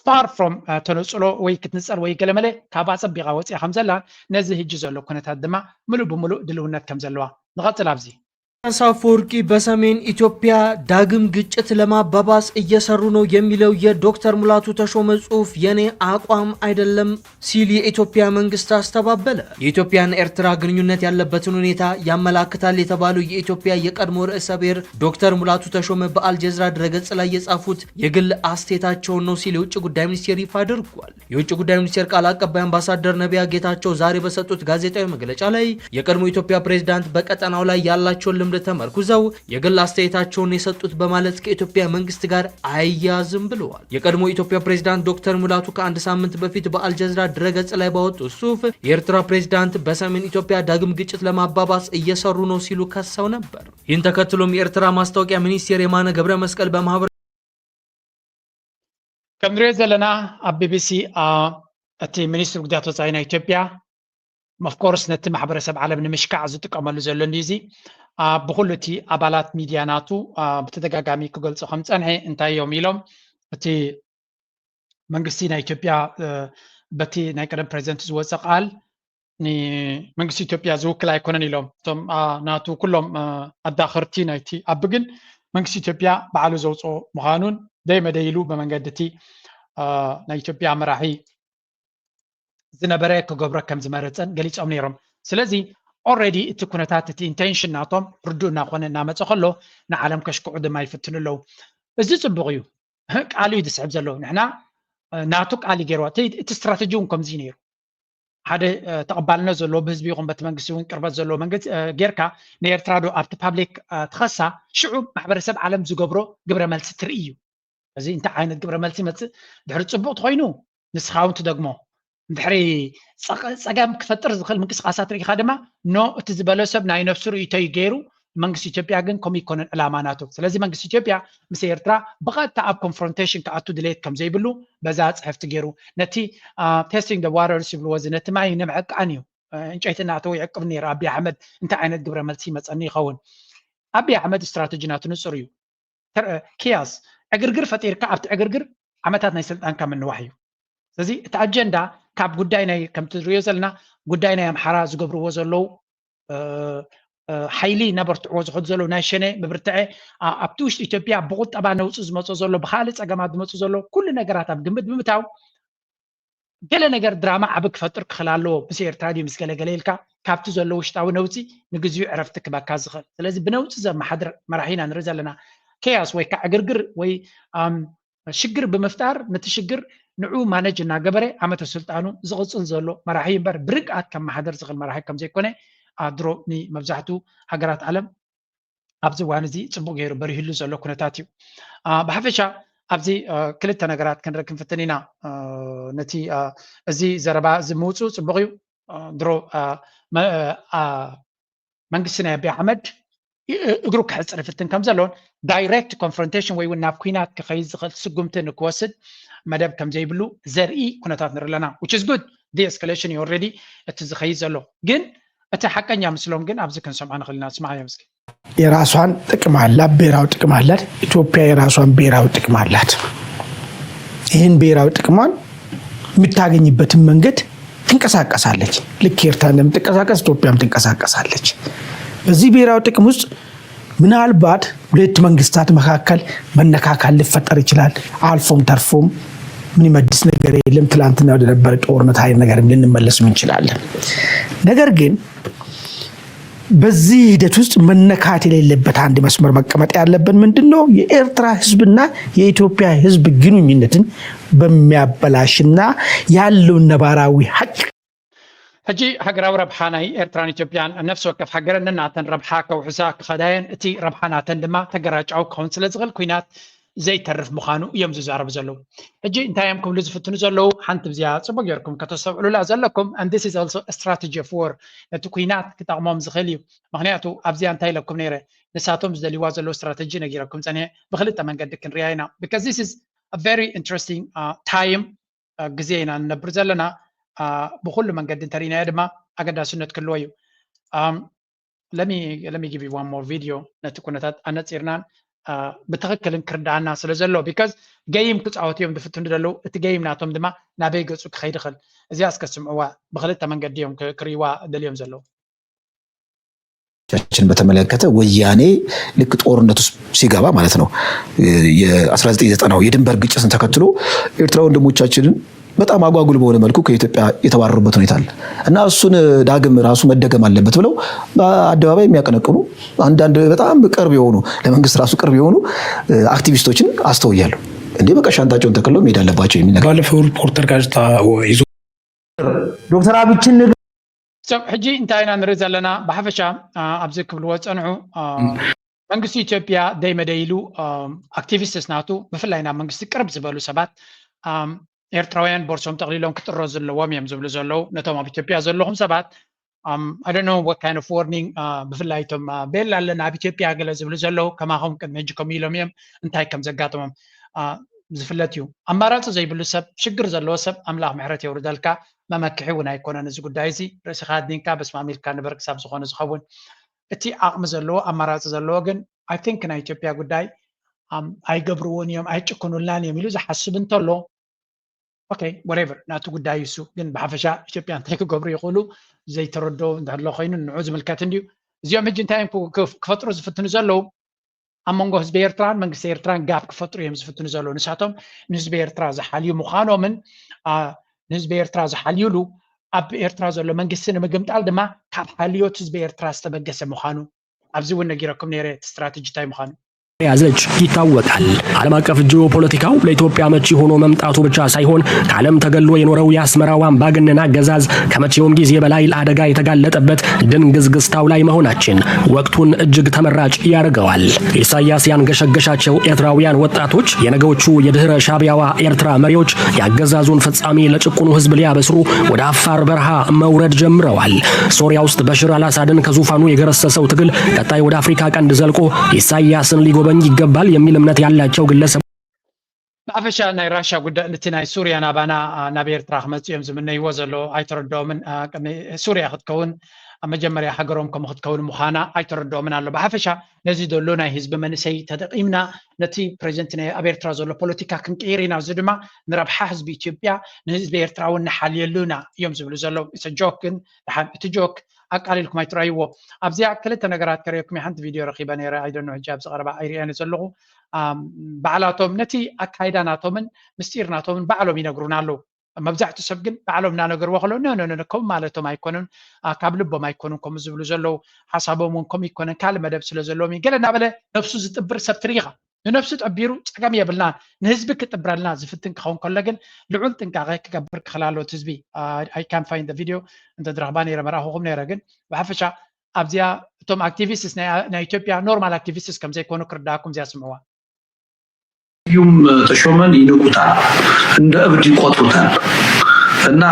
far from ተነፅሎ ወይ ክትንፀል ወይ ገለመለ ካብ ኣፀቢቓ ወፂኣ ከም ዘላ፣ ነዚ ህጂ ዘሎ ኩነታት ድማ ምሉእ ብምሉእ ድልውነት ከም ዘለዋ። ንቐፅል ኣብዚ። ኢሳያስ አፈወርቂ በሰሜን ኢትዮጵያ ዳግም ግጭት ለማባባስ እየሰሩ ነው የሚለው የዶክተር ሙላቱ ተሾመ ጽሑፍ የኔ አቋም አይደለም ሲል የኢትዮጵያ መንግስት አስተባበለ። የኢትዮጵያና ኤርትራ ግንኙነት ያለበትን ሁኔታ ያመላክታል የተባለው የኢትዮጵያ የቀድሞ ርዕሰ ብሔር ዶክተር ሙላቱ ተሾመ በአልጀዝራ ድረገጽ ላይ የጻፉት የግል አስተያየታቸውን ነው ሲል የውጭ ጉዳይ ሚኒስቴር ይፋ አድርጓል። የውጭ ጉዳይ ሚኒስቴር ቃል አቀባይ አምባሳደር ነቢያ ጌታቸው ዛሬ በሰጡት ጋዜጣዊ መግለጫ ላይ የቀድሞ ኢትዮጵያ ፕሬዝዳንት በቀጠናው ላይ ያላቸውን ልምድ ተመርኩዘው የግል አስተያየታቸውን የሰጡት በማለት ከኢትዮጵያ መንግስት ጋር አያያዝም ብለዋል። የቀድሞ ኢትዮጵያ ፕሬዝዳንት ዶክተር ሙላቱ ከአንድ ሳምንት በፊት በአልጀዝራ ድረገጽ ላይ ባወጡት ጽሑፍ የኤርትራ ፕሬዝዳንት በሰሜን ኢትዮጵያ ዳግም ግጭት ለማባባስ እየሰሩ ነው ሲሉ ከሰው ነበር። ይህን ተከትሎም የኤርትራ ማስታወቂያ ሚኒስቴር የማነ ገብረ መስቀል በማህበራዊ ከም ንሪኦ ዘለና ኣብ ቢቢሲ እቲ ሚኒስትሪ ጉዳያት ወፃኢ ናይ ኢትዮጵያ of course ነቲ ማሕበረሰብ ዓለም ንምሽካዕ ዝጥቀመሉ ዘሎ እንዲ እዚ ብኩሉ እቲ ኣባላት ሚድያ ናቱ ብተደጋጋሚ ክገልፆ ከም ፀንሐ እንታይ እዮም ኢሎም እቲ መንግስቲ ናይ ኢትዮጵያ በቲ ናይ ቀደም ፕሬዚደንት ዝወፀ ቃል ንመንግስቲ ኢትዮጵያ ዝውክል ኣይኮነን ኢሎም እቶም ናቱ ኩሎም ኣዳኸርቲ ናይቲ ኣቢ ግን መንግስቲ ኢትዮጵያ ባዕሉ ዘውፅኦ ምዃኑን ደይመደይ ኢሉ ብመንገዲ እቲ ናይ ኢትዮጵያ መራሒ ዝነበረ ክገብሮ ከም ዝመረፀን ገሊፆም ነይሮም። ስለዚ already እቲ ኩነታት እቲ intention ናቶም ርዱእ እናኾነ እናመፀ ከሎ ንዓለም ከሽክዑ ድማ ይፍትኑ ኣለዉ። እዚ ፅቡቕ እዩ። ቃሉ እዩ ዝስዕብ ዘሎ። ንሕና ናቱ ቃል እዩ ገይርዋ። እቲ ስትራተጂ እውን ከምዚ ነይሩ። ሓደ ተቐባልነት ዘለዎ ብህዝቢ ይኹን በቲ መንግስቲ እውን ቅርበት ዘለዎ መንግስቲ ጌርካ ንኤርትራ ዶ ኣብቲ ፓብሊክ ትኸሳ ሽዑ ማሕበረሰብ ዓለም ዝገብሮ ግብረ መልሲ ትርኢ እዩ። እዚ እንታይ ዓይነት ግብረ መልሲ ይመፅእ ድሕሪ ፅቡቕ ተኮይኑ ንስኻ እውን ትደግሞ እንድሕሪ ፀገም ክፈጥር ዝኽእል ምንቅስቃሳት ርኢኻ ድማ ኖ እቲ ዝበሎ ሰብ ናይ ነፍሱ ርእይቶ እዩ ገይሩ መንግስቲ ኢትዮጵያ ግን ከምኡ ይኮነን ዕላማ ናቱ ስለዚ መንግስቲ ኢትዮጵያ ምስ ኤርትራ ብቐጥታ ኣብ confrontation ክኣቱ ድሌት ከም ዘይብሉ በዛ ፅሕፍቲ ገይሩ ነቲ testing the waters ይብልዎ እዚ ነቲ ማይ ንምዕቃን እዩ ዕንጨይቲ እናእተወ ይዕቅብ ነይሩ። ኣቢ ኣሕመድ እንታይ ዓይነት ግብረ መልሲ ይመፀኒ ይኸውን? ኣቢ ኣሕመድ ስትራተጂ ናቱ ንፁር እዩ። ኪያስ ዕግርግር ፈጢርካ ኣብቲ ዕግርግር ዓመታት ናይ ስልጣንካ ምንዋሕ እዩ። ስለዚ እቲ ኣጀንዳ ካብ ጉዳይ ናይ ከምቲ ንሪኦ ዘለና ጉዳይ ናይ ኣምሓራ ዝገብርዎ ዘለዉ ሓይሊ እናበርትዕዎ ዝኸዱ ዘለዉ ናይ ሸነ ምብርትዐ ኣብቲ ውሽጢ ኢትዮጵያ ብቁጠባ ነውፂ ዝመፁ ዘሎ ብካልእ ፀገማት ዝመፁ ዘሎ ኩሉ ነገራት ኣብ ግምት ብምታው ገለ ነገር ድራማ ዓቢ ክፈጥር ክኽእል ኣለዎ ምስ ኤርትራ ድዩ ምስ ገለ ገለ ኢልካ ካብቲ ዘሎ ውሽጣዊ ነውፂ ንግዚኡ ዕረፍቲ ክበካ ዝኽእል ስለዚ ብነውፂ ዘመሓድር መራሒ ኢና ንርኢ ዘለና ኬያስ ወይ ከዓ ዕግርግር ወይ ሽግር ብምፍጣር ነቲ ሽግር ንዑ ማነጅ እናገበረ ዓመተ ስልጣኑ ዝቕፅል ዘሎ መራሒ እምበር ብርግኣት ከመሓደር ዝኽእል መራሒ ከም ዘይኮነ ድሮ ንመብዛሕቱ ሃገራት ዓለም ኣብዚ እዋን እዚ ፅቡቅ ገይሩ በሪህሉ ዘሎ ኩነታት እዩ። ብሓፈሻ ኣብዚ ክልተ ነገራት ክንርኢ ክንፍትን ኢና። ነቲ እዚ ዘረባ እዚ ምውፅኡ ፅቡቅ እዩ። ድሮ መንግስቲ ናይ ኣቢ ኣሕመድ እግሩ ክሕፅር ይፍትን ከም ዘሎን ዳይሬክት ኮንፍሮንቴሽን ወይ እውን ናብ ኩናት ክኸይድ ዝኽእል ስጉምቲ ንክወስድ መደብ ከም ዘይብሉ ዘርኢ ኩነታት ንርኢ ኣለና። Which is good, de-escalation እዩ already እቲ ዝኸይድ ዘሎ። ግን እቲ ሓቀኛ ምስሎም ግን ኣብዚ ክንሰምዖ ንኽእል ኢና። ስማዓዮም እስኪ። የራሷን ጥቅም አላት፣ ብሔራዊ ጥቅም አላት። ኢትዮጵያ የራሷን ብሔራዊ ጥቅም አላት። ይህን ብሔራዊ ጥቅሟን የምታገኝበትን መንገድ ትንቀሳቀሳለች። ልክ ኤርትራ እንደምትንቀሳቀስ ኢትዮጵያም ትንቀሳቀሳለች። በዚህ ብሔራዊ ጥቅም ውስጥ ምናልባት ሁለት መንግስታት መካከል መነካካት ሊፈጠር ይችላል። አልፎም ተርፎም ምን ይመድስ ነገር የለም። ትላንትና ወደ ነበረ ጦርነት አይነት ነገር ልንመለስም እንችላለን። ነገር ግን በዚህ ሂደት ውስጥ መነካት የሌለበት አንድ መስመር መቀመጥ ያለበት ምንድን ነው? የኤርትራ ህዝብና የኢትዮጵያ ህዝብ ግንኙነትን በሚያበላሽና ያለውን ነባራዊ ሀቅ ሕጂ ሃገራዊ ረብሓ ናይ ኤርትራን ኢትዮጵያን ነፍሲ ወከፍ ሃገረን ነናተን ረብሓ ከውሕሳ ክኸዳየን እቲ ረብሓ ናተን ድማ ተገራጫዊ ክኸውን ስለ ዝኽእል ኩናት ዘይተርፍ ምዃኑ እዮም ዝዛረቡ ዘለዉ። ሕጂ እንታይ እዮም ክብሉ ዝፍትኑ ዘለዉ? ሓንቲ ብዚኣ ጽቡቅ ጌርኩም ከተስተውዕሉላ ዘለኩም and this is also a strategy of war ነቲ ኩናት ክጠቕሞም ዝኽእል እዩ። ምኽንያቱ ኣብዚኣ እንታይ ኢለኩም ነይረ? ንሳቶም ዝደልይዋ ዘለዉ ስትራተጂ ነጊረኩም ጸኒሐ። ብክልተ መንገዲ ክንሪኣ ኢና because this is a very interesting time ግዜ ኢና ንነብር ዘለና። ብኩሉ መንገዲ እንተርኢናዮ ድማ ኣገዳስነት ክህልዎ እዩ። Let me let me give you one more video ነቲ ኩነታት ኣነፂርናን ብትኽክልን ክርዳኣና ስለ ዘሎ because ገይም ክፃወት እዮም ዝፍትኑ ዘለዉ እቲ ገይም ናቶም ድማ ናበይ ገፁ ክኸይድ ይኽእል እዚኣ እስከ ስምዕዋ ብክልተ መንገዲ እዮም ክርእይዋ ደልዮም ዘለዉ ችን በተመለከተ ወያኔ ልክ ጦርነት ውስጥ ሲገባ ማለት ነው የ1990ው የድንበር ግጭትን ተከትሎ ኤርትራ ወንድሞቻችንን በጣም አጓጉል በሆነ መልኩ ከኢትዮጵያ የተባረሩበት ሁኔታ አለ እና እሱን ዳግም ራሱ መደገም አለበት ብለው በአደባባይ የሚያቀነቅኑ አንዳንድ በጣም ቅርብ የሆኑ ለመንግስት ራሱ ቅርብ የሆኑ አክቲቪስቶችን አስተውያለሁ። እንዴ በቃ ሻንጣቸውን ተክለው መሄድ አለባቸው የሚል ነገር ባለፈው ሪፖርተር ጋዜጣ ይዞ ዶክተር አብይን ሰብ ሕጂ እንታይ ኢና ንርኢ ዘለና ብሓፈሻ ኣብዚ ክብልዎ ዝፀንሑ መንግስቲ ኢትዮጵያ ደይ መደይ ኢሉ ኣክቲቪስትስ ናቱ ብፍላይ ናብ መንግስቲ ቅርብ ዝበሉ ሰባት ኤርትራውያን ቦርሶም ጠቕሊሎም ክጥረዙ ኣለዎም እዮም ዝብሉ ዘለዉ ነቶም ኣብ ኢትዮጵያ ዘለኹም ሰባት I don't know what kind of warning ብፍላይ እቶም ቤላ ኣለና ኣብ ኢትዮጵያ ገለ ዝብሉ ዘለዉ ከማኹም ቅድሚ ሕጂ ከምኡ ኢሎም እዮም እንታይ ከም ዘጋጠሞም ዝፍለጥ እዩ ኣማራፂ ዘይብሉ ሰብ ሽግር ዘለዎ ሰብ ኣምላኽ ምሕረት የውርደልካ መመክሒ እውን ኣይኮነን እዚ ጉዳይ እዚ ርእስኻ ኣድኒንካ በስማም ኢልካ ንበር ክሳብ ዝኾነ ዝኸውን እቲ ዓቕሚ ዘለዎ ኣማራፂ ዘለዎ ግን I think ናይ ኢትዮጵያ ጉዳይ ኣይገብርዎን እዮም ኣይጭክኑልናን እዮም ኢሉ ዝሓስብ እንተሎ okay whatever ናቱ ጉዳይ እሱ ግን ብሓፈሻ ኢትዮጵያ እንታይ ክገብሩ ይኽእሉ ዘይተረዶ እንተሎ ኮይኑ ንዑ ዝምልከት እንድዩ እዚኦም ሕጂ እንታይ እዮም ክፈጥሩ ዝፍትኑ ዘለዉ ኣብ መንጎ ህዝቢ ኤርትራን መንግስቲ ኤርትራን ጋብ ክፈጥሩ እዮም ዝፍትኑ ዘለዉ ንሳቶም ንህዝቢ ኤርትራ ዝሓልዩ ምዃኖምን ንህዝቢ ኤርትራ ዝሓልዩሉ ኣብ ኤርትራ ዘሎ መንግስቲ ንምግምጣል ድማ ካብ ሓልዮት ህዝቢ ኤርትራ ዝተበገሰ ምዃኑ ኣብዚ እውን ነጊረኩም ነይረ እቲ ስትራቴጂ እንታይ ምዃኑ ያዘች ይታወቃል። ዓለም አቀፍ ጂኦፖለቲካው ለኢትዮጵያ መቺ ሆኖ መምጣቱ ብቻ ሳይሆን ከዓለም ተገሎ የኖረው የአስመራው አምባገነን አገዛዝ ከመቼውም ጊዜ በላይ ለአደጋ የተጋለጠበት ድንግዝግዝታው ላይ መሆናችን ወቅቱን እጅግ ተመራጭ ያደርገዋል። ኢሳያስ ያንገሸገሻቸው ኤርትራውያን ወጣቶች የነገዎቹ የድህረ ሻቢያዋ ኤርትራ መሪዎች የአገዛዙን ፍጻሜ ለጭቁኑ ህዝብ ሊያበስሩ ወደ አፋር በረሃ መውረድ ጀምረዋል። ሶሪያ ውስጥ በሽር አልአሳድን ከዙፋኑ የገረሰሰው ትግል ቀጣይ ወደ አፍሪካ ቀንድ ዘልቆ ኢሳያስን ሊጎበኝ ይገባል የሚል እምነት ያላቸው ግለሰብ ብሓፈሻ ናይ ራሻ ጉዳይ፣ እቲ ናይ ሱርያ ናባና ናብ ኤርትራ ክመጽእ እዮም ዝምነይዎ ዘሎ ኣይተረድኦምን። ቅድሚ ሱርያ ክትከውን ኣብ መጀመርያ ሃገሮም ከም ክትከውን ምዃና ኣይተረድኦምን ኣሎ። ብሓፈሻ ነዚ ዘሎ ናይ ህዝቢ መንእሰይ ተጠቂምና ነቲ ፕሬዚደንት ናይ ኣብ ኤርትራ ዘሎ ፖለቲካ ክንቅይር ኢና፣ እዚ ድማ ንረብሓ ህዝቢ ኢትዮጵያ፣ ንህዝቢ ኤርትራ እውን ንሓልየሉ ኢና እዮም ዝብሉ ዘለዉ። ጆክ ግን ደሓን እቲ ጆክ ኣቃሊልኩም ኣይትረኣይዎ። ኣብዚኣ ክልተ ነገራት ከርእየኩም እየ። ሓንቲ ቪድዮ ረኺበ ነይረ፣ ኣይደኖ ሕጂ ኣብዚ ቀረባ ኣይርእያን ዘለኹ። ባዕላቶም ነቲ ኣካይዳ ናቶምን ምስጢር ናቶምን ባዕሎም ይነግሩና ኣለዉ። መብዛሕትኡ ሰብ ግን ባዕሎም እናነገርዎ ከለዉ ኖ ኖ ኖ ከምኡ ማለቶም ኣይኮኑን፣ ካብ ልቦም ኣይኮኑን ከምኡ ዝብሉ ዘለዉ። ሓሳቦም እውን ከምኡ ይኮነን፣ ካልእ መደብ ስለ ዘለዎም እዩ ገለ እናበለ ነብሱ ዝጥብር ሰብ ትርኢ ኢኻ። ንነብሱ ጠቢሩ ጸገም የብልናን። ንህዝቢ ክጥብረልና ዝፍትን ክኸውን ከሎ ግን ልዑል ጥንቃቐ ክገብር ክኽእል ኣለዎ እቲ ህዝቢ። I can find the video፣ እንተ ዝረኽባ ነይረ መርኣኹኹም ነይረ። ግን ብሓፈሻ ኣብዚኣ እቶም ኣክቲቪስትስ ናይ ኢትዮጵያ ኖርማል ኣክቲቪስትስ ከም ዘይኮኑ ክርዳእኩም እዚኣ ስምዕዋ። ስዩም ተሾመን ይንቁታል፣ እንደ እብድ ይቆጥሩታል። እና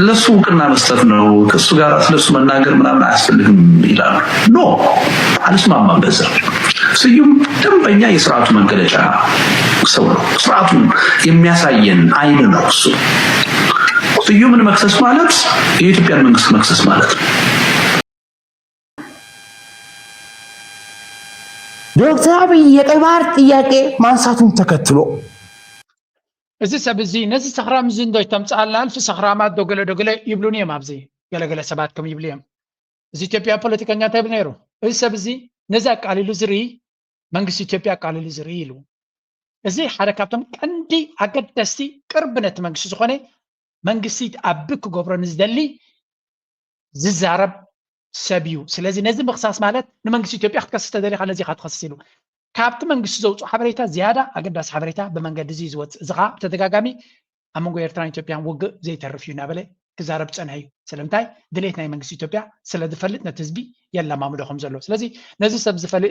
ለሱ እውቅና መስጠት ነው፣ ከሱ ጋር ስለሱ መናገር ምናምን አያስፈልግም ይላሉ። ኖ፣ አልስማማም በዛ። ስዩም ደንበኛ የስርዓቱ መገለጫ ሰው ነው። ስርዓቱን የሚያሳየን አይን ነው እሱ። ስዩምን መክሰስ ማለት የኢትዮጵያን መንግስት መክሰስ ማለት ነው። ዶክተር አብይ የቀይ ባህር ጥያቄ ማንሳቱን ተከትሎ እዚ ሰብ እዚ ነዚ ሰኽራም እዚ እንዶ ይተምፅኣልና፣ እልፊ ሰኽራማት ዶ ገለ ዶ ገለ ይብሉኒ እዮም። ኣብዚ ገለገለ ሰባት ከም ይብሉ እዮም፣ እዚ ኢትዮጵያ ፖለቲከኛ እንታይ ይብል ነይሩ? እዚ ሰብ እዚ ነዚ ኣቃሊሉ ዝርኢ፣ መንግስቲ ኢትዮጵያ ኣቃሊሉ ዝርኢ ኢሉ። እዚ ሓደ ካብቶም ቀንዲ ኣገደስቲ ቅርቢ ነቲ መንግስቲ ዝኾነ፣ መንግስቲ ኣቢ ክገብሮ ንዝደሊ ዝዛረብ ሰብ እዩ። ስለዚ ነዚ ምኽሳስ ማለት ንመንግስቲ ኢትዮጵያ ክትከስስ ተደሊኻ ነዚ ኢኻ ትኸስስ ኢሉ። ካብቲ መንግስቲ ዘውፅኦ ሓበሬታ ዝያዳ ኣገዳሲ ሓበሬታ ብመንገዲ እዚ እዩ ዝወፅእ። እዚ ከዓ ብተደጋጋሚ ኣብ መንጎ ኤርትራን ኢትዮጵያን ውግእ ዘይተርፍ እዩ እናበለ ክዛረብ ዝፀንሐ እዩ። ስለምንታይ? ድሌት ናይ መንግስቲ ኢትዮጵያ ስለ ዝፈልጥ ነቲ ህዝቢ የለማምዶ ከም ዘሎ። ስለዚ ነዚ ሰብ ዝፈል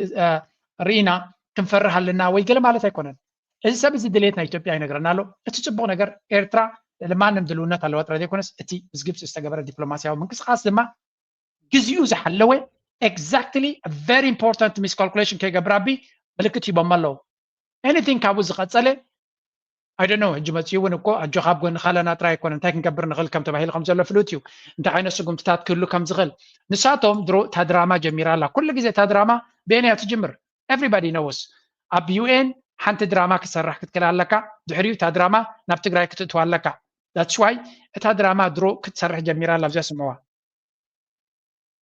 ርኢና ክንፈርህ ኣለና ወይ ገለ ማለት ኣይኮነን። እዚ ሰብ እዚ ድሌት ናይ ኢትዮጵያ ይነግረና ኣሎ። እቲ ፅቡቕ ነገር ኤርትራ ማንም ድልውነት ኣለዋ ጥራይ ዘይኮነስ እቲ ምስ ግብፂ ዝተገበረ ዲፕሎማሲያዊ ምንቅስቃስ ድማ ግዜኡ ዝሓለወ exactly very important miscalculation ከይገብር ኣቢ ምልክት ሂቦሞ ኣለዉ። Anything ካብኡ ዝቐጸለ I don't know። ሕጂ መጺኡ እውን እኮ ኣጆኻ ኣብ ጎንኻ ኣለና ጥራይ ኣይኮነ እንታይ ክንገብር ንኽእል ከም ተባሂሉ ከም ዘሎ ፍሉጥ እዩ። እንታይ ዓይነት ስጉምትታት ክህሉ ከም ዝኽእል ንሳቶም ድሮ እታ ድራማ ጀሚራ ኣላ። ኩሉ ግዜ እታ ድራማ ብኤን እያ ትጅምር። Everybody knows። ኣብ ዩ ኤን ሓንቲ ድራማ ክትሰርሕ ክትክእል ኣለካ። ድሕሪኡ እታ ድራማ ናብ ትግራይ ክትእትዋ ኣለካ። That's why እታ ድራማ ድሮ ክትሰርሕ ጀሚራ ኣላ። ኣብዚኣ ስምዕዋ።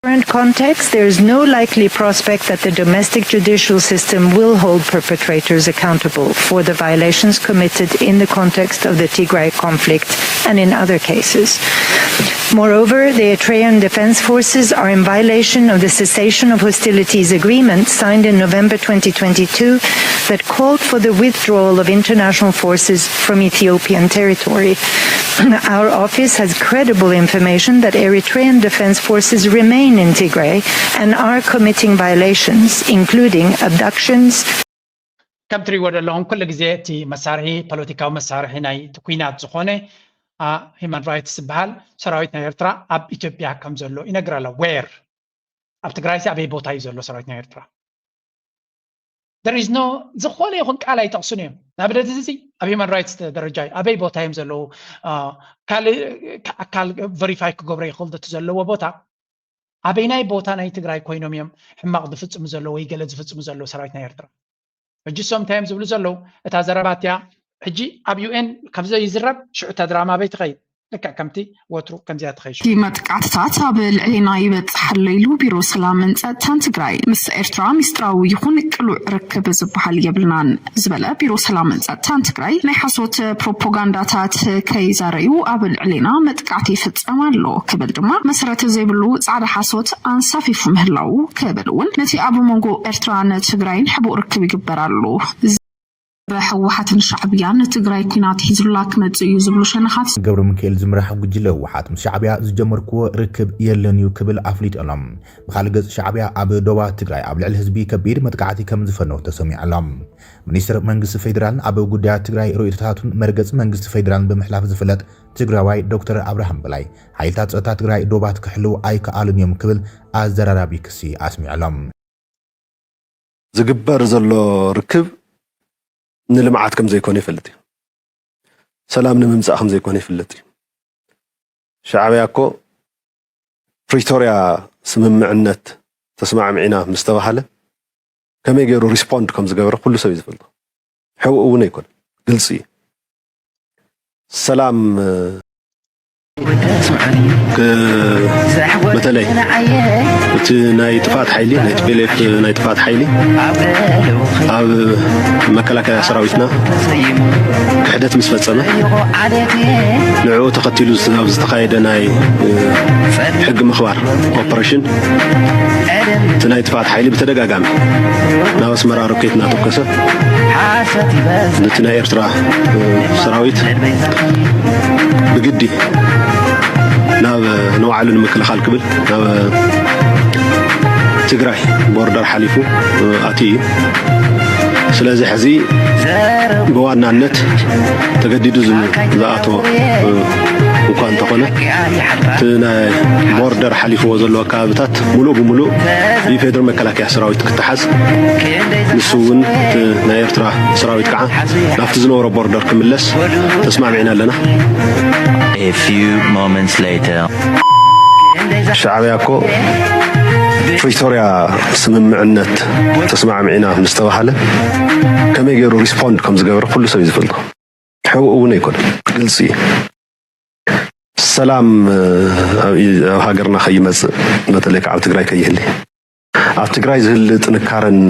current context, there is no likely prospect that the domestic judicial system will hold perpetrators accountable for the violations committed in the context of the Tigray conflict and in other cases. Moreover, the Eritrean Defense Forces are in violation of the cessation of hostilities agreement signed in November twenty twenty-two that called for the withdrawal of international forces from Ethiopian territory. Our office has credible information that Eritrean Defense Forces remain in Tigray and are committing violations, including abductions, ከም ትሪእዎ ዘለኹም ኩሉ ግዜ እቲ መሳርሒ ፖለቲካዊ መሳርሒ ናይ እቲ ኩናት ዝኾነ human rights ዝበሃል ሰራዊት ናይ ኤርትራ ኣብ ኢትዮጵያ ከም ዘሎ ይነግር ኣሎ። Where? ኣብ ትግራይሲ ኣበይ ቦታ እዩ ዘሎ ሰራዊት ናይ ኤርትራ? There is no ዝኾነ ይኹን ቃል ኣይጠቕሱን እዮም። ንኣብነት እዚ ኣብ human rights ደረጃ እዩ። ኣበይ ቦታ እዮም ዘለዉ? ካልእ ኣካል verify ክገብሮ ይኽእል ዶ እቲ ዘለዎ ቦታ? ኣበይናይ ቦታ ናይ ትግራይ ኮይኖም እዮም ሕማቕ ዝፍፅሙ ዘለዉ ወይ ገለ ዝፍፅሙ ዘለዉ ሰራዊት ናይ ኤርትራ? ሕጂ እሶም እንታይ እዮም ዝብሉ ዘለዉ? እታ ዘረባ እቲኣ ሕጂ ኣብ ዩ ኤን ካብ ዘይዝረብ ሽዑ እታ ድራማ ኣበይ ትኸይድ? ልክዕ ከምቲ ወትሩ ከምዚኣ ትኸይድ። እቲ መጥቃዕትታት ኣብ ልዕሌና ይበጽሕ ኣሎ ኢሉ ቢሮ ሰላምን ጸጥታን ትግራይ። ምስ ኤርትራ ሚስጥራዊ ይኹን ቅሉዕ ርክብ ዝበሃል የብልናን ዝበለ ቢሮ ሰላምን ጸጥታን ትግራይ፣ ናይ ሓሶት ፕሮፓጋንዳታት ከይዛረዩ ኣብ ልዕሌና መጥቃዕቲ ይፍጸም ኣሎ ክብል ድማ መሰረት ዘይብሉ ጻዕዳ ሓሶት ኣንሳፊፉ ምህላዉ ክብል እውን ነቲ ኣብ መንጎ ኤርትራን ትግራይን ሕቡእ ርክብ ይግበር ኣሎ። ህወሓትን ሻዕብያን ንትግራይ ኲናት ሒዙላ ክመጽእ እዩ ዝብሉ ሸነኻት። ገብረሚካኤል ዝምራሕ ጉጅለ ህወሓት ምስ ሻዕብያ ዝጀመርክዎ ርክብ የለን እዩ ክብል ኣፍሊጡ ኣሎ። ብኻልእ ገፅ ሻዕብያ ኣብ ዶባት ትግራይ ኣብ ልዕሊ ህዝቢ ከቢድ መጥቃዕቲ ከም ዝፈነወ ተሰሚዑ ኣሎ። ሚኒስትር መንግስቲ ፌዴራልን ኣብ ጉዳያት ትግራይ ርእይቶታቱን መርገፂ መንግስቲ ፌዴራልን ብምሕላፍ ዝፍለጥ ትግራዋይ ዶክተር ኣብርሃም በላይ ሓይልታት ፀጥታ ትግራይ ዶባት ክሕልው ኣይከኣሉን እዮም ክብል ኣዘራራቢ ክሲ ኣስሚዑ ኣሎ። ዝግበር ዘሎ ርክብ ንልምዓት ከም ዘይኮነ ይፈልጥ እዩ። ሰላም ንምምፃእ ከም ዘይኮነ ይፍለጥ እዩ። ሻዕብያ እኮ ፕሪቶርያ ስምምዕነት ተስማዕሚዕና ምስ ተባሃለ ከመይ ገይሩ ሪስፖንድ ከም ዝገበረ ኩሉ ሰብ እዩ ዝፈልጦ። ሕውእ እውን ኣይኮነ፣ ግልፂ እዩ። ሰላም እ፣ ክ- በተለይ እቲ ናይ ጥፍኣት ሓይሊ ናይ ቲ ፒ ኤል ኤፍ ናይ ጥፍኣት ሓይሊ ኣብ መከላከያ ሰራዊትና ክሕደት ምስ ፈጸመ ንዕኡ ተኸቲሉ ኣብ ዝተኻየደ ናይ እ፣ ሕጊ ምኽባር ኦፐሬሽን እቲ ናይ ጥፍኣት ሓይሊ ብተደጋጋሚ ናብ ኣስመራ ሮኬት እናተኮሰ ነቲ ናይ ኤርትራ እ፣ ሰራዊት ብግዲ ናብ ንባዕሉ ንምክልኻል ክብል ናብ ትግራይ ቦርደር ሓሊፉ እ፣ ኣትዩ እዩ። ስለዚ ሕዚ ብዋናነት ተገዲዱ ዝም- ዝኣተወ እ፣ እኳ እንተኾነ እቲ ናይ ቦርደር ሓሊፍዎ ዘለዎ ከባብታት ሙሉእ ብሙሉእ ብኢፌድሪ መከላከያ ሰራዊት ክተሓዝ ንሱ እውን እቲ ናይ ኤርትራ ሰራዊት ከዓ ናብቲ ዝነበሮ ቦርደር ክምለስ ተስማሚዕና ኣለና። A few moments later. ሻዕብያ እኮ ፕሪቶርያ ስምምዕነት ተስማዕሚዕና ምስ ተባሃለ ከመይ ገይሩ ሪስፖንድ ከም ዝገበረ ኩሉ ሰብ እዩ ዝፈልጦ። ሕውእ እውን ኣይኮነን፣ ግልፂ እዩ። ሰላም ኣብ ኣብ ሃገርና ከይመፅእ በተለይ ከዓ ኣብ ትግራይ ከይህሊ ኣብ ትግራይ ዝህሊ ጥንካረን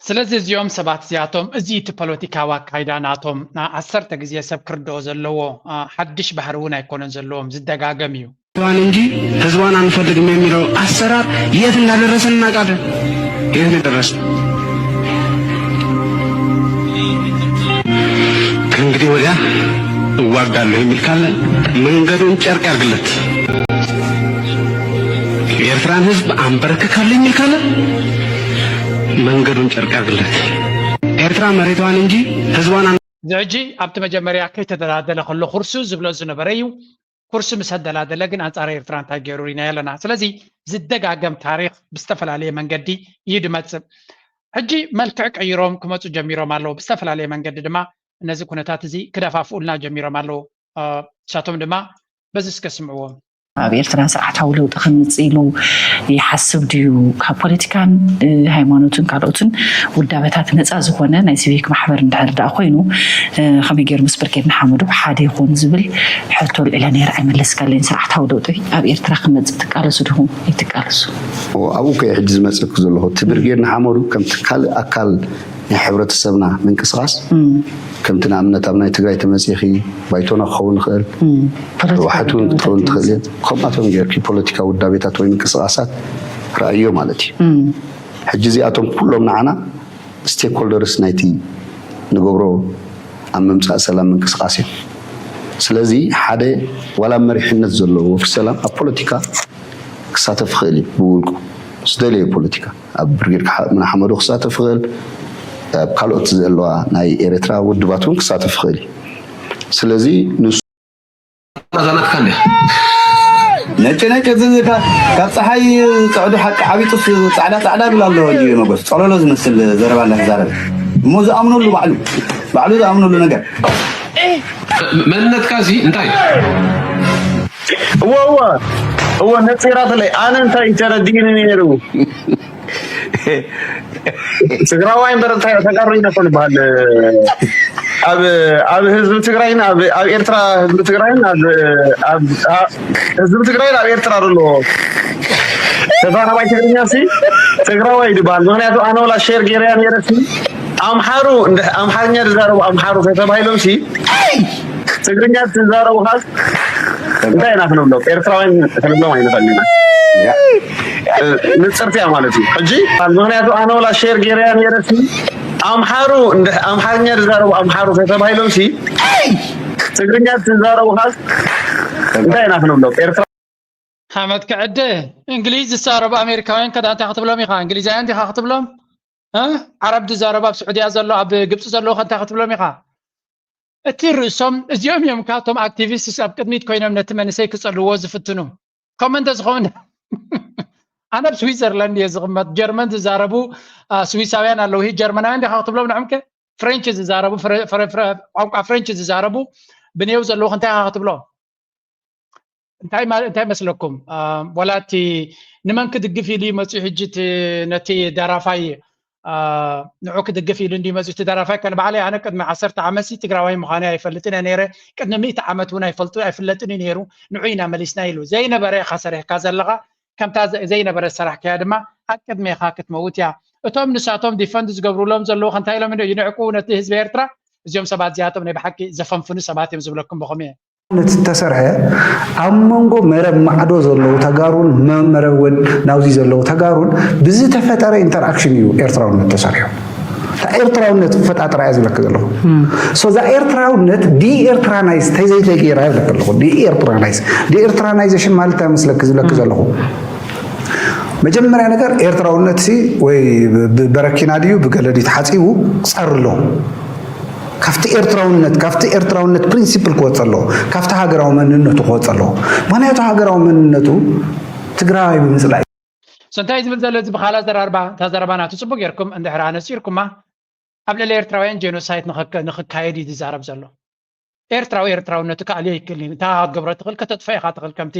ስለዚ እዚኦም ሰባት እዚኣቶም እዚ እቲ ፖለቲካዊ ኣካይዳ ናቶም ና- ዓሰርተ ግዜ ሰብ ክርድኦ ዘለዎ አ፣ ሓድሽ ባህሪ እውን ኣይኮነን ዘለዎም፣ ዝደጋገም እዩ። ህዝባን እንጂ ህዝቧን አንፈልግም የሚለው አሰራር የት እንዳደረሰን እናውቃለን። የት እንደደረሰ ከእንግዲህ ወዲያ እዋጋለሁ የሚል ካለ መንገዱን ጨርቅ ያርግለት። የኤርትራን ህዝብ አንበረክካለሁ የሚል ካለ መንገዱን ጨርቅ ያርግለት። ኤርትራ መሬቷን እንጂ ህዝቧን እዚ ሕጂ ኣብቲ መጀመርያ ከይተደላደለ ከሎ ኩርሱ ዝብሎ ዝነበረ እዩ። ኩርሱ ምስ ኣደላደለ ግን ኣንጻር ኤርትራ እንታይ ገይሩ ሪናዮ ኣለና። ስለዚ ዝደጋገም ታሪኽ ብዝተፈላለየ መንገዲ እዩ ድመጽእ። ሕጂ መልክዕ ቀይሮም ክመጹ ጀሚሮም ኣለዉ። ብዝተፈላለየ መንገዲ ድማ ነዚ ኩነታት እዚ ክደፋፍኡልና ጀሚሮም ኣለዉ። እ፣ ንሳቶም ድማ በዚ እስከ ስምዕዎም። ኣብ ኤርትራ ስርዓታዊ ለውጢ ከምጽእ ኢሉ ይሓስብ ድዩ? ካብ ፖለቲካን እ፣ ሃይማኖትን ካልኦትን ውዳበታት ነጻ ዝኾነ ናይ ሲቪክ ማሕበር እንድሕር ደኣ ኮይኑ እ፣ ከመይ ገይሩ ምስ ብርጌድ ንሓመዱ ሓደ ይኾን ዝብል ሕቶ ኣልዒለ ነይረ ኣይመለስካለይን። ስርዓታዊ ለውጢ ኣብ ኤርትራ ክመጽእ ትቃለሱ ዲኹም? ይትቃለሱ። ኣብኡ ከ ሕጂ ዝመጸኩ ዘለኹ እቲ ብርጌድ ንሓመዱ ከምቲ ካልእ ኣካል ናይ ሕብረተሰብና ምንቅስቃስ ከምቲ ንኣብነት ኣብ ናይ ትግራይ ተመፂኺ ባይቶና ክኸውን ይኽእል፣ ህወሓት እውን ክትኸውን ትኽእል እየ። ከምኣቶም ጌርኪ ፖለቲካዊ ውዳቤታት ወይ ምንቅስቃሳት ረኣዮ ማለት እዩ። ሕጂ እዚኣቶም ኩሎም ንዓና ስቴክሆልደርስ ናይቲ ንገብሮ ኣብ ምምፃእ ሰላም ምንቅስቃስ እዮም። ስለዚ ሓደ ዋላ መሪሕነት ዘለዎ ወፍሪ ሰላም ኣብ ፖለቲካ ክሳተፍ ይኽእል እዩ ብውልቁ ዝደለየ ፖለቲካ ኣብ ብርጌድ ንሓመዱ ክሳተፍ ይኽእል፣ ኣብ ካልኦት ዘለዋ ናይ ኤርትራ ውድባት እውን ክሳተፍ ይኽእል እዩ። ስለዚ ንሱ ዛናትካ እንዲያ ነጭ ነጭ እዚ ካብ ፀሓይ ፀዕዱ ሓቂ ዓብይ ጡፍ ፃዕዳ ፃዕዳ ብል ኣሎ እዩ መጎስ ፀሎሎ ዝመስል ዘረባ እንዳተዛረበ እሞ ዝኣምነሉ ባዕሉ ባዕሉ ዝኣምነሉ ነገር መንነትካ እዚ እንታይ እወ እወ እወ ነፂራትለይ ኣነ እንታይ ተረዲእኒ ነይሩ ትግራዋይ እምበር እንታይ ተጋሩ ኢና እኮ ንበሃል ኣብ ኣብ ህዝቢ ትግራይን ኣብ ኣብ ኤርትራ ህዝቢ ትግራይን ኣብ ኣብ ኣብ- ህዝቢ ትግራይን ኣብ ኤርትራ ዘሎ ተዛራባይ ትግርኛ ሲ ትግራዋይ ድበሃል ምክንያቱ ኣነ ወላ ሼር ገይረያ ነይረ ሲ ኣምሓሩ እንድሕ- ኣምሓርኛ ዝዛረቡ ኣምሓሩ ተተባሂሎም ሲ ትግርኛ ዝዛረቡ ካስ እንታይ ኢና ክንብሎም ኤርትራውያን ክንብሎም ኣይንኽእልን ኢና ንፅርትያ ማለት እዩ ሕጂ ምክንያቱ ኣነ ወላ ሼር ገይረያ ነይረ ሲ ኣምሓሩ እንድሕ- ኣምሓርኛ ዝዛረቡ ኣምሓሩ ተተባሂሎም ሲ ትግርኛ ዝዛረቡ ካስ እንታይ ኢና ክንብሎም ኤርትራ ሓመድ ክዕደ እንግሊዝ ዝዛረቡ ኣሜሪካውያን ከዳ እንታይ ክትብሎም ኢኻ እንግሊዛውያን ዲኻ ክትብሎም እ? ዓረብ ዝዛረቡ ኣብ ስዑድያ ዘሎ ኣብ ግብፂ ዘለዉ ከ እንታይ ክትብሎም ኢኻ እቲ ርእሶም እዚኦም እዮም ካብቶም ኣክቲቪስትስ ኣብ ቅድሚት ኮይኖም ነቲ መንእሰይ ክፀልዎ ዝፍትኑ ኮመንተ ዝኸውን ኣነ ኣብ ስዊዘርላንድ እየ ዝቕመጥ ጀርመን ዝዛረቡ አ፣ ስዊሳውያን ኣለዉ ሂ ጀርመናውያን ዲኻ ክትብሎም ንዕምከ ፍሬንች ዝዛረቡ ቋንቋ ፍሬንች ዝዛረቡ ብኔው ዘለዉ እንታይ ኢኻ ክትብሎ? እንታይ መስለኩም? ዋላ እቲ ንመን ክድግፍ ኢሉ ይመፅኡ ሕጂ ነቲ ደራፋይ ንዑ ክድግፍ ኢሉ እንዲ መፅኡ እቲ ደራፋይ ከን ባዕለይ ኣነ ቅድሚ ዓሰርተ ዓመት ትግራዋይ ምዃነ ኣይፈልጥን እየ ነይረ። ቅድሚ ሚእቲ ዓመት እውን ኣይፈልጡ ኣይፍለጥን እዩ ነይሩ። ንዑ ኢና መሊስና ኢሉ ዘይነበረ ኢኻ ሰሪሕካ ዘለኻ። ከምታ ዘይነበረ ሰራሕካያ ድማ ኣብ ቅድሜኻ ክትመውት እያ። እቶም ንሳቶም ዲፈንድ ዝገብሩሎም ዘለዉ ከንታይ ኢሎም ይንዕቁ ነቲ ህዝቢ ኤርትራ? እዚኦም ሰባት እዚኣቶም ናይ ብሓቂ ዘፈንፍኑ ሰባት እዮም ዝብለኩም ብኹም እየ። ነቲ ተሰርሐ ኣብ መንጎ መረብ ማዕዶ ዘለዉ ተጋሩን መረብ ወድ ናውዚ ዘለዉ ተጋሩን ብዝተፈጠረ ኢንተርኣክሽን እዩ ኤርትራውነት ተሰሪሑ። እታ ኤርትራውነት ፈጣጥራ እያ ዝብለክ ዘለኹ። ሶ እዛ ኤርትራውነት ዲ ኤርትራናይዝ ተዘይተገይራ ይብለክ ኣለኹ። ዲ ኤርትራናይዝ ዲ ኤርትራናይዜሽን ማለት እንታይ መስለክ ዝብለክ ዘለኹ? መጀመርያ ነገር ኤርትራውነት ሲ ወይ ብበረኪና ድዩ ብገለ ድዩ ተሓፂቡ ፀርሎ ካብቲ ኤርትራውነት ካብቲ ኤርትራውነት ፕሪንሲፕል ክወፀ ኣለዎ። ካብቲ ሃገራዊ መንነቱ ክወፀ ኣለዎ። ምክንያቱ ሃገራዊ መንነቱ ትግራዋይ ብምፅላይ እንታይ ዝብል ዘሎ እዚ ብኻላ ዘራርባ እታ ዘረባ ናቱ ፅቡቅ ጌርኩም እንድሕር ኣነፂርኩማ ኣብ ልዕሊ ኤርትራውያን ጄኖሳይድ ንክካየድ እዩ ዝዛረብ ዘሎ። ኤርትራዊ ኤርትራውነቱ ክኣልዮ ይክእል እዩ። እንታይ ክትገብሮ ትኽእል ከተጥፈ ኢኻ ትኽእል ከምቲ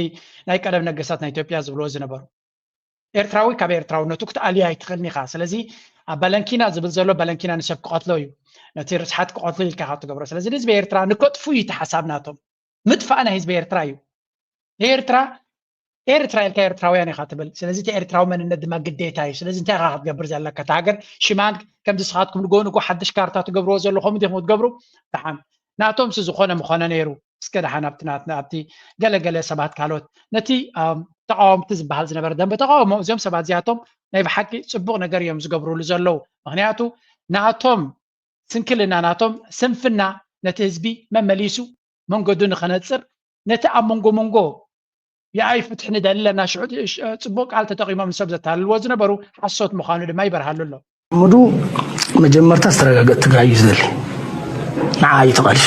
ናይ ቀደም ነገስታት ናይ ኢትዮጵያ ዝብልዎ ዝነበሩ ኤርትራዊ ካብ ኤርትራውነቱ ክትኣልዮ ኣይትኽእልን ኢኻ። ስለዚ ኣብ ባለንኪና ዝብል ዘሎ ባለንኪና ንሰብ ክቐትሎ እዩ። ነቲ ርስሓት ክቐትሎ ኢልካ ካብ ትገብሮ ስለዚ ህዝቢ ኤርትራ ንከጥፉ እዩ እቲ ሓሳብ ናቶም። ምጥፋእ ናይ ህዝቢ ኤርትራ እዩ። ኤርትራ ኤርትራ ኢልካ ኤርትራውያን ኢኻ ትብል። ስለዚ እቲ ኤርትራዊ መንነት ድማ ግዴታ እዩ። ስለዚ እንታይ ኢኻ ክትገብር ዘለካ? እቲ ሃገር ሽማን ከምዚ ስኻትኩም ንጎ ንጎ ሓድሽ ካርታ ትገብርዎ ዘለኹም ዲኹም ክትገብሩ? ደሓን ናቶም ሲ ዝኾነ ምኾነ ነይሩ። እስከ ደሓን ኣብቲ ናትና ኣብቲ ገለገለ ሰባት ካልኦት ነቲ ተቃወምቲ ዝበሃል ዝነበረ ደንበ ተቃውሞ እዚኦም ሰባት እዚኣቶም ናይ ብሓቂ ፅቡቅ ነገር እዮም ዝገብሩሉ ዘለዉ። ምክንያቱ ናቶም ስንክልና ናቶም ስንፍና ነቲ ህዝቢ መመሊሱ መንገዱ ንኸነፅር ነቲ ኣብ መንጎ መንጎ የኣይ ፍትሒ ንደሊ ኣለና ሽዑ ፅቡቅ ቃል ተጠቂሞም ንሰብ ዘታልልዎ ዝነበሩ ሓሶት ምዃኑ ድማ ይበርሃሉ ኣሎ። ምዱ መጀመርታ ዝተረጋገጥ ትግራይ እዩ ዝደሊ። ንዓ እዩ ተቃሊሱ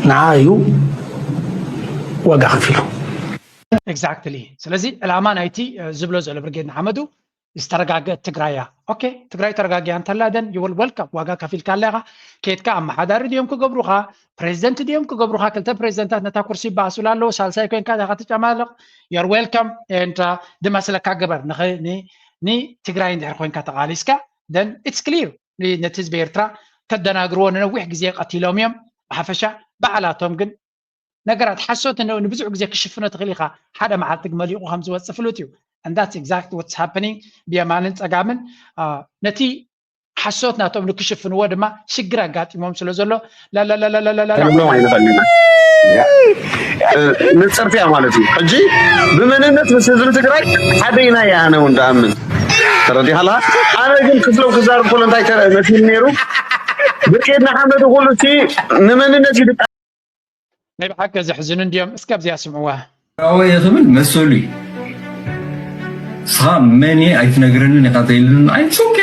ንዓ እዩ ዋጋ ከፊሉ። Exactly ስለዚ ዕላማ ናይቲ ዝብሎ ዘሎ ብርጌድ ንሓመዱ ዝተረጋገ ትግራይ እያ። ኦኬ ትግራይ ተረጋጊያ እንተላ ደን you will welcome ዋጋ ከፊልካ ኣለኻ። ኬድካ ኣመሓዳሪ ድዮም ክገብሩኻ ፕሬዚደንት ድዮም ክገብሩኻ ክልተ ፕሬዚደንታት ነታ ኩርሲ ይበኣሱላ ኣለዉ ሳልሳይ ኮንካ ኢኻ ትጨማለቕ። You're welcome and ድመስለካ ግበር ንትግራይ እንድሕር ኮንካ ተቓሊስካ then it's clear ነቲ ህዝቢ ኤርትራ ከደናግርዎ ንነዊሕ ግዜ ቀቲሎም እዮም። ብሓፈሻ ባዕላቶም ግን ነገራት ሓሶት ንብዙሕ ግዜ ክሽፍኖ ትኽእል ኢኻ ሓደ መዓልቲ መሊቑ ከም ዝወፅእ ፍሉጥ እዩ። And that's exactly what's happening ብየማንን ፀጋምን ነቲ ሓሶት ናቶም ንክሽፍንዎ ድማ ሽግር ኣጋጢሞም ስለ ዘሎ ላላላላላላላ ክንብሎም ኣይንኽእልን ኢና። ንፅርትያ ማለት እዩ። ሕጂ ብመንነት ምስ ህዝቢ ትግራይ ሓደ ኢና ያነው እንዳምን ተረዲኻላ። ኣነ ግን ክፍሎም ክዛርብ ከሎ እንታይ መሲል ነይሩ ብርጌድ ንሓመዱ ኩሉ እቲ ንመንነት ይድቃ ናይ ብሓቂ ዘሕዝኑ እንድዮም እስከ ኣብዚኣ ስምዕዋ። ትግራዋይ እየ ክብል መሰሉ እዩ። ንስኻ መን እየ ኣይትነግረንን ኢኻ ተይልንን ኣይ ኦኬ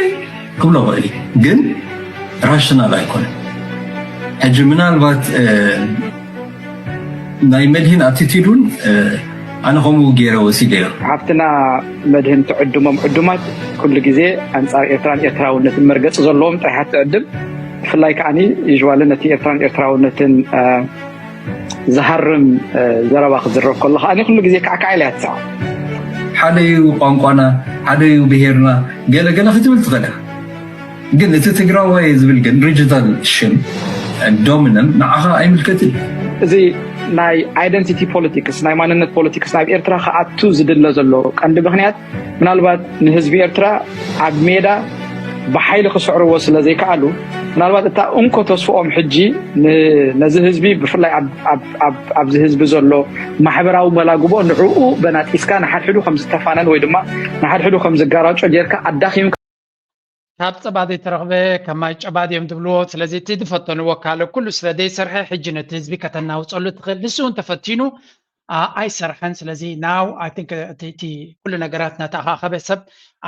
ክብሎ ኽእል ግን ራሽናል ኣይኮነን። ሕጂ ምናልባት ናይ መድህን ኣቲቲድ እውን ኣነ ከምኡ ገይረ ወሲደዮ። ሓፍትና መድህን ትዕድሞም ዕዱማት ኩሉ ግዜ ኣንፃር ኤርትራን ኤርትራውነትን መርገፂ ዘለዎም ጥራይ እያ ትዕድም። ብፍላይ ከዓኒ ዩዥዋሊ ነቲ ኤርትራን ኤርትራውነትን ዝሃርም ዘረባ ክዝረብ ከሎ ከዓኒ ኩሉ ግዜ ካዕካዕ ኢላ እያ ትስዕብ። ሓደ እዩ ቋንቋና፣ ሓደ እዩ ብሄርና፣ ገለ ገለ ክትብል ትኽእል ኢኻ። ግን እቲ ትግራዋይ ዝብል ግን ሪጅናል ሽም ዶሚነንት ንዓኻ ኣይምልከትን እዩ። እዚ ናይ ኣይደንቲቲ ፖለቲክስ ናይ ማንነት ፖለቲክስ ናብ ኤርትራ ክኣቱ ዝድለ ዘሎ ቀንዲ ምኽንያት ምናልባት ንህዝቢ ኤርትራ ኣብ ሜዳ ብሓይሊ ክስዕርዎ ስለ ዘይከኣሉ ምናልባት እታ እንኮ ተስፍኦም ሕጂ ነዚ ህዝቢ ብፍላይ ኣብዚ ህዝቢ ዘሎ ማሕበራዊ መላግቦ ንዕኡ በናጢስካ ንሓድሕዱ ከም ዝተፋነን ወይ ድማ ንሓድሕዱ ከም ዝጋራጮ ጌርካ ኣዳኺምካ ካብ ፀባ ዘይተረኽበ ከማይ ጨባ ድዮም ዝብልዎ። ስለዚ እቲ ዝፈተንዎ ካልእ ኩሉ ስለ ዘይሰርሐ ሕጂ ነቲ ህዝቢ ከተናውፀሉ ትኽእል። ንሱ እውን ተፈቲኑ ኣይሰርሐን። ስለዚ now I think እቲ ኩሉ ነገራት እናተኣኻኸበ ሰብ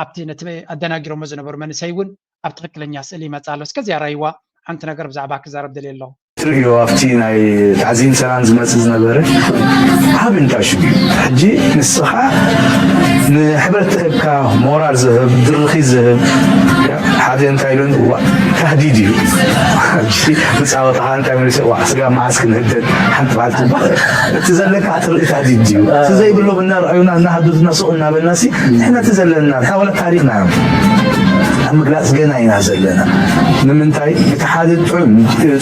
ኣብቲ ነቲ ኣደናጊሮሞ ዝነበሩ መንእሰይ እውን ኣብ ትኽክለኛ ስእሊ ይመፅእ ኣሎ። እስከ እዚኣ ራይዋ ሓንቲ ነገር ብዛዕባ ክዛረብ ደልየ ኣለኹ። ትርእዮ ኣብቲ ናይ ታዕዚም ሰላም ዝመጽእ ዝነበረ ዓቢ ኢንተርሽን እዩ። ሕጂ ንስኻ ንሕብረተሰብካ ሞራል ዝህብ ድርኺት ዝህብ ሓደ እንታይ ኢሉን፣ ዋ፣ ታህዲድ እዩ። ሕጂ መጻወትኻ እንታይ መሊሱ፣ ዋ፣ ስጋ መዓስ ክንህደድ፣ ሓንቲ በዓል ትባ-፣ እቲ ዘለካ ትርኢ ታህዲድ እዩ። እቲ ዘይብሎም እናረኣዩና፣ እናሃደዱና፣ ሱቕ እናበልና ሲ፣ ንሕና እቲ ዘለና፣ ንሕና ወላ ታሪኽና እዮም። ኣብ ምግላጽ ገና ኢና ዘለና። ንምንታይ? እቲ ሓደ ጥዑም፣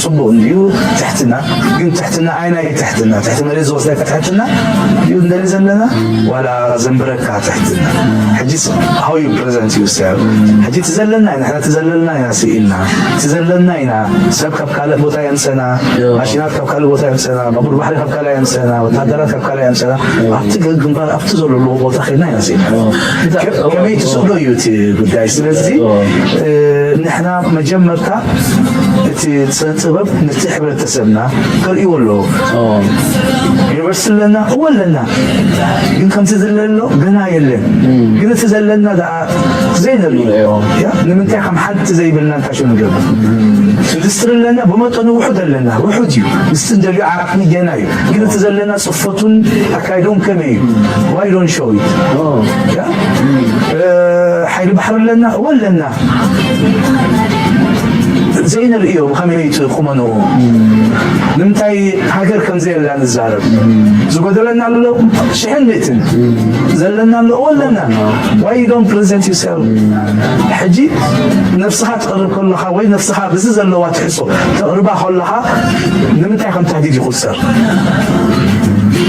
ጽቡቕ እንድዩ፣ ትሕትና፣ ግን ትሕትና ኣይናይ ትሕትና፣ ትሕቲ መሬት ዝወስደካ ትሕትና እዩ እንደሊ ዘለና፣ ዋላ ዘንብረካ ትሕትና። ሕጂስ how you present yourself። ሕጂ እቲ ዘለና ኢና፣ ንሕና እቲ ዘለና ኢና ስኢልና። እቲ ዘለና ኢና፣ ሰብ ካብ ካልእ ቦታ የምሰና፣ ዮ። ማሽናት ካብ ካልእ ቦታ የምሰና፣ ባቡር ባሕሪ ካብ ካልእ የምሰና፣ ወታደራት ካብ ካልእ የምሰና። ኣብቲ ገ-፣ ግንባር፣ ኣብቲ ዘለለዎ ቦታ ኸይድና ኢና ስኢልና። ዮ። ከ-፣ ከመይ ትስእሎ እዩ እቲ ጉዳይ። ስለዚ፣ ዮ። እ፣ ንሕና መጀመርታ እቲ ስነ ጥበብ ነቲ ሕብረተሰብና ከርእይዎ ኣለዎ። ኦ። ዩኒቨርሲቲ ኣለና? እወ ኣለና። ግን ከምቲ ዝለሎ ገና የለን። ግን እቲ ዘለና ደኣ ዘይንርኢ። ዮ። ያ፣ ንምንታይ ከም ሓንቲ ዘይብልና እንታይ ሽው ንገብር? ኢንዱስትሪ ኣለና፣ ብመጠኑ ውሑድ ኣለና። ውሑድ እዩ። ምስቲ እንደልዮ ዓቕሚ ገና እዩ። ግን እቲ ዘለና ጽፈቱን ኣካይዶን ከመይ እዩ? Why don't show it? ኦ። ያ? እ፣ ሓይሊ ባሕሪ ኣለና? እወ ኣለና። ዘይንርእዮ ብኸመይ እዩ እቲ ቁመንኡ? ንምንታይ ሃገር ከም ዘየላ ንዛረብ? ዝጎደለና ኣሎ ሽሕን ሚእትን። ዘለና ኣሎ፣ እወ ኣለና። Why you don't present yourself? ሕጂ ነብስኻ ትቕርብ ከለኻ ወይ ነብስኻ ብዚ ዘለዋ ትሕሶ ተቕርባ ከለኻ ንምንታይ ከም ታህዲድ ይቑጸር?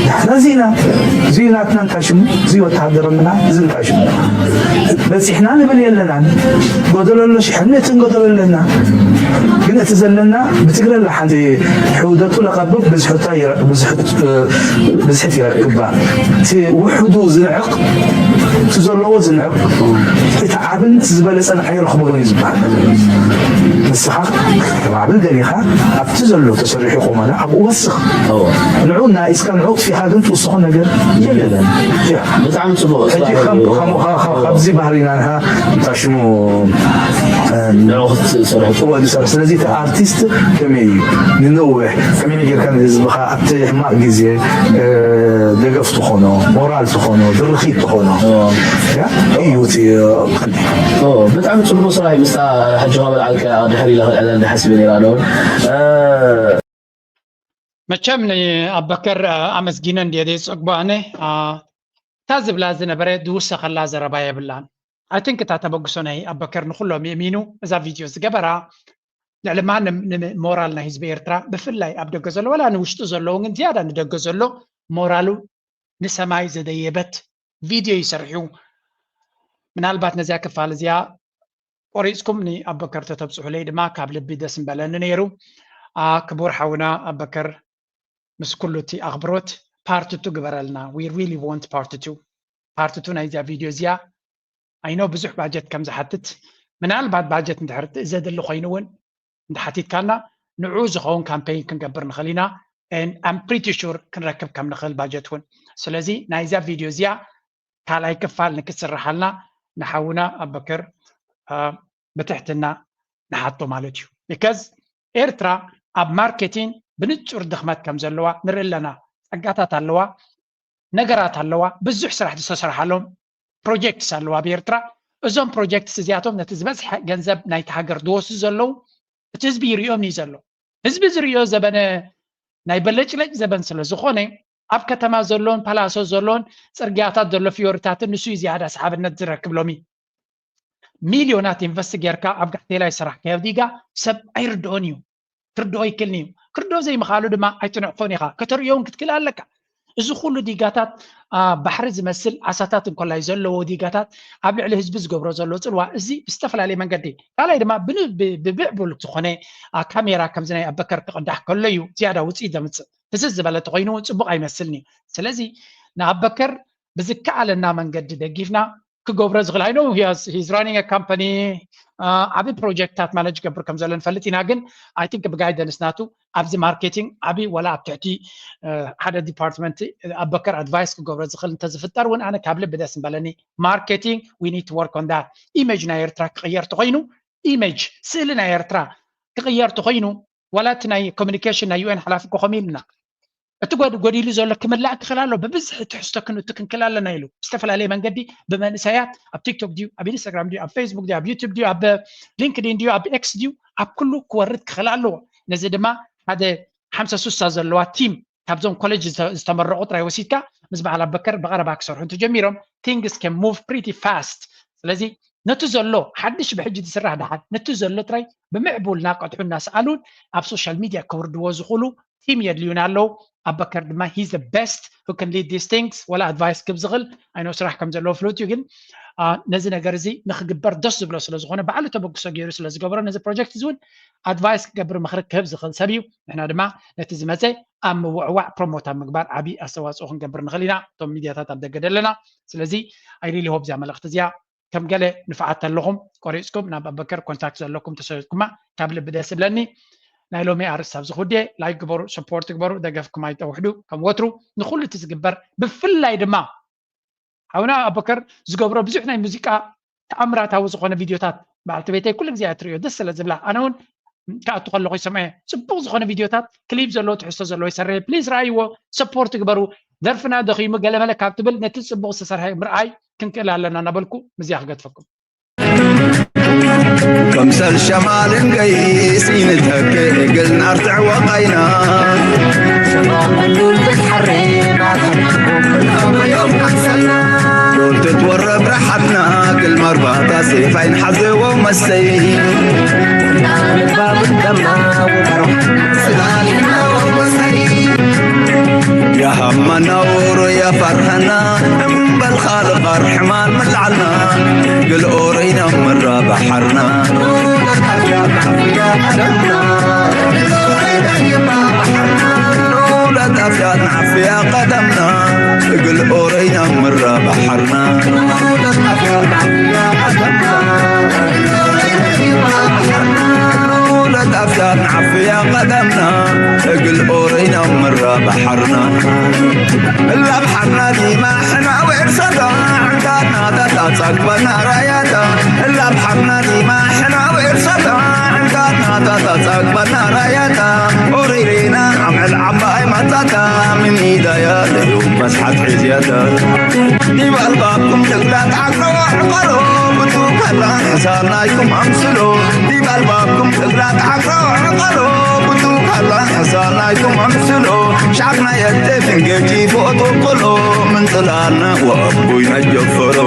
ንሕና እዚና፣ እዚ ናትና እንታይ ሽሙ? እዚ ወተሃደር ኣለና፣ እዚ እንታይ ሽሙ? በጺሕና ንብል የለናን። ጎደሎ ኣሎ፣ ሽሕን ሚእትን ጎደሎ ኣለና። ግን እቲ ዘለና ብትግረ ኣላ ሓንቲ ሕውደቱ ለቐብብ ብዝሕታ ይረ-፣ ብዝሕት-፣ ብዝሕት ይረክባ። እቲ ውሕዱ ዝንዕቕ፣ እቲ ዘለዎ ዝንዕቕ፣ እቲ ዓብን እቲ ዝበለጸን ኣይረኽቦን እዩ ዝበሃል። ንስኻ ከም ዓብል ደሊኻ ኣብቲ ዘሎ ተሰሪሑ ቆመና ኣብኡ ወስኽ። እዎ። ንዑ ናኢስካ ንዑ ጥፊኻ ግን ትውስኾ ነገር የለን። የለን። ያ። ብጣዕሚ ጽቡቕ። ሕጂ ስራሕ ከም-፣ እዩ። ከም-፣ ካ-፣ ካ-፣ እዎ። ካብዚ ባህሪና ንሕና እንታይ ሽሙ፣ እም፣ ንዑ ክትሰርሑ። እዎ፣ ንሰርሕ። ስለዚ እቲ ኣርቲስት ከመይ እዩ? ንነውሕ፣ ከመይ ጌርካ ንህዝብኻ ኣብቲ ሕማቕ ግዜ፣ እ፣ ደገፍ ትኾኖ፣ ሞራል ትኾኖ፣ ድርኺት ትኾኖ? እዎ። ያ? እዩ እቲ፣ እ፣ ቀንዲ። እዎ፣ ብጣዕሚ ጽቡቕ ስራሕ እዩ። ምስታ ሕጂ ኸበል ዓልካ ድሕር ኢለ ክልዕለል ድሓስብ ነይራ ዶ? እ፣ መቸም ንኣበከር፣ አ፣ ኣመስጊነ እንድየ ዘይጸግቦ ኣነ፣ አ፣ እታ ዝብላ ዝነበረ ዝውሰኸላ ዘረባ የብላን። I think እታ ተበግሶ ናይ ኣበከር ንኹሎም የእሚኑ እዛ ቪድዮ ዝገበራ፣ ልዕሊ ማንም ንሞራል ናይ ህዝቢ ኤርትራ፣ ብፍላይ ኣብ ደገ ዘሎ፣ ዋላ ንውሽጢ ዘለዉ፣ ግን ዝያዳ ንደገ ዘሎ ሞራሉ ንሰማይ ዘደየበት ቪድዮ እዩ ሰሪሑ። ምናልባት ነዚኣ ክፋል እዚኣ ቆሪጽኩም ንኣበከር ተተብጽሑለይ ድማ ካብ ልቢ ደስ ምበለኒ ነይሩ። አ፣ ክቡር ሓውና ኣበከር፣ ምስ ኩሉ እቲ ኣኽብሮት፣ ፓርት ቱ ግበረልና። We really want ፓርት ቱ። ፓርት ቱ ናይዛ ቪድዮ እዚኣ፣ I know ብዙሕ ባጀት ከም ዝሓትት፣ ምናልባት ባጀት እንድሕር ዘድሊ ኮይኑ እውን እንተሓቲትካና፣ ንዑ ዝኸውን ካምፔይን ክንገብር ንኽእል ኢና። And I'm pretty sure ክንረክብ ከም ንኽእል ባጀት እውን። ስለዚ ናይዛ ቪድዮ እዚኣ ካልኣይ ክፋል ንክትስርሓልና ንሓውና ኣበከር፣ አ፣ ብትሕትና ንሓቶ ማለት እዩ። Because ኤርትራ ኣብ ማርኬቲንግ ብንጹር ድኽመት ከም ዘለዋ ንርኢ ኣለና። ጸጋታት ኣለዋ፣ ነገራት ኣለዋ፣ ብዙሕ ስራሕ ዝተሰርሓሎም ፕሮጀክትስ ኣለዋ ኣብ ኤርትራ። እዞም ፕሮጀክትስ እዚኣቶም ነቲ ዝበዝሐ ገንዘብ ናይቲ ሃገር ዝወስዱ ዘለዉ፣ እቲ ህዝቢ ይርእዮም እዩ ዘሎ። ህዝቢ ዝርእዮ ዘበነ፣ ናይ በለጭለጭ ዘበን ስለ ዝኾነ፣ ኣብ ከተማ ዘሎን ፓላሶ ዘሎን ጽርግያታት ዘሎ ፍዮሪታትን ንሱ እዩ ዝያዳ ሰሓብነት ዝረክብ ሎሚ። ሚልዮናት ኢንቨስት ጌርካ ኣብ ጋሕቴላይ ስራሕ ከዮ ዲጋ ሰብ ኣይርድኦን እዩ። ክርድኦ ይክልኒ እዩ። ክርድኦ ዘይምኽኣሉ ድማ ኣይትንዕፎን ኢኻ። ከተርእዮ እውን ክትክእል ኣለካ። እዚ ኩሉ ዲጋታት፣ አ፣ ባሕሪ ዝመስል ዓሳታት እንኮላይ ዘለዎ ዲጋታት ኣብ ልዕሊ ህዝቢ ዝገብሮ ዘሎ ጽልዋ፣ እዚ ብዝተፈላለየ መንገዲ፣ ካልኣይ ድማ ብን-፣ ብ-፣ ብብዕቡል ዝኾነ፣ አ፣ ካሜራ ከምዚ ናይ ኣበከር ክቕዳሕ ከሎ እዩ ዝያዳ ውጽኢት ዘምጽእ። ፍስስ ዝበለ ተኾይኑ ጽቡቕ ኣይመስልን እዩ። ስለዚ ንኣበከር ብዝከኣለና መንገዲ ደጊፍና ክገብሮ ዝኽእል፣ I know he has, he's running a company፣ አ፣ ዓቢ ፕሮጀክትታት ማኔጅ ክገብር ከም ዘሎ ንፈልጥ ኢና። ግን I think ብጋይደንስ ናቱ ኣብዚ ማርኬቲንግ ዓቢ ወላ ኣብ ትሕቲ፣ አ፣ ሓደ ዲፓርትመንት ኣበከር ኣድቫይስ ክገብሮ ዝኽእል እንተዝፍጠር እውን ኣነ ካብ ልቢ ደስ ምበለኒ። ማርኬቲንግ፣ we need to work on that። ኢሜጅ ናይ ኤርትራ ክቕየር ተኾይኑ፣ ኢሜጅ ስእሊ ናይ ኤርትራ ክቕየር ተኾይኑ፣ ዋላ እቲ ናይ ኮሚኒኬሽን ናይ ዩ ኤን ሓላፊ እኮ ከምኡ ኢሉና። እቲ ጎዲሉ ዘሎ ክምላእ ክኽእል ኣሎ። ብብዝሒ ትሕዝቶ ክንውቲ ክንክእል ኣለና ኢሉ ብዝተፈላለየ መንገዲ ብመንእሰያት ኣብ ቲክቶክ ድዩ፣ ኣብ ኢንስታግራም ድዩ፣ ኣብ ፌስቡክ ድዩ፣ ኣብ ዩቱብ ድዩ፣ ኣብ ሊንክዲን ድዩ፣ ኣብ ኤክስ ድዩ፣ ኣብ ኩሉ ክወርድ ክኽእል ኣለዎ። ነዚ ድማ ሓደ ሓምሳ ሱሳ ዘለዋ ቲም ካብዞም ኮሌጅ ዝተመረቑ ጥራይ ወሲድካ ምስ በዓል ኣበከር ብቐረባ ክሰርሑ እንተጀሚሮም things can move pretty fast። ስለዚ ነቲ ዘሎ ሓድሽ ብሕጂ ዝስራሕ ደሓን ነቲ ዘሎ ጥራይ ብምዕቡል እናቀድሑ እናሰኣሉን ኣብ ሶሻል ሚድያ ከውርድዎ ዝኽእሉ ቲም የድልዩና ኣለዉ። ኣበከር ድማ he's the best who can lead these things። ወላ ኣድቫይስ ክብ ዝኽእል ኣይኖ ስራሕ ከም ዘለዎ ፍሉጥ እዩ፣ ግን ነዚ ነገር እዚ ንክግበር ደስ ዝብሎ ስለ ዝኾነ ባዕሉ ተበግሶ ገይሩ ስለ ዝገበሮ ነዚ ፕሮጀክት እዚ እውን ኣድቫይስ ክገብር ምኽሪ ክህብ ዝኽእል ሰብ እዩ። ንሕና ድማ ነቲ ዝመፀ ኣብ ምውዕዋዕ ፕሮሞት ኣብ ምግባር ዓብዪ ኣስተዋፅኦ ክንገብር ንኽእል ኢና እቶም ሚድያታት ኣብ ደገ ዘለና። ስለዚ I really hope እዚኣ መልእኽቲ እዚኣ ከም ገለ ንፍዓት ኣለኹም ቆሪፅኩም ናብ ኣበከር ኮንታክት ዘለኩም ተሰሪትኩማ ካብ ልቢ ደስ ይብለኒ። ናይ ሎሚ ኣርእስቲ ኣብዚ ክውድየ። ላይክ ግበሩ፣ ሰፖርት ግበሩ፣ ደገፍኩም ኣይጠውሕዱ። ከም ወትሩ ንኩሉ እቲ ዝግበር ብፍላይ ድማ ሓውና ኣበከር ዝገብሮ ብዙሕ ናይ ሙዚቃ ተኣምራታዊ ዝኾነ ቪድዮታት በዓልቲ ቤተይ ኩሉ ግዜ እያ ትርእዮ ደስ ስለ ዝብላ ኣነ እውን ክኣቱ ከለኹ ይሰምዐ ጽቡቕ ዝኾነ ቪድዮታት ክሊፕ ዘለዎ ትሕዝቶ ዘለዎ ይሰርሕ ፕሊዝ ረኣይዎ ሰፖርት ግበሩ። ደርፍና ደኺሙ ገለመለ ካብ ትብል ነቲ ጽቡቕ ዝተሰርሐ ምርኣይ ክንክእል ኣለና እናበልኩ ምዚያ ክገድፈኩም። ከምሰል ሸማልን ገይስ ይንተክ እግል ናርትዕ ወቃይና ዶል ትትወረብ ረሓትና ግል መርባታ ሴፍ ኣይንሓዘዎ መስተይ ያሃመና ወሮ ያፈርሐና እምበል ኻልቕ ኣርሕማን ምልዓልና ግልኦረይና ምራ ባሓርና ولد أفياد عفيا قدمنا قل أورينا مرة بحرنا ولد أفياد عفيا قدمنا قل أورينا مرة بحرنا إلا بحرنا ديما حنا وين صدى عندنا تتصدبنا راياتا إلا بحرنا ديما حنا وين صدى عندنا تتصدبنا راياتا ኦሪሪና ዓምዕል ዓባይ መጻታ ምን ኢዳያ ደዩ መስሓት ሒዝያታ ዲብ ኣልባብኩም ትግላት ዓቅሮ ዕቀሎ ብቱ ካላ ሕሳብ ናይኩም ኣምስሎ ዲብ ኣልባብኩም ትግላት ዓቅሮ ዕቀሎ ብቱ ካላ ሕሳብ ናይኩም ኣምስሎ ሻዕብና የቴ ፍንጌጂ ፎቶ ቆሎ ምን ጽላልና ወአቡይ ነጀፈሮ